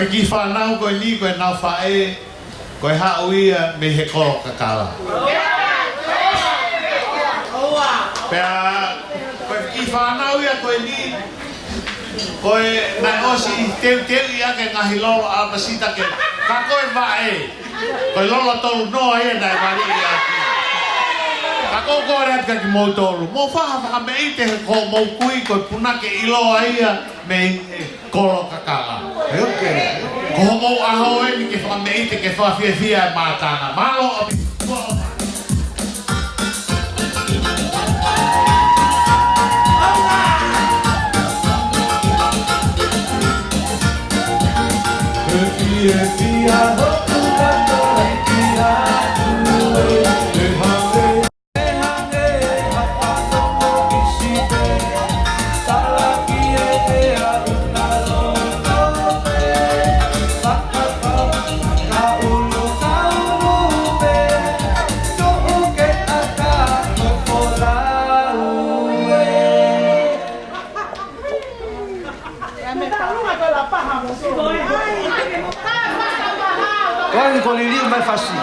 e kiʻi fānau ko eni ko ʻenau faʻē, ko e haʻu ia mei he kolo kakala. Pea ko e kiʻi fānau ia ko eni, ko e naʻe ʻosi teuteuʻi ʻaki e ngaahi lolo ʻalasita ke, ka ko e vaʻe, ko e lolo tolu noa ia naʻe vali ia ʻaki. Ka ʻoku ou kole atu kia kimoutolu, mou fai ha fakameʻite ki hoʻomou kui, ko e punake ʻiloa ia mei he kolo kakala. ʻE, ʻoku ko hoʻomou ʻaho eni ke fakameʻite, ke fakafiefia e mātanga. Mālō ʻaupito. Ko e ko liliu mai fasi.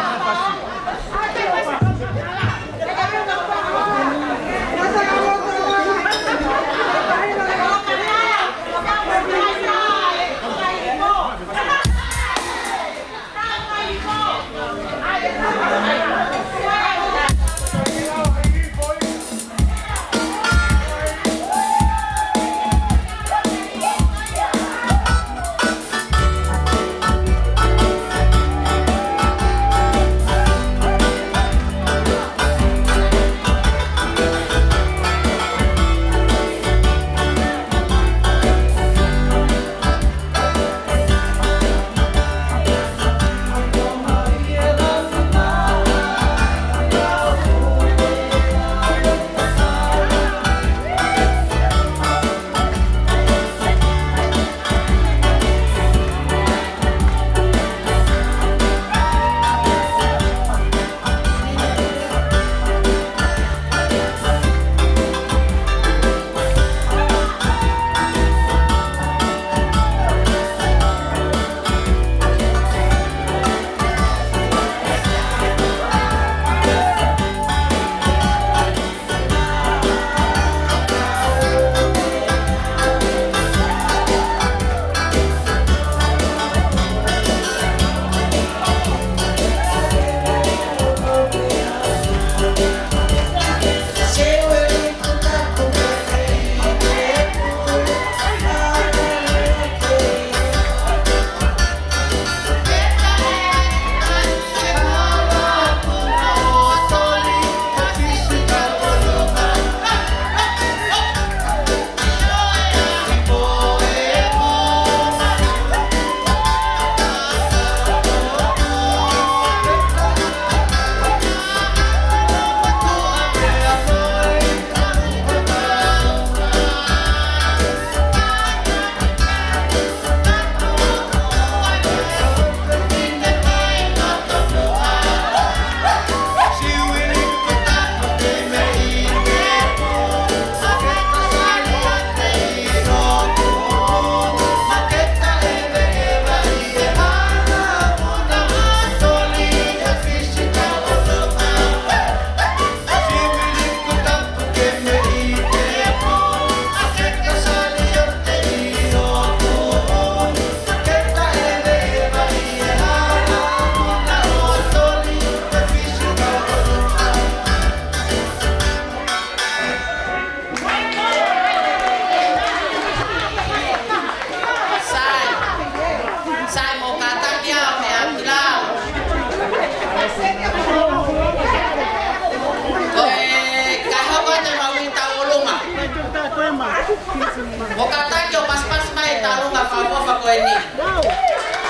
Mo kātaki ʻo pasipasi mai e tauʻolunga fakaʻofoʻofa ko eni.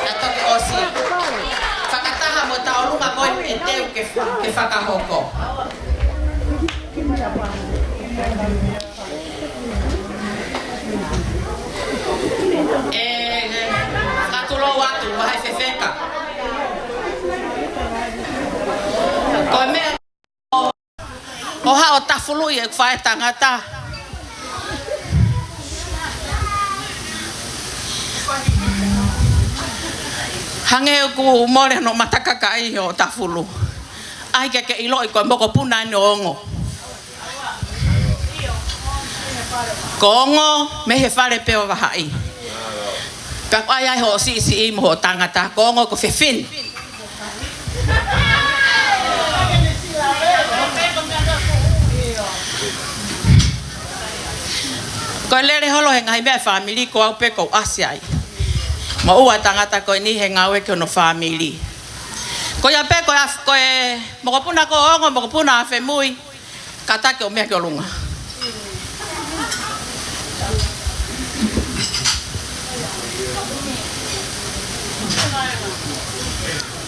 Ka toki ʻosi. Fakataha mo e tauʻolunga ko eni ʻe teu ke fa-, ke fakahoko. ʻE, ʻe, fakatulou atu, vahe fefeka. Ko e meʻa ʻo haʻu ʻo tafuluʻi e faʻētangata. Hangē ʻoku mole hono matakakaʻi ʻo tafulu. ʻAi ke ke ʻiloʻi ko e mokopuna eni ʻo Ongo. Ko Ongo mei he fale pē ʻo Vahaʻi. Ka ko e ʻai ai hoʻo siʻisiʻi mo hoʻo tangata, ko Ongo ko e fefine. Ko e lele holo he ngaahi meʻa fāmili ko au pē ʻoku ou ʻasi ai. Mo ua tangata ko eni he ngāue ki hono fāmili. Ko ia pē ko e af-, ko e mokopuna ko Ongo, mokopuna ʻa Femui. Kātaki ʻo meʻa ki ʻolunga.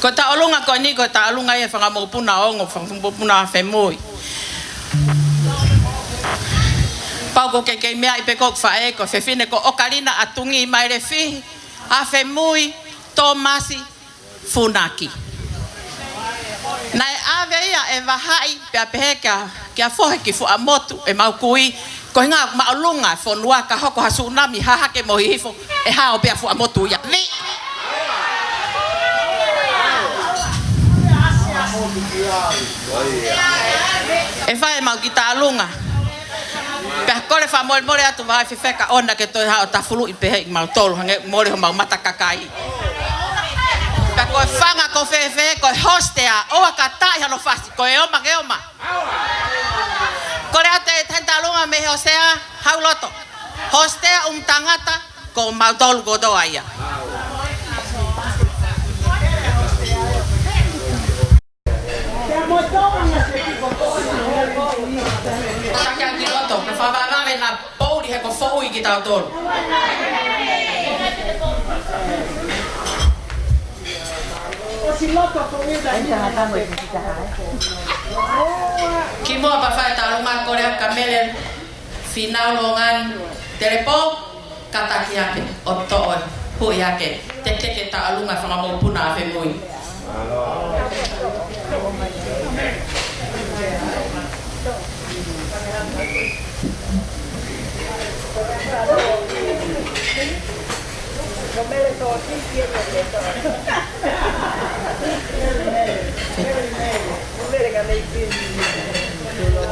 Ko e tauʻolunga ko eni, ko e tauʻolunga ia e fanga mokopuna ʻo Ongo, fanga mokopuna ʻa Femui. Pau ko e kei meʻa ʻi pē ko e faʻē, ko e fefine ko ʻOkalina ʻa Tungi Mailefi, ʻa Femui, Tōmasi, Funaki. Naʻe ʻave ia ʻe Vahaʻi, pea pehē kia, kia Fohe ki Fuaʻamotu ʻemau kui, ko e ʻuhinga māʻolunga e fonua ka hoko ha sunami hahake mo hihifo ʻe hao pē ʻa Fuaʻamotu ia. Ni! ʻE fai ʻemau kiʻi tauʻolunga. Pea kole fakamolemole atu vahe fefeka ʻoua ke toe haʻu ʻo tafuluʻi pehē ʻi mautolu hangē mole homau matakakaʻi. Pea ko e fanga ko fēfē, ko e hostea, ʻoua ka taʻi hano fasi, ko e oma ke oma. Kole atu e taʻi tauʻolunga mei he hostea, hau loto. Hostea ʻumu tangata, ko mautolu kotoa ia. Taki ʻaki loto, ka fakavavevave na pouli he ko foʻui kitautolu. Kimuʻa pea fai e tauʻolunga, kole atu kia Mele Finau Longani Telepō, kātaki hake ʻo toʻo e huʻi hake, teketeke tauʻolunga fanga mokopuna ʻa Femui.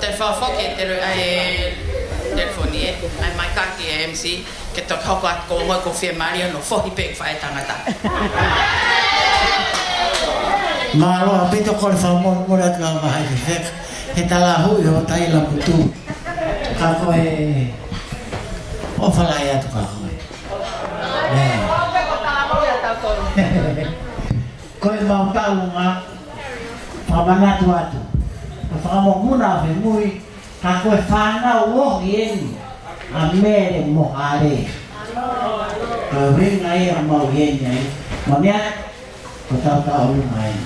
Te fakafoki e tele-, ʻa e telefoni ē, ʻai mai kātaki e M C, ke toki hoko atu ko Ongo ko e fiemālie hono fohi pē faʻētangata. Mālō ʻaupito, kole fakamolemole atu kia Vahaʻi fefeka, he talahuʻi hoʻo taila putu. Ka ko e ʻofa lahi atu kia koe. ʻĒ. Ko e mau tauʻolunga, fakamanatu atu. Ko e fanga mokopuna ʻa Femui, ka ko e fānau ohi eni ʻa Mele mo Hale. Ko e ʻuhinga ia ʻoku mau ʻi heni ai. Mo e meʻa, ko e tauʻolunga eni.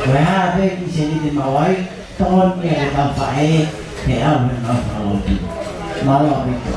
Ko e hā pē kiʻi sēniti ʻe maʻu ai, tokoni ia ke tau faʻē, he ʻaho ʻe nau fakalotu. Mālō ʻaupito.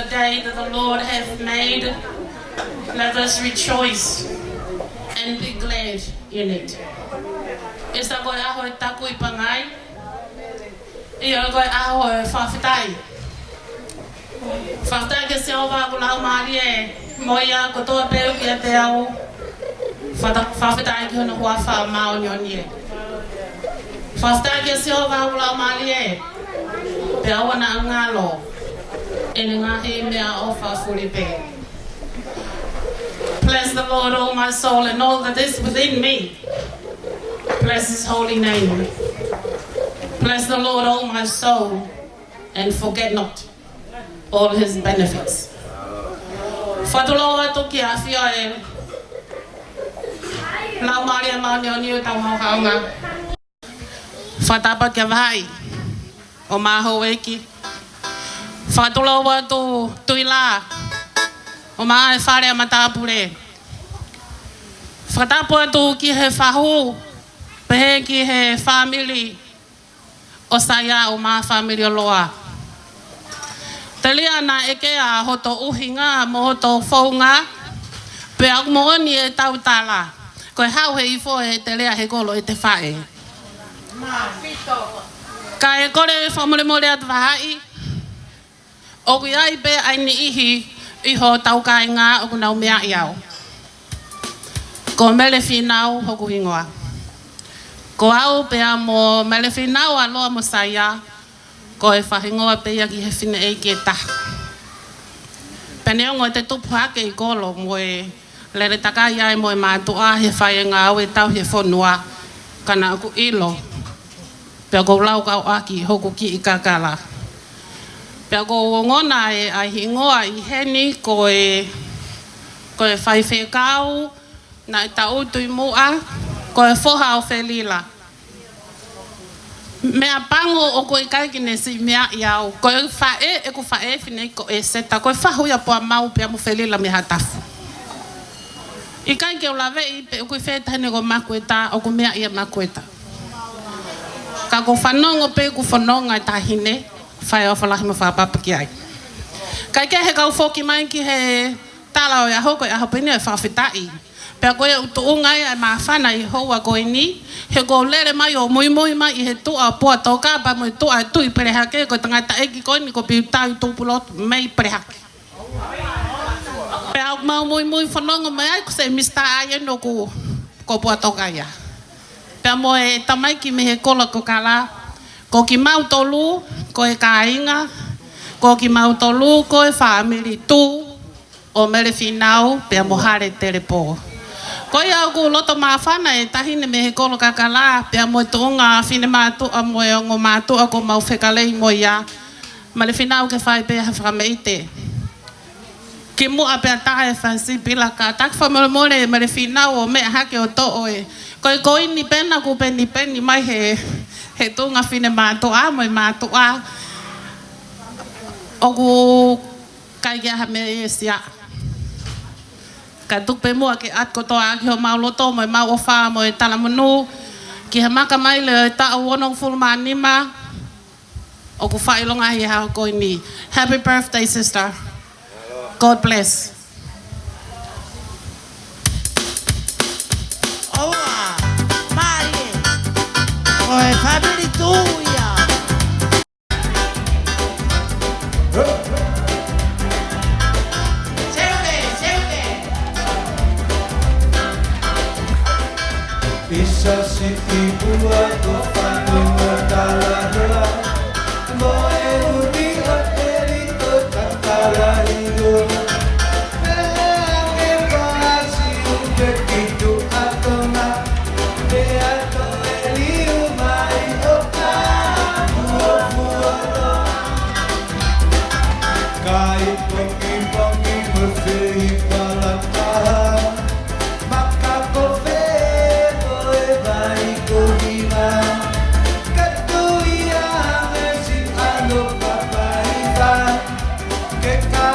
Day that the Lord hath made, let us rejoice and be glad in it. ʻIsa, ko e ʻaho ʻo e takuipangai, ʻio, ko e ʻaho ʻo e fakafetaʻi. Fakafetaʻi kia Sihova ʻa hoku laumālie, mo ia kotoa pē ʻoku ʻiate au. Fata-, fakafetaʻi ki hono huafa māʻoniʻoni ē. Fakafetaʻi kia Sihova ʻa hoku laumālie, pea ʻoua naʻa ngalo ʻene ngaahi meʻaʻofa fulipē. Bless the Lord, O my soul, and all that is within me. Bless his holy name. Bless the Lord, O my soul, and forget not all his benefits. Fakatulou atu ki he ʻafio ʻa e Laumālie Māʻoniʻoni ʻo ʻetau haohaonga. Fakatapu kia Vahaʻi, ʻo ma houʻeiki. Fakatulou atu Tuʻi Lā, ʻo ma e fale ʻa matāpule. Fakatapu atu ki he fahu, pehē ki he fāmili ʻo Saia, ʻo ma fāmili ʻo Loa. Telia naʻe ʻeke ʻa hoto ʻuhinga mo hoto founga, pea ʻoku moʻoni ʻetau tala. Ko e haʻu he ifo ʻe Telia he kolo ʻete faʻē. Kae kole fakamolemole atu Vahaʻi, ʻoku ʻi ai pē ʻa e niʻihi ʻi hotau kāinga ʻoku nau meaʻi au. Ko Mele Fīnau hoku hingoa. Ko au pea mo Mele Fīnau, ʻa Loa mo Saia, ko e fakahingoa pē ia ki he fineʻeiki ʻe taha. Pea neongo ʻete tupu hake ʻi kolo mo e lele takai ai mo e mātuʻa he fai e ngāue tauhi e fonua, ka naʻa ku ʻilo, pea ʻoku ou laukau ʻaki hoku kiʻi kakala. Pea ʻoku ou ongona e ʻai hingoa ʻi heni ko e, ko e faifekau naʻe taʻutu ʻi muʻa, ko e foha ʻo Felila. Meʻapango ʻoku ʻikai ke ne siʻi meaʻi au. Ko e faʻē, ʻeku faʻē fineʻeiki ko ʻEseta, ko e fahu ia ʻa Puamau pea mo Felila mei Haʻatafu. ʻIkai ke u laveʻi pe ʻoku ʻi fē taʻahine ko Makueta, ʻoku meaʻi ʻa Makueta. Ka ʻoku ou fanongo pē ʻoku fononga e taʻahine, fai ʻofa lahi mo fakapapa ki ai. Kae kehe kau foki mai ki he tala ʻo e ʻaho, ko e ʻaho pē eni ʻo e fakafetaʻi. Pea ko e ʻū tuʻunga ia ʻe māfana ʻi he houa ko eni, he ʻoku ou lele mai ʻo muimui mai ʻi he tuʻa ʻo Puatoka, pea mo e tuʻa ʻo Tuʻipelehake, ko e tangataʻeiki ko eni ko Piutau Tupulotu mei Pelehake. Pea ʻoku mau muimui fononga mai ai, ko se Mista Aia ʻoku ko Puatoka ia. Pea mo e tamaiki mei he kolo ko Kala, ko kimautolu ko e kāinga, ko kimautolu ko e fāmili tuʻu ʻo Mele Fīnau pea mo Hale Telepō. Ko ia ʻoku loto māfana e taʻahine mei he kolo Kakala, pea mo e tuʻunga finemātuʻa mo e ongo mātuʻa ʻoku mau fekalei mo ia. Mele Fīnau, ke fai pē ha fakameʻite. Kimuʻa pea tā e fasi pila, ka taki fakamolemole Mele Fīnau ʻo meʻa hake ʻo toʻo e koini pena ʻoku penipeni mai he, he tuʻunga finemātuʻa mo e mātuʻa. ʻOku ʻikai ke ʻi ai ha meʻa ʻe siʻa. Ka tuku pē muʻa ke ʻatu kotoa ʻaki homau loto mo ʻemau ʻofa mo e talamonū ki he maka maile ʻo e taʻu onongofulu mā nima ʻoku fakaʻilongaʻi he ʻaho ko eni. Happy birthday, sister. God bless. ʻOua, mālie. Ko e fāmili tuʻu ia. ʻIsa siʻi ua ko fanu mo talahela, mo e uri ʻo e lito tatala ʻi lua. Pea ke fasi uke ki tuʻa Tonga, pea toe liu mai ʻo ka fuofua loa. Kai pongipongi mo fei palataha, maka ko fē mo e vai ko hiva. Ka tui ange si ʻAlo Papaiva, ke ka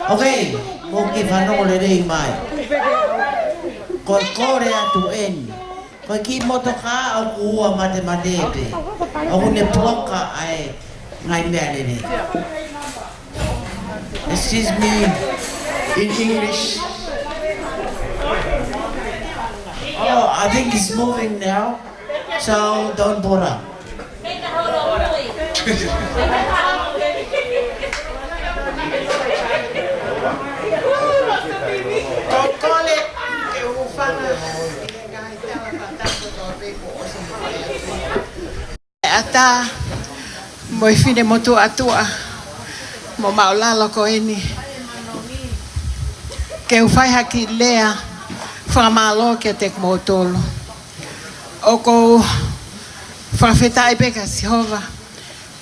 Ok, mou kiʻi fanongo lelei mai. Ko e kole atu eni. Ko e kiʻi motokā ʻoku ua matemate pē. ʻOku ne puaka ai ngaahi meʻa lelei. Excuse me, in English. Oh, I think it's moving now. So don't bother. Ko e kole ke u hūfanga ʻi he ngaahi tala fakatapu kotoa pē kuo ʻosi. ʻAtā mo e finemotuʻa tuʻa mo māʻulalo ko eni, ke u fai ha kiʻi lea fakamālō kiate kimoutolu. ʻOku ou fakafetaʻi pē kia Sihova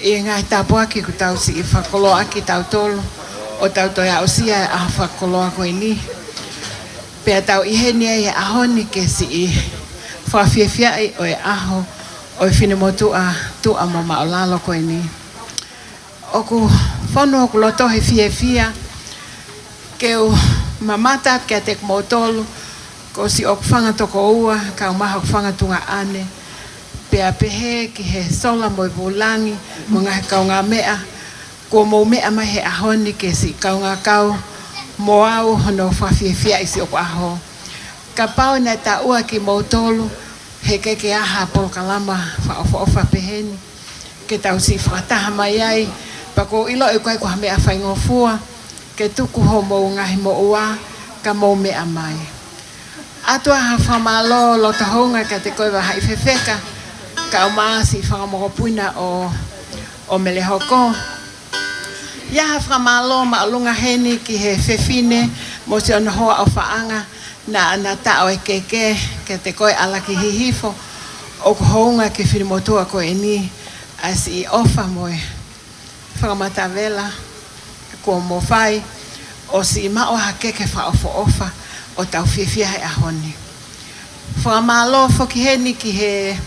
ʻi he ngaahi tāpuaki kuo tau siʻi fakakoloaʻaki tautolu, ʻo tau toe aʻusia e ʻaho fakakoloa ko eni. Pea tau ʻi heni ai he ʻaho ni ke siʻi fakafiefiaʻi ʻo e ʻaho ʻo e finemotuʻa tuʻa mo māʻulalo ko eni. ʻOku fonu hoku loto he fiefia ke u mamata kiate kimoutolu, ko siʻoku fanga tokoua, kae ʻumaʻā hoku fanga tuongaʻane, pea pehē ki he sola mo e vūlangi mo e ngaahi kaungāmeʻa kuo mou meʻa mai he ʻaho ni ke siʻi kaungā kau mo au hono fakafiefiaʻi siʻoku ʻaho. Kapau naʻe taʻua kimoutolu he ʻikai ke ʻi ai ha polokalama fakaʻofoʻofa peheni ke tau siʻi fakataha mai ai, pea ʻoku ou ʻiloʻi ʻoku ʻikai ko ha meʻa faingofua ke tuku homou ngaahi moʻua ka mou meʻa mai. ʻOatu ʻa e fakamālō loto houngaʻia kiate koe Vahaʻi Fefeka, kae ʻumaʻā siʻi fanga mokopuna ʻo, ʻo Melehoko. ʻI ai ha fakamālō māʻolunga heni ki he fefine mo siʻono hoa ʻofaʻanga naʻa na taʻo e keke kiate koe ʻAlaki Hihifo, ʻoku hounga ki he finemotuʻa ko eni ʻa e siʻi ʻofa mo e fakamatavela kuo mo fai ʻo siʻi maʻu ha keke fakaʻofoʻofa ʻo tau fiefia he ʻaho ni. Fakamālō foki heni ki he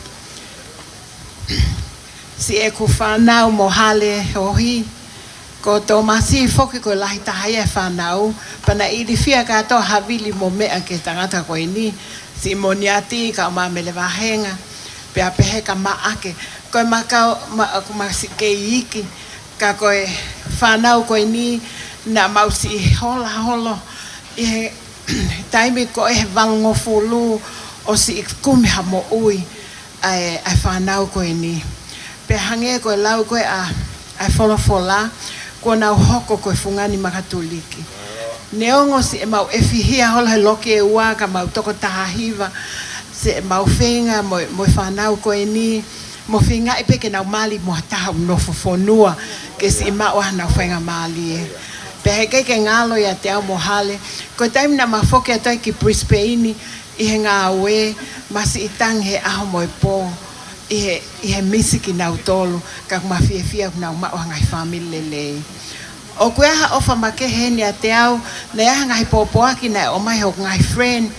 siʻeku fānau mo Hale Hohi, ko Tōmasi foki ko e lahi taha ia e fānau, pea naʻe ilifia kātoa ha vili mo meʻa ki he tangata ko eni, siʻi Moniati kae ʻumaʻā Mele Vahenga, pea pehē kia Maʻake. Ko e makau, ma, ʻoku ma siʻi kei iiki, ka ko e fānau ko eni naʻa mau siʻi hola holo ʻi he taimi ko ē he valungofulu ʻo siʻi kumi ha moʻui ʻa e, ʻa e fānau ko eni. Pea hangē ko e lau ko ē ʻa, ʻa e folofola, kuo nau hoko ko e fungani makatuliki. Neongo siʻi mau ʻefihia holo he loki ʻe ua ka mau toko taha hiva, siʻi mau feinga mo, mo e fānau ko eni, mo feingaʻi pē ke nau mali mo ha taha ʻoku nofo fonua ke siʻi maʻu ʻa honau faingamālie. Pea he ʻikai ke ngalo ʻiate au mo Hale, ko e taimi naʻa ma foki atu ai ki Brisbane ʻi he ngāue, ma siʻi tangi he ʻaho mo e pō ʻi he, ʻi he misi kinautolu, ka ʻoku ma fiefia ʻoku nau maʻu ha ngaahi fāmili lelei. ʻOku ʻi ai ha ʻofa makehe heni ʻiate au, naʻe ʻi ai ha ngaahi pōpoaki naʻe ʻomai hoku ngaahi friend,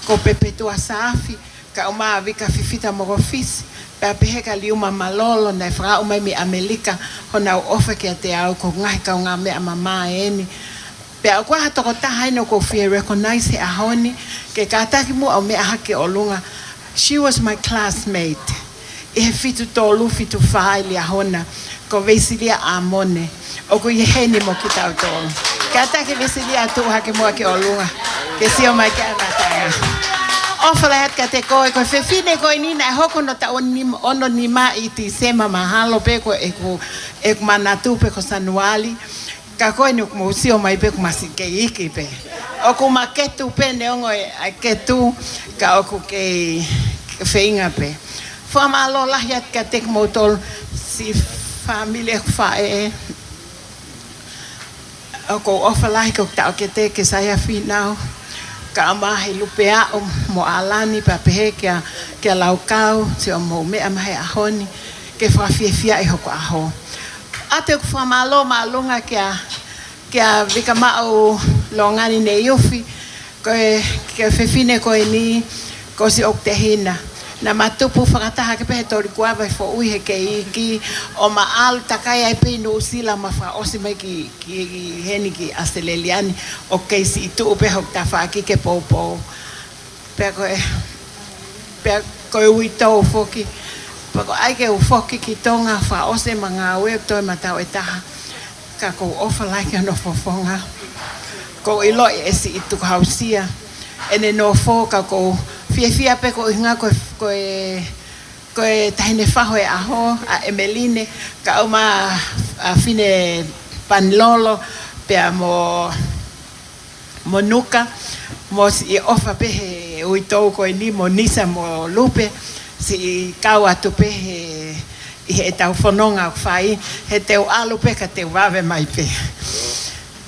ko Pepetua Saafi, kae ʻumaʻā Vika Fifita Mokofisi, pea pehē kia Liuma Malolo naʻe fakaaʻu mai mei ʻAmelika honau ʻofa kiate au, ko e ngaahi kaungāmeʻa mamae eni. Pea ʻoku ʻi ai ha tokotaha eni ʻoku ou fie recognize he ʻaho ni, ke kātaki muʻa ʻo meʻa hake ʻolunga. She was my classmate ʻi he fitu tolu, fitu fā ʻi Liahona, ko Veisilia ʻAmone. ʻOku ʻi heni mo kitautolu. Kātaki Veisilia ʻo tuʻu hake muʻa ki ʻolunga ke sio mai ki he ʻamanaki. ʻOfa lahi atu kiate koe, ko e fefine ko eni naʻe hoko hono taʻu ni-, ono nima ʻi Tīsema, mahalo pē ko ʻeku, ʻeku manatu pē ko Sānuali. Ka ko eni ʻoku mou sio mai pē ʻoku ma siʻi kei iiki pē. ʻOku ma ketu pē neongo e, ʻa e ketu, ka ʻoku kei feinga pē. Fakamālō lahi atu kiate kimoutolu siʻi fāmili ʻeku faʻē. ʻOku ou ʻofa lahi ki hoku taʻokete ko Saia Fīnau, kae ʻumaʻā Lupeaʻu mo ʻAlani, pea pehē kia, kia Laukau, siʻo mou meʻa mai he ʻaho ni, ke fakafiefiaʻi hoku ʻaho. ʻOatu ʻeku fakamālō māʻolunga kia, kia Vika Maʻu Longani Neiufi, ko e, ko e fefine ko eni, ko siʻoku tehina. Naʻa ma tupu fakataha ʻaki pē he tolikuava ʻi Foʻui he kei iiki, ʻo ma ʻalu takai ai pē ʻi Nuʻusila ma fakaʻosi mai ki, ki, ki heni ki ʻAositelēlia ni, ʻo kei siʻi tuʻu pē hoku tafaʻaki ke poupou. Pea ko e, pea ko e uitou foki. Pea ko e ʻai ke u foki ki Tonga, fakaʻosi ʻema ngāue ʻo toe ma taʻu ʻe taha. Ka ʻoku ou ʻofa lahi ki hono fofonga. ʻOku ou ʻiloʻi ʻe siʻi tukuhausia ʻene nofo, ka ʻoku ou fiefia pē ko e ʻuhinga ko e, ko e, ko e taʻahine fahu ʻo e ʻaho, ʻa ʻEmeline, kaeʻumaʻā ʻa Fine Panilolo, pea mo mo Nuka, mo siʻi ʻofa pē he uitou ko eni mo Nisa mo Lupe, siʻi kau atu pē he, ʻi heʻetau fononga ʻoku fai, he te u ʻalu pē ka te u vave mai pē.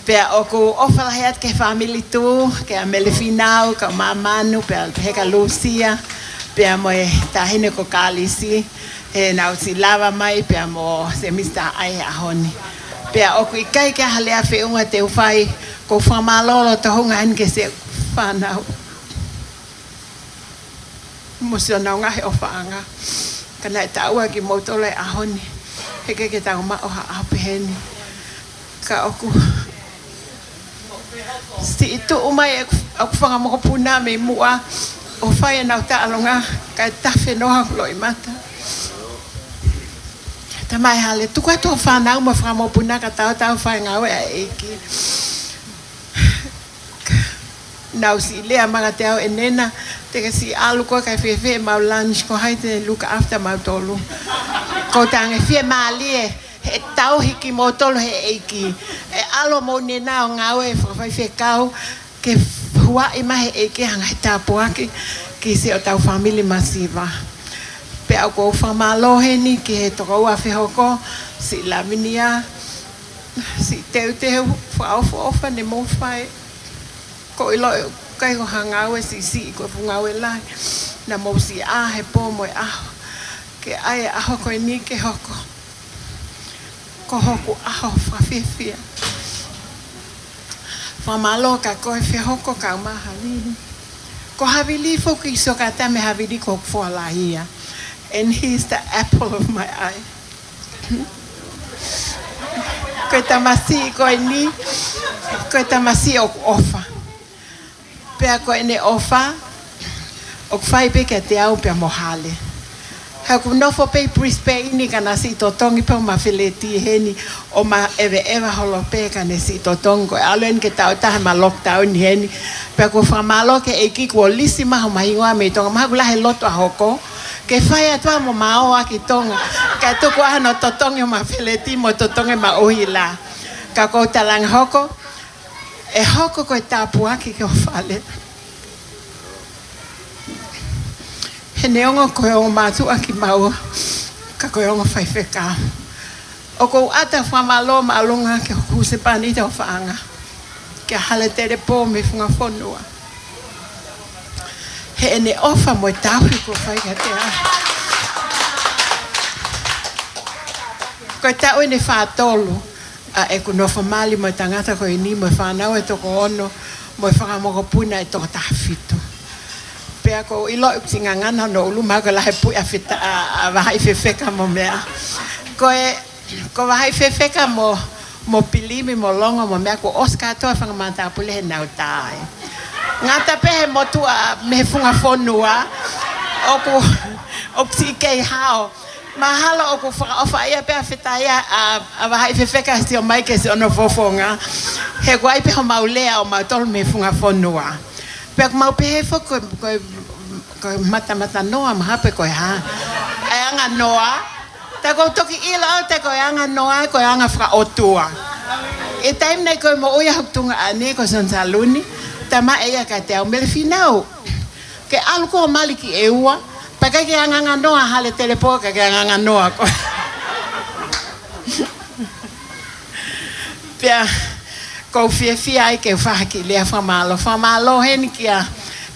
Pea ʻoku ou ʻofa lahi atu ki he fāmili Tū, kia Mele Finau, kia Māmanu, pea pehē kia Lūsia, pea mo e taʻahine ko Kalisi, he naʻa nau siʻi lava mai pea mo Semisi Taʻai he ʻaho ni. Pea ʻoku ʻikai ke ʻi ai ha lea feʻunga te u fai, ʻoku ou fakamālō loto hounga heni ki siʻi fānau mo siʻonau ngaahi ʻofaʻanga. Ka naʻe taʻua kimoutolu he ʻaho ni, he ʻikai ke tau maʻu ha ʻaho peheni. Ka ʻoku siʻi tuʻu mai ʻeku, ʻeku fanga mokopuna mei muʻa ʻo fai ʻenau taʻalonga, kae tafe noa hoku loʻimata. Tamai Hale, tuku atu hoʻo fānau mo e fanga mokopuna ka tau tau fai e ngāue ʻa e ʻEiki. Naʻa nau siʻi lea mai kiate au, ʻEnena, te ke siʻi ʻalu koe kae fēfē ʻemau lunch, ko hai te look after mautolu? ʻOku ou talaange fiemālie, he ʻe tauhi kimoutolu he ʻEiki. ʻE ʻalu mo ʻEnena ʻo ngāue fakafaifekau, ke huaʻi mai he ʻEiki ha ngaahi tāpuaki ki siʻotau fāmili masiva. Pea ʻoku ou fakamālō heni ki he tokoua fehoko, siʻi Lavinia, siʻi teuteu fakaʻofoʻofa ne mou fai. ʻOku ou ʻiloʻi ʻoku ʻikai ko ha ngāue siʻisiʻi, ko e fuʻu ngāue lahi naʻa mou siʻi ʻā he pō mo e ʻaho ke ʻai e ʻaho ko eni ke hoko ko hoku ʻaho fakafiefia. Fakamālō kia koe fehoko kaeʻumaʻā Havili. Ko Havili foki, sio kiate au mo Havili ko hoku foha lahi ia. And he's the apple of my eye. Ko e tamasiʻi ko eni, ko e tamasiʻi ʻoku ʻofa. Pea ko ʻene ʻofa ʻoku fai pē kiate au pea mo Hale. He ʻoku nofo pē ʻi Brisbane ni ka naʻe siʻi totongi pē ʻema feleti heni, ʻo ma ʻeveʻeva holo pē ka ne siʻi totongi, ko e ʻalu eni ke taʻu ʻe taha ʻema lockdown heni. Pea ʻoku ou fakamālō ki he ʻEiki kuo lisi mai homa hingoa mei Tonga, mahalo ʻoku lahi e lotu ʻa hoko ke fai atu ʻa mo ma ō ʻaki Tonga, kae tuku ʻa hono totongi ʻema feleti mo totongi ʻema ʻuhila. Ka ʻoku ou talaange hoko, ʻe hoko ko e tāpuaki ki ho fale. He neongo ko e ongo mātuʻa kimaua, ka ko e ongo faifekau. ʻOku ou ʻatā fakamālō māʻolunga ki hoku husepāniti ʻofaʻanga, kia Hale Telepō mei Funga Fonua, heʻene ʻofa mo e tauhi kuo fai kiate au. Ko e taʻu eni ʻe fā tolu ʻa ʻeku nofo mali mo e tangata ko eni mo e fānau ʻe toko ono mo e fanga mokopuna ʻe toko taha fitu. Pea ʻoku ou ʻiloʻi ʻoku siʻi ngangana hono ʻulu, mahalo ko e lahi e puʻi ʻa Feta-, ʻa, ʻa Vahaʻi Fefeka mo meʻa. Ko e, ko Vahaʻi Fefeka mo, mo Pilimi mo Longo mo meʻa kuo ʻosi kātoa e fanga matāpule heʻenau tā ē. Ngata pē he motuʻa mei Funga Fonua ʻoku, ʻoku siʻi kei hao. Mahalo ʻoku fakaʻofaʻia pē ʻa Fetaia, ʻa, ʻa Vahaʻi Fefeka, sio mai ki siʻono fofonga. He ʻoku ʻi ai pē homau lea ʻo mautolu mei Funga Fonua. Pea ʻoku mau pehē foki ko e, ko e, ko e matamatanoa, mahalo pē ko e hā. ʻE anga noa. Tā ʻoku ou toki ʻilo au tā ko e anga noa, ko e anga fakaʻotua. ʻI he taimi naʻe ʻikai ko e moʻui ʻa hoku tuongaʻane ko Sione Saluni, tala mai ʻe ia kiate au, Mele Finau, ke ʻalu koe ʻo mali ki ʻEua, pea ʻikai ke angaanga noa ʻa Hale Telepō, ka ke angaanga noa koe. Pea ʻoku ou fiefia ai ke u fai ha kiʻi lea fakamālō. Fakamālō heni kia,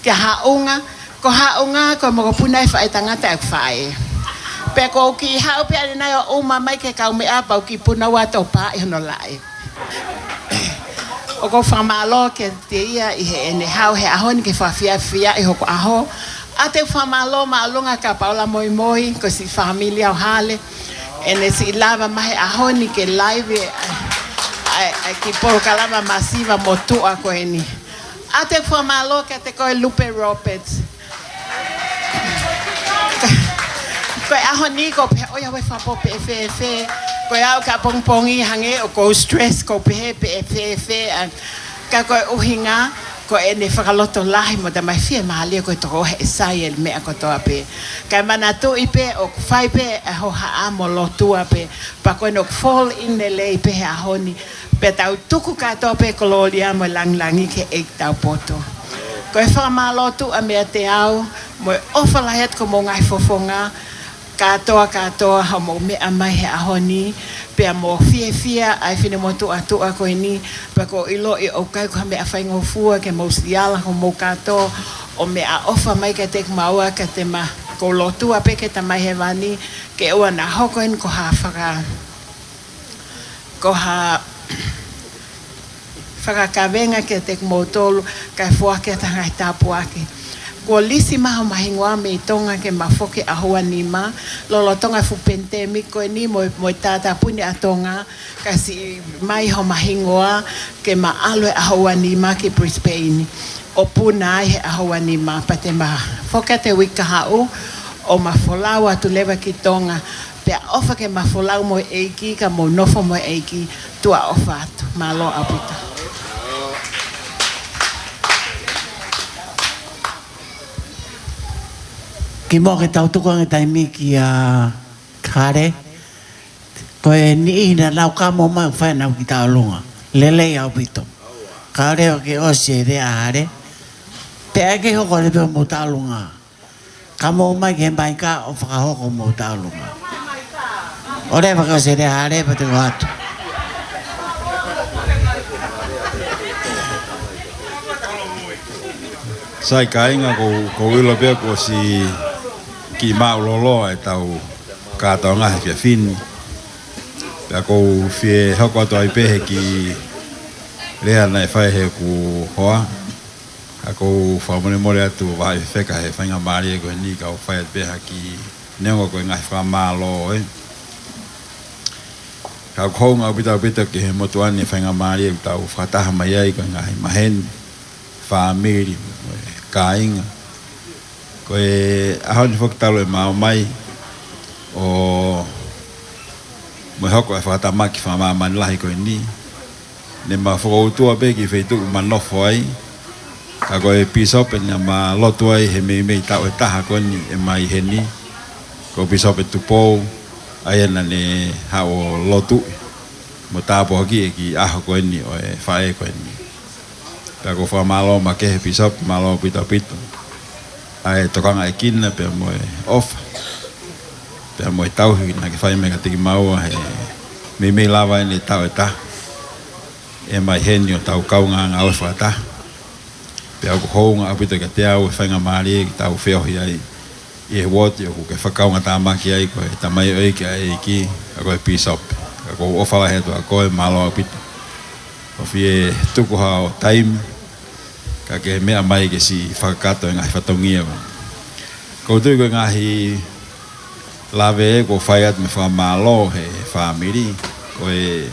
kia Haʻunga, ko Haʻunga ko e mokopuna ʻe faʻē tangata ʻeku faʻē. Pea ʻoku ou kiʻi haʻu pē ʻanenai ʻo ʻuma mai ki he kaumeʻa pea u kiʻi punua atu ʻo pā ʻi hono laʻe. ʻOku ou fakamālō kiate ia ʻi heʻene haʻu he ʻaho ni ke fakafiefia ʻi hoku ʻaho, ʻOatu e fakamālō māʻolunga kia Paula Moimoi, ko siʻi fāmili ʻo Hale, ʻene siʻi lava mai he ʻaho ni ke live ʻa e, ʻa e, ʻa e kiʻi polokalama masiva mo tuʻa ko eni. ʻOatu e fakamālō kiate koe Lupe Roberts. Ko e ʻaho ni ʻoku ou pehē ʻoiauē, fakapō pe ʻe fēfē. Ko e aʻu ki ʻapongipongi hangē ʻoku ou stress, ʻoku ou pehē pe ʻe fēfē. ʻA, ka ko e ʻuhinga, ko ʻene fakalotolahi mo e tamai fiemālie ko e tokoua he sai e meʻa kotoa pē. Kae manatuʻi pē ʻoku fai pē e hohaʻa mo lotua pē, pea ko eni ʻoku fall in lelei pē he ʻaho ni. Pea tau tuku kātoa pē kolōlia mo e lāngilangi ki he ʻEiki taupotu. Ko e fakamālō tuʻa meiate au, mo e ʻofa lahi atu ki homou ngaahi fofonga, kātoa, kātoa, hoʻomou meʻa mai he ʻaho ni, pea mo fiefia ai e finemotuʻa tuʻa ko eni, pea ʻoku ou ʻiloʻi ʻoku ʻikai ko ha meʻa faingofua ke mou siʻi ala homou kātoa, ʻo meʻaʻofa mai kiate kimaua, kiate ma, ʻoku ou lotua pē ki he Tamai Hēvani, ke ʻoua naʻa hoko eni ko ha faka-, ko ha fakakavenga kiate kimoutolu, kae foaki atu ha ngaahi tāpuaki. Kuo lisi mai homa hingoa mei Tonga ke ma foki ʻaho ua nima, lolotonga e fuʻu pandemic ko eni mo, mo e tātāpuni ʻa Tonga, ka siʻi mai homa hingoa ke ma ʻalu he ʻaho ua nima ki Brisbane, ʻo puna ai he ʻaho ua nima, pea te ma foki atu he uike kahaʻu, ʻo ma folau atu leva ki Tonga, pea ʻofa ke ma folau mo e ʻEiki, ka mou nofo mo e ʻEiki, tuʻa ʻofa atu. Mālō ʻaupito. Kimuʻa ke tau tuku ange taimi kia Hale. Ko e niʻihi naʻa nau kamo mai ʻo fai ʻenau kiʻi tauʻolunga. Lelei ʻaupito. Kae ʻoua leva ke ʻosi e lea ʻa Hale. Pea ke hoko leva pē homou tauʻolunga. Kamo mai ki he maika ʻo fakahoko homou tauʻolunga. ʻOua leva ke ʻosi e lea ʻa Hale pea te u ʻoatu. Sai kāinga, ʻoku ou, ʻoku ou ʻilo pē kuo ʻosi kiʻi māʻuloloa ʻetau kātoanga he efiafi ni. Pea ʻoku ou fie hoko atu ai pē he kiʻi lea naʻe fai heʻeku hoa. Ka ʻoku ou fakamolemole atu, vahaʻi fefeka, he faingamālie ko eni ka u fai atu pē ha kiʻi, neongo ko e ngaahi fakamālō, ē. Ka ʻoku hounga ʻaupito, ʻaupito ki he motuʻa ni e faingamālie ʻoku tau fakataha mai ai ko e ngaahi maheni, fāmili, mo e kāinga. Ko e ʻaho ni foki talu e maʻu mai ʻo mo e hoko e fakatamaki fakamāmani lahi ko eni. Ne ma fokoutua pē ki he feituʻu ma nofo ai. Ka ko e pīsope naʻa ma lotu ai he meimei taʻu ʻe taha ko eni ʻema ʻi heni. Ko Pīsope Tupou, ʻa ia naʻa ne haʻu ʻo lotuʻi mo tāpuakiʻi e kiʻi ʻaho ko eni ʻo e faʻē ko eni. Pea ʻoku ou fakamālō makehe Pīsope, mālō ʻaupito, ʻaupito ʻa e tokangaʻekina pea mo e ʻofa, pea mo e tauhi naʻa ke fai mai kiate kimaua he meimei lava eni e taʻu ʻe taha ʻema ʻi heni ʻo tau kaungā ngāue fakataha. Pea ʻoku hounga ʻaupito kiate au e faingamālie ke tau feohi ai ʻi he uooti ʻoku ke fakaungatāmaki ai, ko e tamaioʻeiki ʻa e ʻEiki, ka ko e pīsope. Ka ʻoku ou ʻofa lahi atu ʻa koe, mālō ʻaupito. ʻOku ou fie tuku haʻo taimi, ka ke meʻa mai ke siʻi fakakakato e ngaahi fatongia. ʻOku ou tui ko e ngaahi lave ʻoku fai atu mo e fakamālō he fāmili, ko e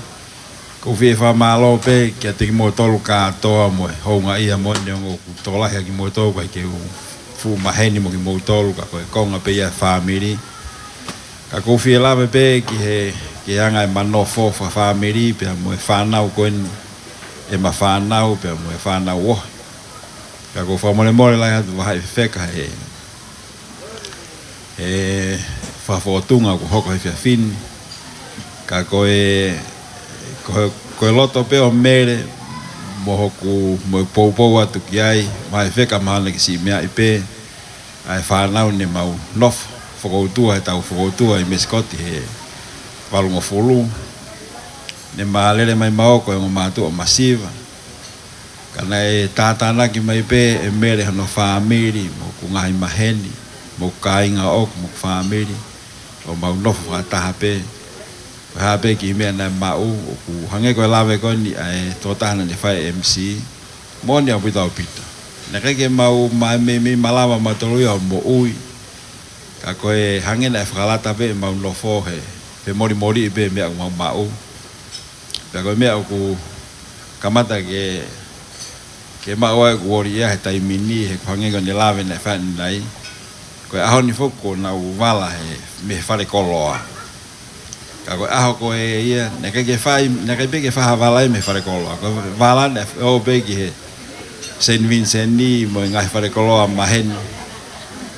ʻoku ou fie fakamālō pē kiate kimoutolu kātoa mo e houngaʻia moʻoni, neongo ʻoku tokolahi ʻa kimoutolu ʻoku ʻikai ke u fuʻu maheni mo kimoutolu, ka ko e konga pē ia e fāmili. Ka ʻoku ou fie lave pē ki he, ki he anga ʻema nofo fakafāmili pea mo e fānau ko eni, ʻema fānau pea mo e fānau ohi. Ka ʻoku ou fakamolemole lahi atu, vahaʻi fefeka, he he fakafōtunga ʻoku hoko he efiafi ni. Ka ko e, ko e, ko e loto pē ʻo Mele, mo hoku, mo e poupou atu ki ai, vahaʻi fefeka, mahalo naʻa ke siʻi meaʻi pē ʻa e fānau ne mau nofo fokoutua, he tau fokoutua ʻi Mesikoti he valungofulu. Ne ma lele mai ma ō ko e ongo mātuʻa masiva. Ka naʻe tātānaki mai pē ʻe Mele hono fāmili, mo hoku ngaahi maheni, mo hoku kāinga ʻoʻoku, mo hoku fāmili, ʻo mau nofo fakataha pē. Ko e hā pē kiʻi meʻa naʻe maʻu, ʻoku hangē ko e lave ko eni ʻa e tokotaha naʻa ne fai e M C, moʻoni ʻaupito, ʻaupito. Naʻe ʻikai ke mau ma-, meimei malava mautolu ia ʻo moʻui. Ka ko e hangē naʻe fakalata pē ʻemau nofo he, femolimoliʻi pē meʻa ʻoku mau maʻu. Pea ko e meʻa ʻoku kamata ke, ke maʻu ai ʻeku ʻoli ia he taimi ni, he ko e hangē ko ʻene lave naʻe fai ʻanenai. Ko e ʻaho ni foki kuo nau vala he, mei he falekoloa. Ka ko e ʻaho ko ē ia, naʻe ʻikai ke fai, naʻe ʻikai pē ke fai ha vala ia mei he falekoloa. Ko e vala naʻe ō pē ki he Saint Vincent ni mo e ngaahi falekoloa maheni,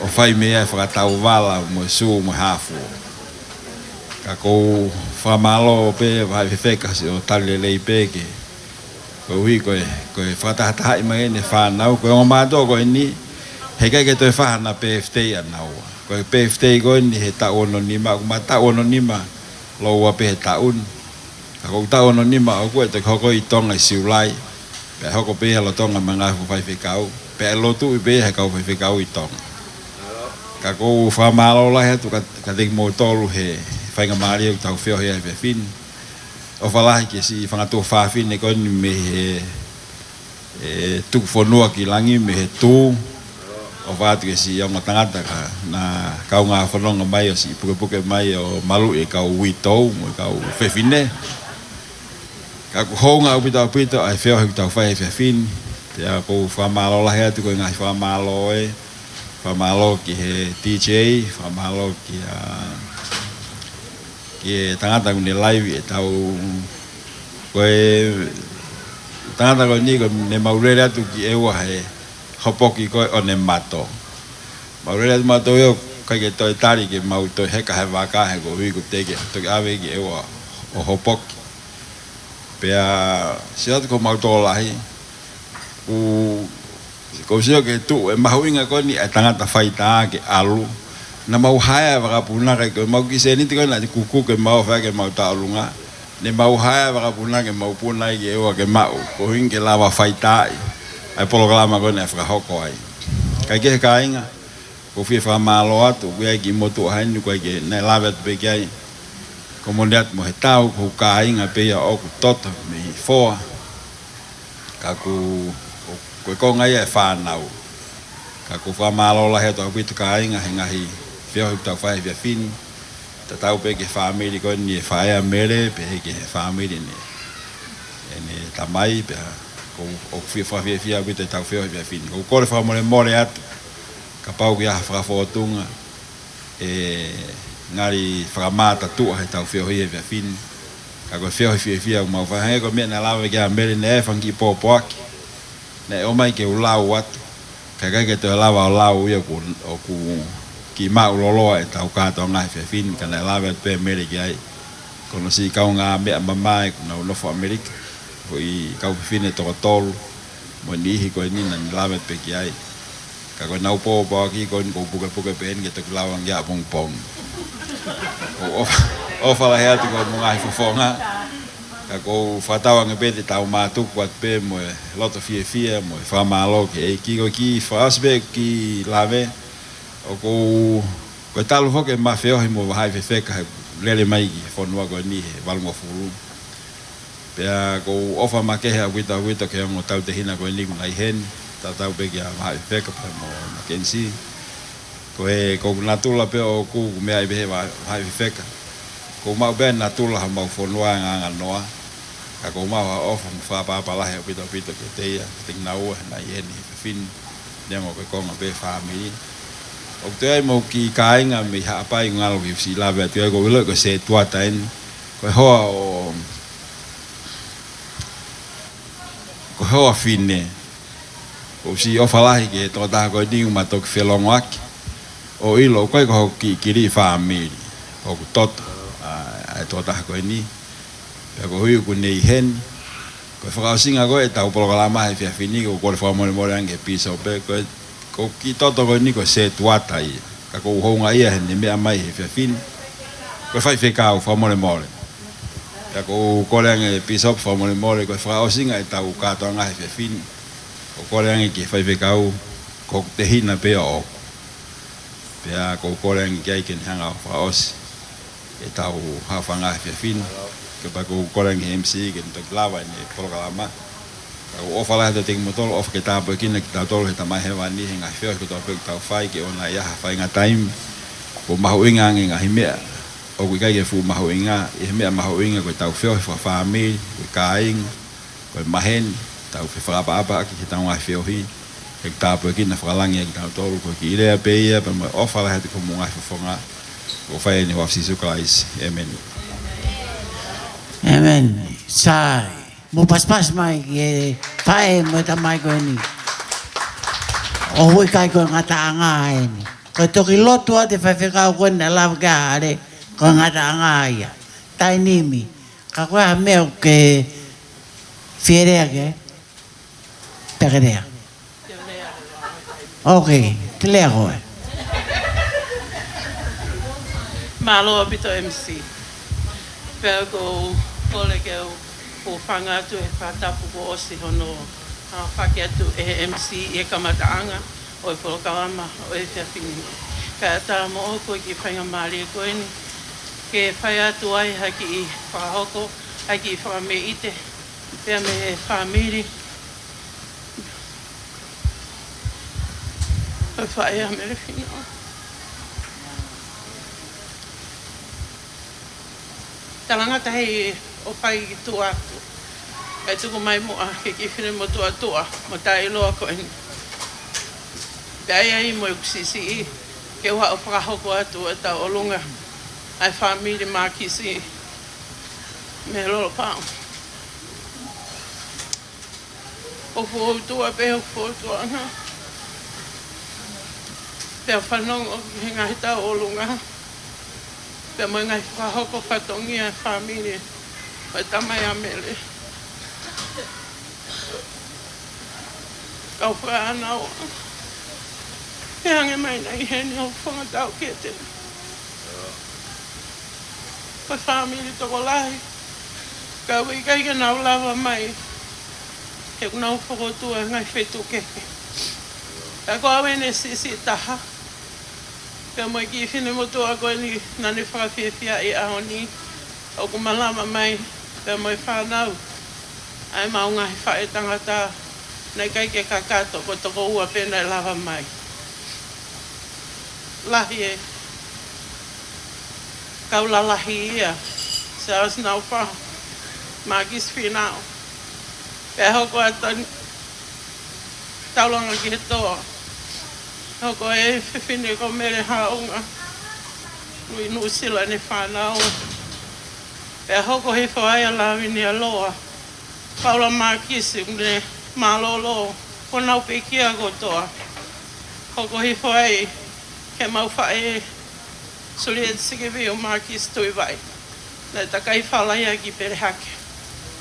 ʻo fai mei ai e fakatau vala mo e sū mo e haafu. Ka ʻoku ou fakamālō pē, Vahaʻi Fefeka, siʻo tali lelei pē ke, koeʻuhi ko e, ko e fakatahatahaʻi mai ʻene fānau, ko e ongo mātuʻa ko eni, heʻikai ke toe fai haʻana birthday ʻanaua. Ko e birthday ko eni he taʻu ono nima, ʻoku ma taʻu ono nima lōua pē he taʻu ni. Ka ko e taʻu ono nima ʻoku ʻe toki hoko ʻi Tonga ʻi Siulai. Pea hoko pē ia lolotonga ʻema ngāue fakafaifekau. Pea ʻe lotuʻi pē ia he kau faifekau ʻi Tonga. Ka ʻoku ou fakamālō lahi atu ka, kiate kimoutolu he faingamālie ʻoku tau feohi ai he efiafi ni. ʻOfa lahi ki he siʻi fanga tuofāfine ko eni mei he, e, tuku fonua ki langi mei he Tū. ʻOfa atu ki he siʻi ongo tangata ka na kaungā fononga mai ʻo siʻi pukepuke mai ʻo maluʻi e kau uitou mo e kau fefine. Ka ʻoku hounga ʻaupito ʻaupito ʻa e feohi ʻoku tau fai he efiafi ni. Pea ʻoku ou fakamālō lahi atu ko e ngaahi fakamālō ē. Fakamālō ki he D J, fakamālō ki he, ki he tangata ʻoku ne laivi e tau, ko e tangata ko eni ʻoku ne mau lele atu ki ʻEua he hopoki ko ē ʻo ne mato. Mau lele atu mato ʻio, ʻikai ke toe tali ke mau toe heka he vaka he koeʻuhi ʻoku teʻeki ke toki ʻave ki ʻEua ʻo hopoki. Pea sio atu ko mau tokolahi, ʻoku, ʻoku ou sio ki he tuʻu ʻe mahuʻinga ko eni ʻa e tangata faitā ke ʻalu. Naʻa mau haea e vakapunake ko ē, mau kiʻi sēniti ko ē naʻe kuku ke mau fai ke mau tauʻolunga. Ne mau haea e vakapunake mau puna ai ki ʻEua ke maʻu. Koeʻuhi ke lava faitaaʻi ʻa e polokalama ko ē naʻe fakahoko ai. Kae kehe kāinga, ʻoku ou fie fakamālō atu, ʻoku ʻi ai e kiʻi motuʻa heni, ʻoku ʻi ai ke ne lave atu pē ki ai. Ko e mole atu mo e tau, ko e kāinga pē ia ʻoku toto mei Foa. Ka ʻoku, ko, ko e konga ia e fānau. Ka ʻoku ou fakamālō lahi atu ʻaupito kāinga he ngaahi feohi ʻoku tau fai he efiafi ni. Tatau pē ki he fāmili ko eni e faʻē ʻa Mele, pehē ki he fāmili ʻene, ʻene tamai, pea ʻoku ou, ʻoku ou fie fakafiefia ʻaupito ʻetau feohi he efiafi ni. ʻOku ou kole fakamolemole atu, kapau ʻoku ʻi ai ha fakafōtunga ʻe ngali fakamātatuʻa heʻetau feohi he efiafi ni. Ka ko e feohi fiefia ʻoku mau fai, hangē ko e meʻa naʻe lave ki ai ʻa Mele, naʻe ʻi ai e fanga kiʻi pōpoaki naʻe ʻomai ke u lau atu. Ka ʻikai ke toe lava ʻo lau ia ʻoku, ʻoku kiʻi maʻuloloa ʻetau kātoanga he efiafi ni, ka naʻe lave atu pē ʻa Mele ki ai. Ko hono siʻi kaungāmeʻa mamae ʻoku nau nofo ʻAmelika, ko e kau fefine toko tolu, mo e niʻihi ko eni naʻa ne lave atu pē ki ai. Ka ko ʻenau pōpoaki ko eni ʻoku ou pukepuke pē eni ke toki lau ange ʻapongipongi. ʻOku ou ʻofa, ʻofa lahi atu ki hoʻomou ngaahi fofonga. Ka ʻoku ou fakatauange pē te tau mātuku atu pē mo e loto fiefia, mo e fakamālō ki he ʻEiki. Ko e kiʻi fakaʻosi pē e kiʻi lave, ʻoku ou, ko e talu foki ʻema feohi mo Vahaʻi Fefeka he lele mai ki he fonua ko eni he valungofulu. Pea ʻoku ou ʻofa makehe ʻaupito ʻaupito ki he ongo tautehina ko eni ʻoku nau ʻi heni, tatau pē kia Vahaʻi Fefeka pea mo Makenisi. Ko e, ko ʻeku natula pē ʻoʻoku, ʻoku meaʻi pē he Vahaʻi Fefeka. ʻOku ou maʻu pē ʻa e natula homau fonua angaanganoa. Ka ʻoku ou maʻu ha ʻofa mo e fakaʻapaʻapa lahi ʻaupito ʻaupito kiate ia, kiate kinaua he naʻe ʻi heni he efiafi ni, neongo ko e konga pē e fāmili. ʻOku toe ʻi ai mo e kiʻi kāinga mei Haʻapai ʻoku ngalo ke u siʻi lave atu ai, ʻoku ou ʻiloʻi ko e Setuata eni. Ko e hoa ʻo, ko e hoa fefine. ʻOku ou siʻi ʻofa lahi ki he tokotaha ko eni ʻoku ma toki felongoaki. ʻO ʻilo ʻoku ʻikai ko hoku kiʻi kili fāmili. Ko hoku toto, ʻa, ʻa e tokotaha ko eni. Pea koeʻuhi ʻoku ne ʻi heni. Ko e fakaʻosinga ko ē ʻetau polokalama he efiafi ni, ʻoku ou kole fakamolemole ange ki he pīsope, ko e, ko e kiʻi toto ko eni ko e Setuata ia. Ka ʻoku ou houngaʻia heʻene meʻa mai he efiafi ni. Ko e faifekau, fakamolemole. Pea ʻoku ou kole ange ki he pīsope fakamolemole, ko e fakaʻosinga ʻetau kātoanga he efiafi ni. ʻOku ou kole ange ki he faifekau, ko hoku tehina pē ʻoʻoku. Pea ʻoku ou kole ange ki ai ke ne hanga ʻo fakaʻosi ʻetau haʻofanga he efiafi ni. Kae pau ʻoku ou kole ange ki he M C ke ne toki lava ʻene polokalama. Ka ʻoku ou ʻofa lahi atu kiate kimoutolu, ʻofa ke tāpuekina kitautolu ʻe he Tamai Hēvani he ngaahi feohi kotoa pē ʻoku tau fai, ke ʻoua naʻa ʻi ai ha faʻahinga taimi ʻoku mahuʻinga ange e ngaahi meʻa. ʻOku ʻikai ke fuʻu mahuʻinga, ʻi he meʻa mahuʻinga ko ʻetau feohi fakafāmili, ko e kāinga, ko e maheni, tau fefakaʻapaʻapa ʻaki heʻetau ngaahi feohi, ke tāpuekina fakalangi ʻa kitautolu. Ko e kiʻi lea pē ia, pea mo e ʻofa lahi atu ki hoʻomou ngaahi fofonga, ʻoku fai eni ʻi he huafa ʻo Sīsū Kalaisi. ʻĒmeni. ʻĒmeni. Sai. Mou pasipasi mai ki he faʻē mo e tamai ko eni. ʻOku ʻikai ko e ngataʻanga eni. Ko e toki lotu atu e faifekau ko eni naʻe lava ke hale, ko e ngataʻanga ia. Taimi ni. Ka ko e hā e meʻa ʻoku ke fie lea ki ai? Pea ke lea. ʻOkei, te lea koe. Mālō ʻaupito M C. Pea ʻoku ou kole ke u hūfanga atu he fakatapu kuo ʻosi hono, ā, fakahoko atu ʻe he M C ʻi he kamataʻanga ʻo e polokalama ʻo e efiafi ni. Kae ʻatā moʻoku e kiʻi faingamālie ko eni ke fai atu ai ha kiʻi fakahoko, ha kiʻi fakameʻite, pea mei he fāmili ʻo e faʻē ʻa Mele Fino. Talangata hei ʻo fai ki tuʻa atu. Kae tuku mai muʻa ki he kiʻi finemotuʻa tuʻa mo taʻeʻiloa ko eni. Pea ʻi ai mo ʻeku siʻisiʻi ke u haʻu ʻo fakahoko atu ʻetau ʻolunga ʻa e fāmili Mākisi mei Lolopaʻu. ʻOku ou tuʻu pē, ʻoku ou tuʻu anga. Pea fanongo ki he ngaahi tauʻolunga. Pea mo e ngaahi fakahoko fatongia e fāmili ʻo e tamai ʻa Mele. Kau fānau. Pea hangē mai naʻe ʻi heni ʻo fanga tau kete. Ko e fāmili tokolahi. Ka ʻoku ʻikai ke nau lava mai. He ʻoku nau fokotuʻu he ngaahi feituʻu kehe. Ka ko au eni e siʻisiʻi taha. Pea mo e kiʻi finemotuʻa ko eni naʻa ne fakafiefia ʻi he ʻaho ni. ʻOku ma lava mai. Pea mo e fānau. ʻA e mau ngaahi faʻē tangata. Naʻe ʻikai ke kakato, ko e toko ua pē naʻe lava mai. Lahi e kau lalahi ia, Siaosi Naufahu, Mākisi Fīnau. Pea hoko atu eni, taulanga ki he toa. Hoko e fefine ko Mele Haʻunga, ʻi Nuʻusila ʻene fānau. Pea hoko hifo ai ʻa Lavinia Loa, Paula Mākisi, ʻoku ne mālōlō, ko honau pekia kotoa. Hoko hifo ai ke mau faʻē Sulieti Sikiviu Mākisi Tuʻivai. Naʻe takai fala ia ki Pelehake.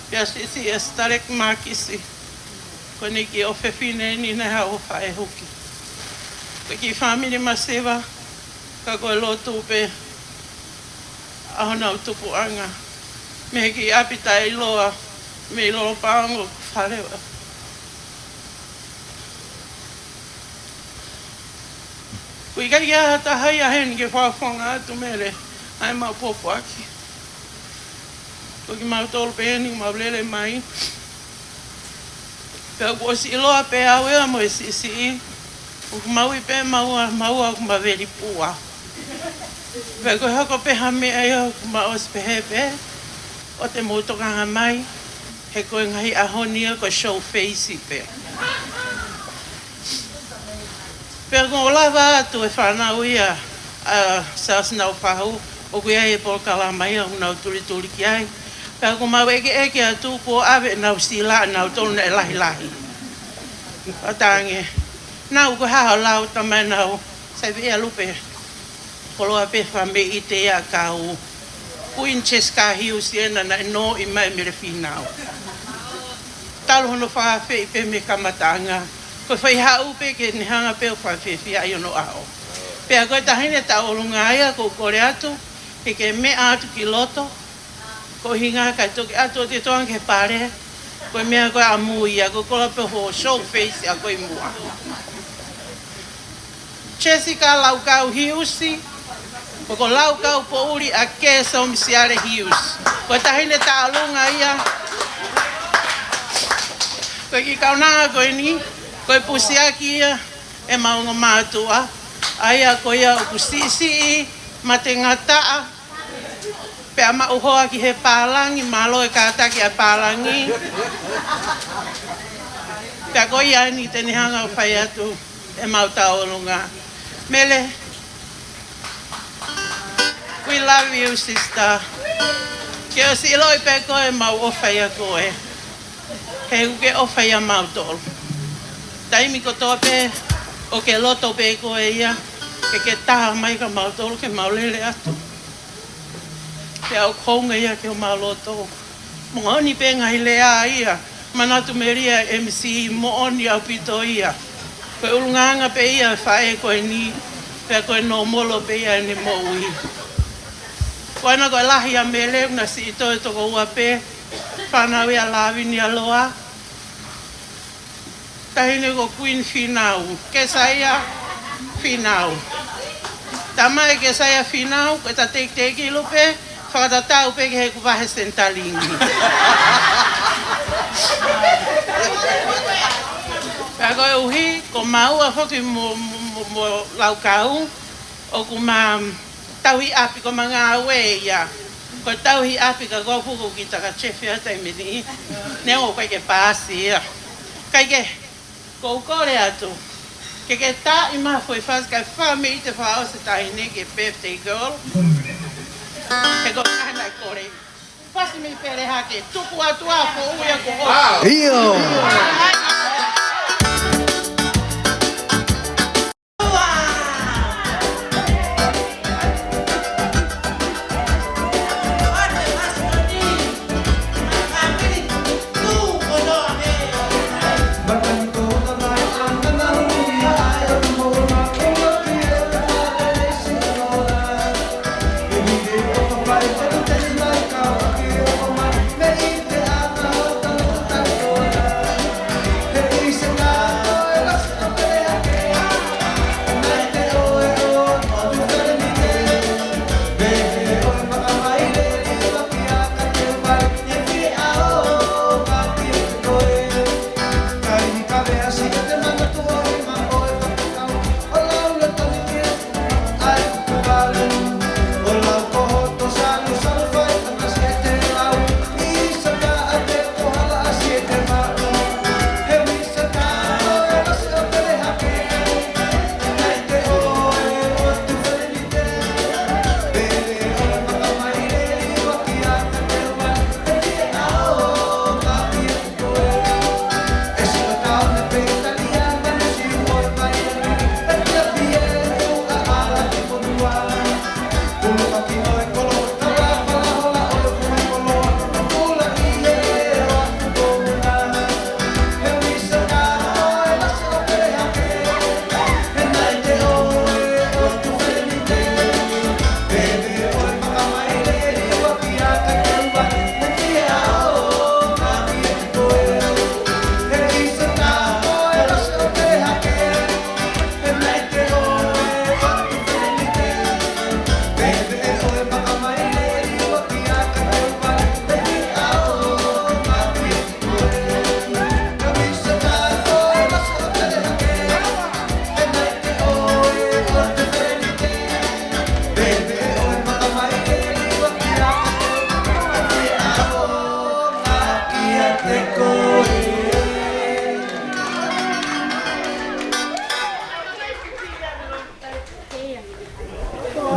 Pea siʻisiʻi ʻa Sitaleki Mākisi. Ko ʻene kiʻi ʻofefine eni naʻe haʻu ʻo faʻē huki. Ko e kiʻi fāmili masiva, ka ko e lotu pē ʻa honau tupuʻanga. Mei he kiʻi ʻapi taʻeʻiloa, mei Lolopaʻu ʻoku fale. ʻOku ʻikai ke ʻi ai ha taha ia heni ke fakafofonga atu Mele, ʻa e mau pōpoaki. Ko kimautolu pē eni, mau lele mai. Pea kuo ʻosi ʻiloa pē au ia mo e siʻisiʻi. ʻOku mau ʻi pē maua, maua ʻoku ma veli pua. Pea ko e hoko pē ha meʻa ia ʻoku ma ʻosi pehē pē, ʻoua te mou tokanga mai, he ko e ngaahi ʻaho ni ia ko e show face pē. Pea ʻoku ou lava atu e fānau ia, ʻa Siaosi Naufahu, ʻoku ʻi ai e polokalama ia ʻoku nau tulituli ki ai. Pea ʻoku mau ʻekeʻeke atu kuo ʻave ʻenau sila ʻanautolu naʻe lahilahi. Pea talaange, nau ko e hā hoʻo lau tamai nau, sai pē ia Lupe. Koloa pē fakameʻite ia ʻa kau. Kuini Jessica Hughes ena naʻe nō ʻi mai Mele Fīnau. Talu hono fakaafeʻi pē mei he kamataʻanga. Ko e fai haʻu pē ke ne hanga pē ʻo fakafiefia ʻi onoʻaho. Pea ko e taʻahine tauʻolunga ia ʻoku ou kole atu, ke ke meʻa atu ki loto, ko e ʻuhinga kae toki ʻatu ʻo te toʻo ange ki he pale, ko e meʻa ko ē ʻamui ia, ko e koloa pē hoʻo show face ʻa koe ʻi muʻa. Jessica Laukau Hughes, ko ko Laukau poʻuli ʻa Kēsau Misiale Hughes. Ko e taʻahine tauʻolunga ia. Ko e kiʻi kaunanga ko eni, ko e pusiaki ia ʻemau ongo mātuʻa, ʻa ia ko ia ʻoku siʻisiʻi, matengataʻa, pea maʻu hoa ki he pālangi, mālō e kātaki ʻa e pālangi. Pea ko ia eni te ne hanga ʻo fai atu ʻemau tauʻolunga. Mele, we love you, sister. Ke ʻosi ʻiloʻi pē koe ʻemau ʻofa ʻia koe. He ʻoku ke ʻofa ʻia mautolu. Taimi kotoa pē ʻoku ke loto pē koe ia, ke ke taha mai kia mautolu ke mau lele atu. Pea ʻoku hounga ia ki homau loto. Moʻoni pē ngaahi lea ia, manatu melie M C, moʻoni ʻaupito ia. Ko e ʻulungaanga pē ia ʻo e faʻē ko eni, pea ko e nōmolo pē ia ʻene moʻui. Ko ena ko e lahi ʻa Mele, ʻoku na siʻi toe toko ua pē, fānau ia Lāvini ʻa Loa. Taʻahine ko Kuini Fīnau, Kesaia Fīnau. Tamai Kesaia Fīnau, ko e ta teitei ki lupe, fakatatau pē ki heʻeku vahe senitalingi. Pea koeʻuhi, ko maua foki mo, mo, mo, mo Laukau, ʻoku ma tauhi ʻapi ko ma ngāue ia. Ko e tauhi ʻapi ka ko au fuko ki taka chefe ʻa taimi ni. Neongo ʻoku ʻikai ke paasi ia. ʻIkai ke, ʻoku ou kole atu. Ke ke tā ʻi ma foʻi fasi kae fā mei te fā ʻo se taʻahine ke birthday girl. He ko e naʻe kole. Pasi mei pele hake, tuku atu ʻa ko uia ko o. ʻIo.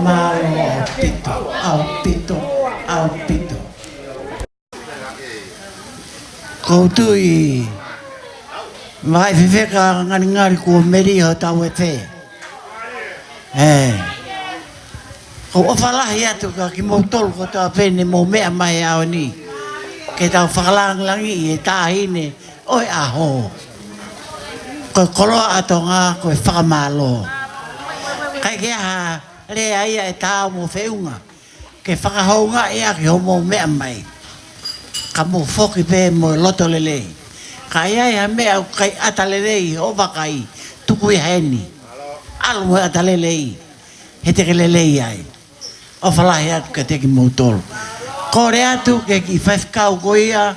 Mālō ʻaupito, ʻaupito, ʻaupito. Ko u tui, mai fefeka ngalingali kuo meli hotau efe. ʻE. Ko u ʻofa lahi atu kia kimoutolu kotoa pē ne mou meʻa mai he ʻaho ni. Ke tau fakalāngilangiʻi e taʻahine ʻo e ʻaho. Ko e koloa ʻa Tonga, ko e fakamālō. ʻIkai ke ʻi ai ha lea ia ʻe taau mo feʻunga ke fakahoungaʻi ʻaki hoʻomou meʻa mai. Ka mou foki pē mo e loto lelei. Ka ʻi ai ha meʻa ʻoku ʻikai ʻata lelei ʻo vakai, tuku ia heni. ʻAlu mo e ʻata lelei, he te ke lelei ai. ʻOfa lahi atu kiate kimoutolu. Kole atu ki he kiʻi faifekau ko ia,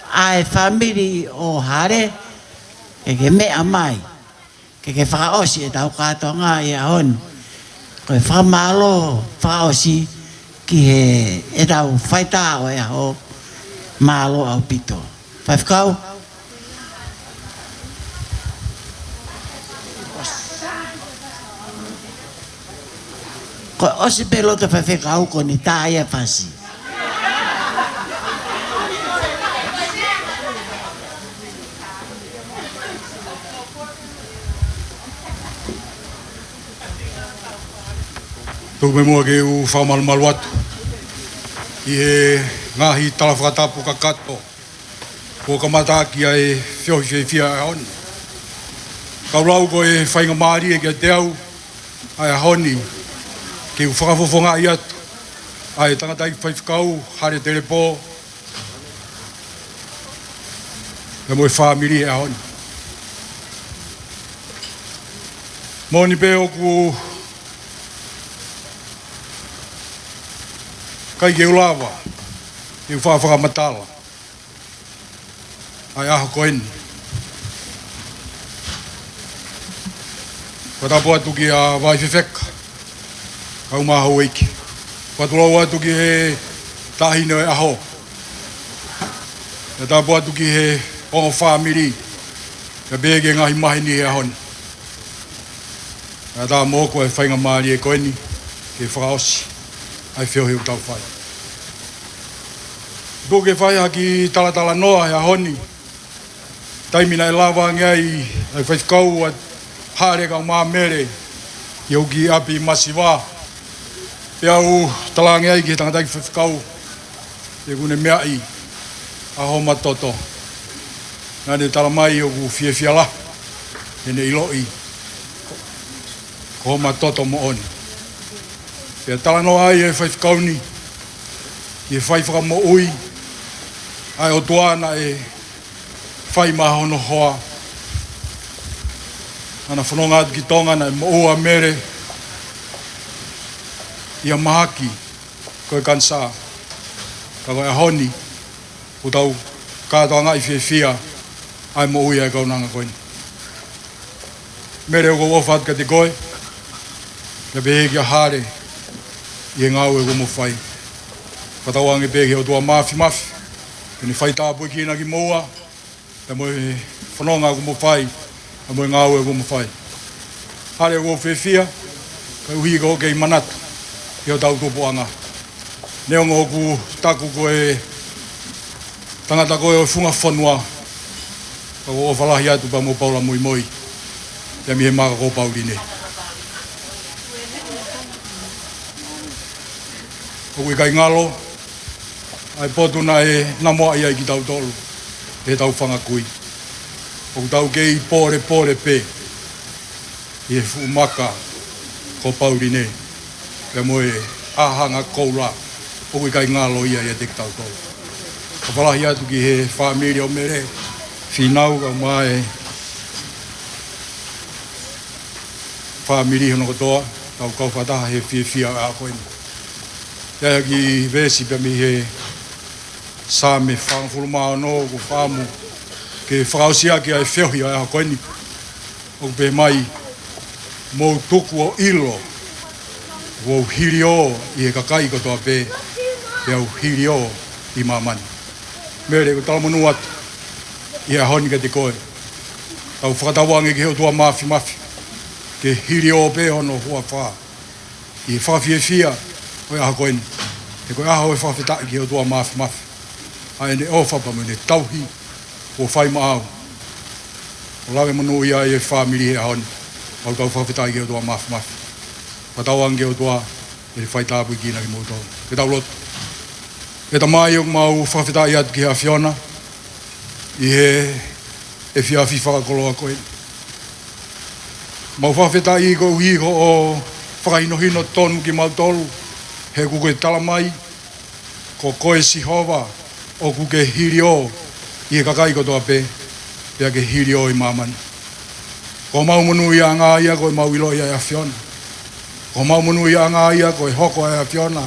ʻa e fāmili ʻo Hale, ke ke meʻa mai, ke ke fakaʻosi ʻetau kātoanga ʻi he ʻaho ni. Ko e fakamālō fakaʻosi ki he ʻetau faitā ʻo e ʻaho, mālō ʻaupito. Faifekau. Ko e ʻosi pē loto faifekau ko eni tā ia fasi. Tuku pē muʻa ke u fakamalumalu atu ʻi he ngaahi tala fakatapu kakato kuo kamata ʻaki ʻa e feohi fiefia ʻo e ʻaho ni. Kau lau ko e faingamālie kiate au ʻa e ʻaho ni ke u fakafofongaʻi atu ʻa e tangataʻeiki faifekau Hale Telepō pea mo e fāmili he ʻaho ni. Moʻoni pē ʻoku ʻikai ke u lava ke u faʻa fakamatala ʻa e ʻaho ko eni. Fakatapu atu kia Vaifefeka, kae ʻumaʻā houʻeiki. Fakatulou atu ki he taʻahine ʻo e ʻaho. Fakatapu atu ki he ongo fāmili, kae pehē ki he ngaahi maheni he ʻaho ni. Kae ʻatā moʻoku ʻa e faingamālie ko eni ke fakaʻosi ʻa e feohi ʻoku tau fai. Tuku ke fai ha kiʻi talatalanoa he ʻaho ni. Taimi naʻe lava ange ai ʻa e faifekau ʻa Hale kae ʻumaʻā Mele ʻi hoku ʻapi masiva, pea u tala ange ai ki he tangataʻeiki faifekau ʻoku ne meaʻi ʻa homa toto. Naʻa ne tala mai ʻoku fiefia lahi heʻene ʻiloʻi ko homa toto moʻoni. Pea talanoa ai ʻa e faifekau ni ki he fai fakamoʻui ʻa e ʻOtua naʻe fai maʻa hono hoa. Naʻa na fononga atu ki Tonga, naʻe moʻua ʻa Mele ʻi ha mahaki ko e kanisā. Ka ko e ʻaho ni, ʻoku tau kātoangaʻi fiefia ʻa e moʻui ʻa e kaunanga ko eni. Mele, ʻoku ou ʻofa atu kiate koe, kae pehē kia Hale, ʻi he ngāue ʻoku mo fai. Fakatauange pē ki he ʻOtua Māfimafi ke ne fai tāpuekina kimoua pea mo e fononga ʻoku mo fai, pea mo e ngāue ʻoku mo fai. Hale, ʻoku ou fiefia koeʻuhi ko hoʻo kei manatu ki hotau tupuʻanga. Neongo ʻoku taku ko e tangata koe ʻo e funga fonua, ka ʻoku ou ʻofa lahi atu pea mo Paula Muimui, pea mei he maka ko Pauline. ʻOku ʻikai ngalo ʻa e potu naʻe namoaʻi ai kitautolu ʻe heʻetau fanga kui. ʻOku tau kei pōlepole pē ʻi he fuʻu maka ko Pauline, pea mo e ʻā hanga koula, ʻoku ʻikai ngalo ia ʻiate kitautolu. ʻOfa lahi atu ki he fāmili ʻo Mele, Fīnau kae ʻumaʻā e fāmili hono kotoa, tau kau fakataha he fiefia ʻo e ʻaho ko eni. ʻI ai ha kiʻi veesi pea mei he Saame fāngofulu mā ono ʻoku ou fakaʻamu ke fakaʻosi ʻaki ʻa e feohi ʻo e ʻaho ko eni. ʻOku pehē mai, mou tuku ʻo ʻilo, ʻoku ou hiliō ʻi he kakai kotoa pē, pea u hiliō ʻi māmani. Mele, ʻoku talamonū atu ʻi he ʻaho ni kiate koe. Tau fakatauange ki he ʻOtua Māfimafi ke hiliō pē hono huafa ʻi he fakafiefia ʻo e ʻaho ko eni. He ko e ʻaho ʻo e fakafetaʻi ki he ʻOtua Māfimafi, ʻa ʻene ʻofa pea mo ʻene tauhi kuo fai maʻau. ʻO lave monūʻia ai e fāmili he ʻaho ni. Mau tau fakafetaʻi ki he ʻOtua Māfimafi. Fakatauange ki he ʻOtua ke ne fai tāpuekina kimoutolu. Ke tau lotu. ʻE Tamai, ʻoku mau fakafetaʻi atu ki he ʻAfiona ʻi he efiafi fakakoloa ko eni. Mau fakafetaʻi koeʻuhi ko hoʻo fakahinohino tonu kimautolu, he ʻoku ke tala mai, ko koe Sihova, ʻoku ke hiliō ʻi he kakai kotoa pē, pea ke hiliō ʻi māmani. Ko homau monūʻiaʻanga ia ko ʻemau ʻiloʻi ʻa e ʻAfiona. Ko homau monūʻiaʻanga ia ko e hoko ʻa e ʻAfiona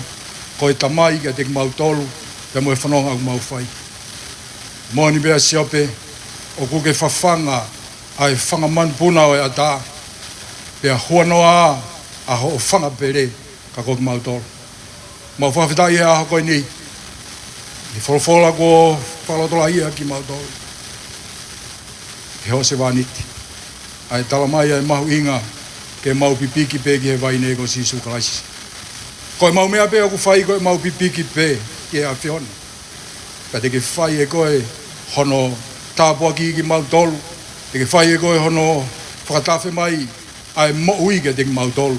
ko e Tamai kiate kimautolu, pea mo e fononga ʻoku mau fai. Moʻoni pē ʻa Siope, ʻoku ke fafanga ʻa e fanga manupuna ʻo e ʻatā, pea huanoa ʻa hoʻo fanga pele ka ko kimautolu. Mau fakafetaʻi he ʻaho ko eni, ʻi he folofola kuo fakalotolahiʻi kimautolu ʻe hoʻo sevāniti, ʻa e talamai ʻa e mahuʻinga ke mau pipiki pē ki he vaine ko Sīsū Kalaisi. Ko ʻemau meʻa pē ʻoku fai ko ʻemau pipiki pē ki he ʻAfiona. Ka te ke fai ʻe koe hono tāpuakiʻi kimautolu, te ke fai ʻe koe hono fakatafe mai ʻa e moʻui kiate kimautolu,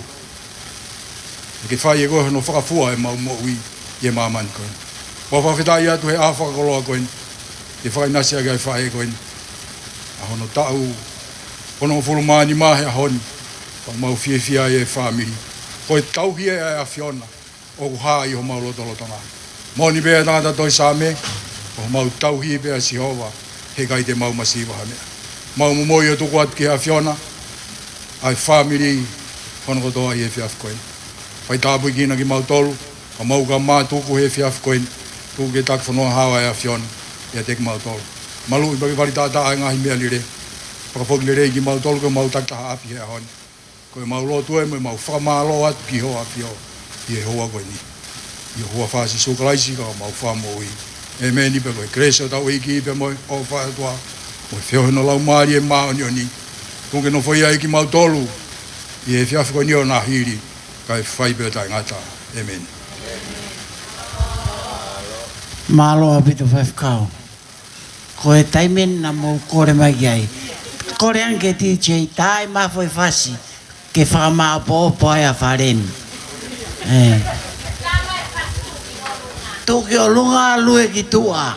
te ke fai ʻe koe hono fakafua ʻemau moʻui ʻi he māmani ko eni. Mau fakafetaʻi atu he ʻaho fakakoloa ko eni, ke fakaʻinasi ʻaki ʻa e faʻē ko eni ʻa hono taʻu onongofulu mā nima he ʻaho ni, pea mau fiefia ʻi he fāmili. Ko e tauhi ʻa e ʻAfiona ʻoku hā ʻi homau lotolotonga. Moʻoni pē ʻa e tangata tohi Saame, ko homau tauhi pē ʻa Sihova, he ʻikai te mau masiva ha meʻa. Mau momoi ʻo tuku atu ki he ʻAfiona ʻa e fāmili hono kotoa ʻi he efiafi ko eni. Fai tāpuekina kimautolu, ka mau ka mātuku he efiafi ko eni, tuku ke taki fonua hao ʻa e ʻAfiona ʻiate kimautolu. Maluʻi pea ke fali taʻataʻa ʻa e ngaahi meʻa lelei, pea ka foki lelei kimautolu ke mau taki taha ʻapi he ʻaho ni. Ko ʻemau lotu ē mo ʻemau fakamālō atu ki hoʻo ʻAfio ʻi he houa ko eni. ʻI he huafa ʻo Sīsū Kalaisi ko homau Fakamoʻui. ʻĒmeni. Pea ko e kelesi ʻa hotau ʻEiki pea mo e ʻofa ʻa e ʻOtua, mo e feohi hono Laumālie Māʻoniʻoni, tuku ke nofoʻia ai kimautolu ʻi he efiafi ko eni ʻo nāhili, kae fai pē ʻo taʻengata. ʻĒmeni. Mālō ʻaupito Faifekau. Ko e taimi eni naʻa mou kole mai ki ai. Kole ange ki he D J, tā e mafoe fasi, ke fakamāʻopoʻopo ai ʻa fale ni. ʻĒ. Tuʻu ki ʻolunga, lue ki tuʻa.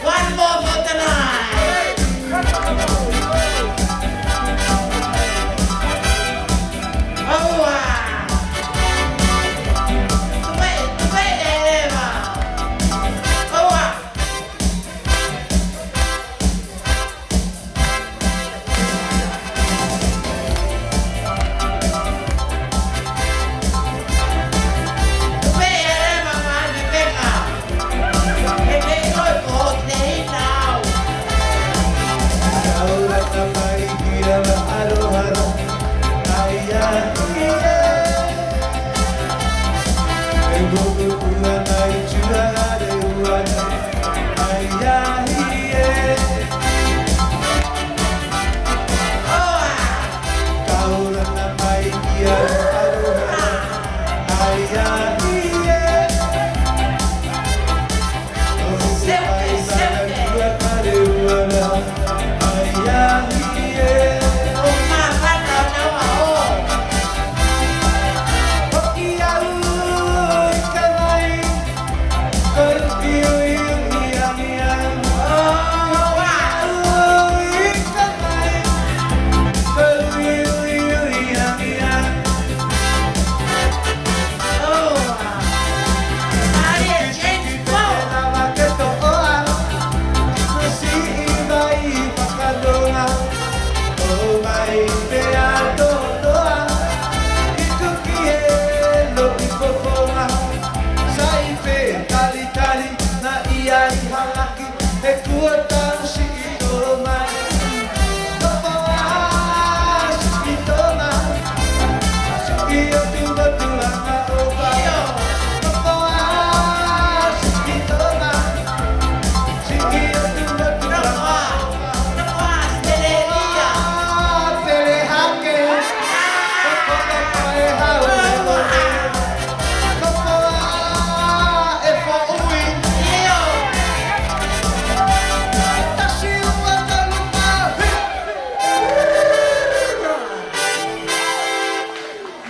One more for tonight. ʻOua. Tupe, tupe ʻe leva. ʻOua.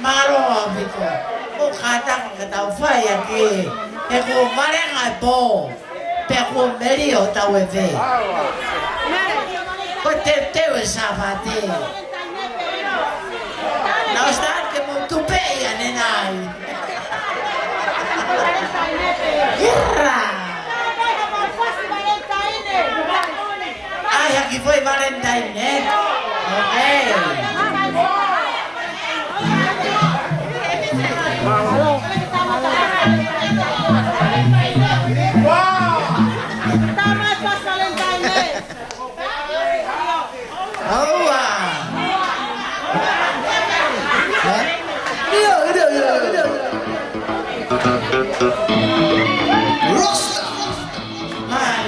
Mālō ʻaupito. Ko e kātaki ka tau fai ʻaki. He kuo vale ngaahi pō. Pea kuo meli ʻo tau e fē. Ko e teuteu e Sāpate. Nau start ke mou tupe ia ne nai. Ira. ʻAi, haki foʻi Valentine, ē? Okay. ʻOua. Hā? ʻIo, ʻio, ʻio, ʻio. Roster. Mai.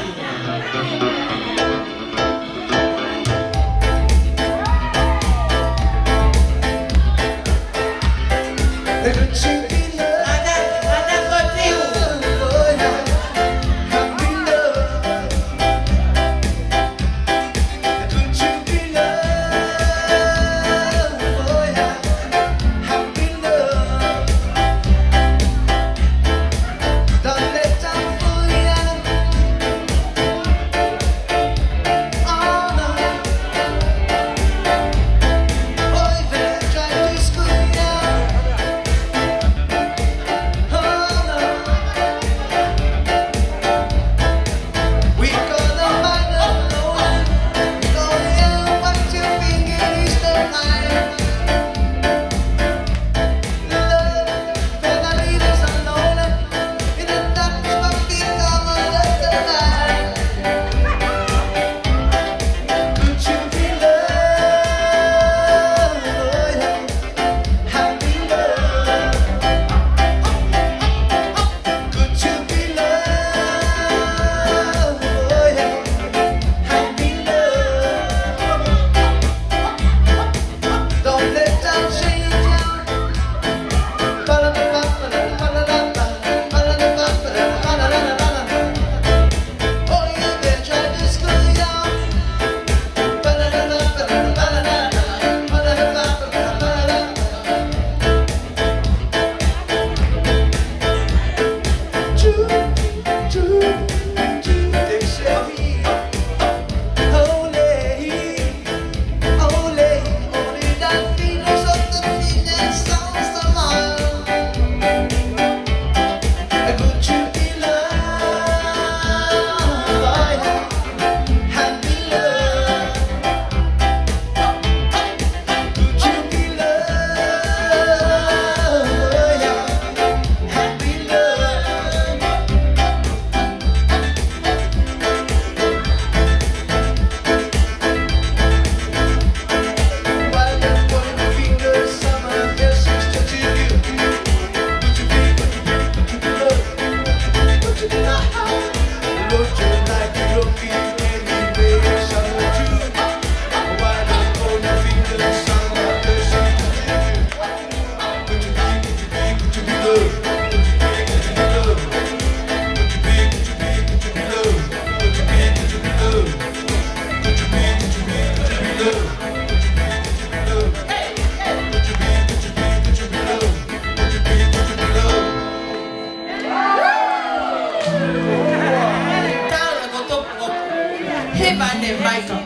Pande Michael.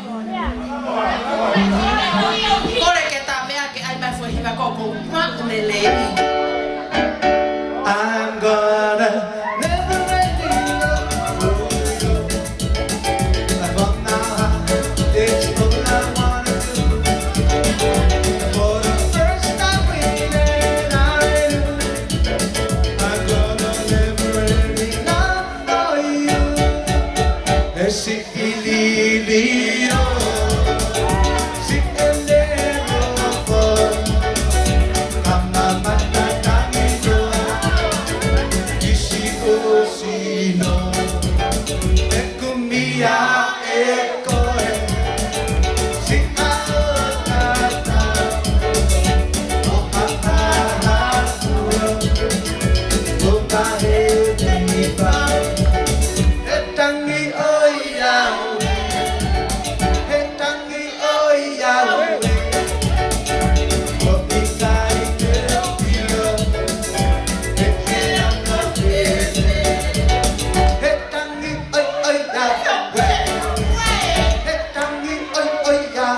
Kole ke ta meʻa ke ʻai mai foʻi hiva ko ē ʻoku maʻu lelei. I'm gonna never let you go. From now on, it's all I wanna do. For the first time in my life, I'm gonna never let you go. Esi ililio, si elero fo, kama mata tangi toa, isi o sino, e kumia e koe, si a o tata, o a a a, o a he ni pai. He tangi ʻo ia, he tangi ʻo ia, ʻo ʻikai ke ʻilo, he ke anga pē. He tangi ʻo ia, he tangi ʻo ia,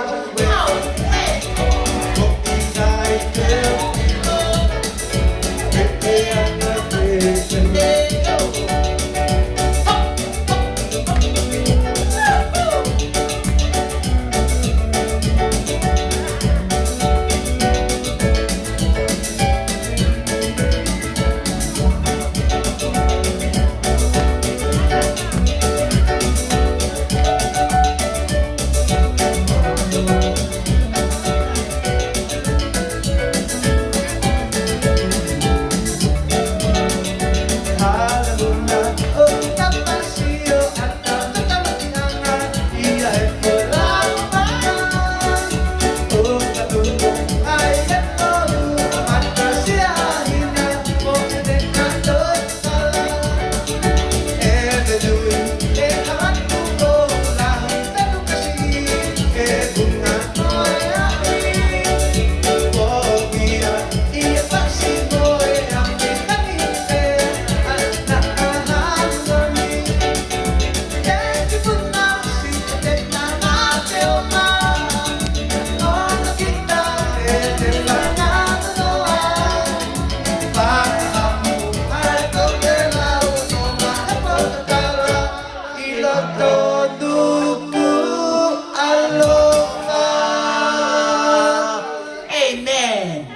ʻo ʻikai ke ʻilo. Amen.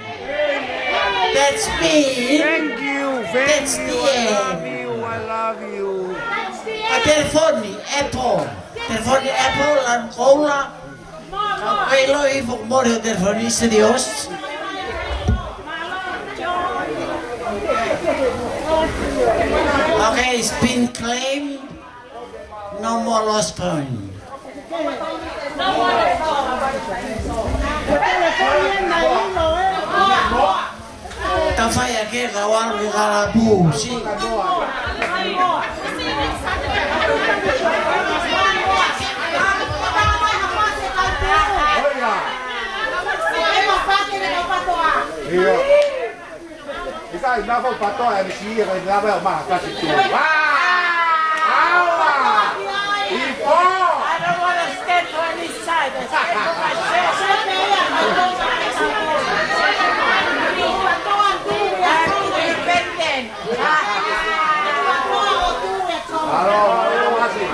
That's me. Thank you, thank you. That's the end. I love you, I love you. A telefoni, Apple. Telefoni Apple, lanu koula. Kau kei lo i fok mori o telefoni, se Dios. Okay, it's been claimed. No more lost coin. Tau fai ake ka walu ke kalapu, si. ʻIkai, na ko patoa e misi ia, ka na ʻo maha kasi tu. Aua! Ifo! I don't wanna stand for any side. I stand for myself. I'm independent. Alo, alo, masi.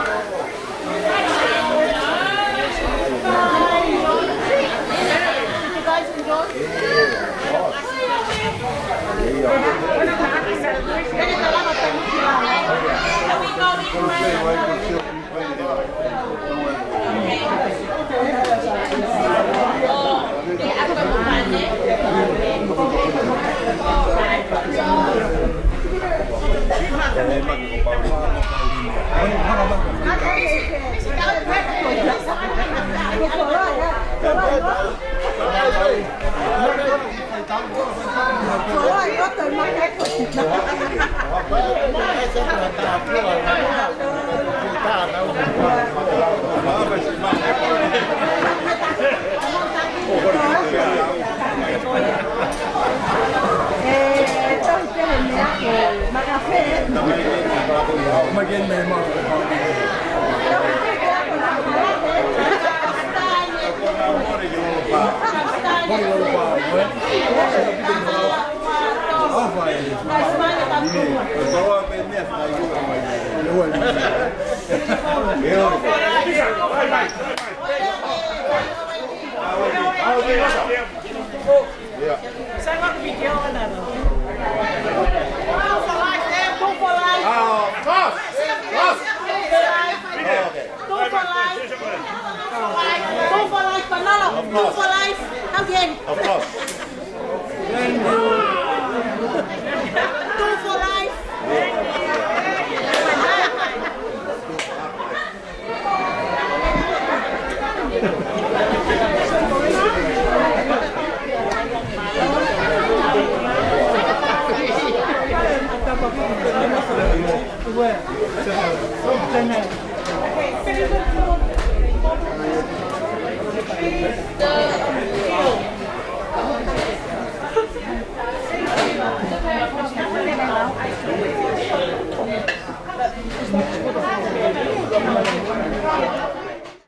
Sai, ʻoku video ʻana. Two for life, eh, two for life. Ah, of course. Of course. Two for life. Two for life. Two for life, Manolo. Two for life. Again. Of course. Two for life.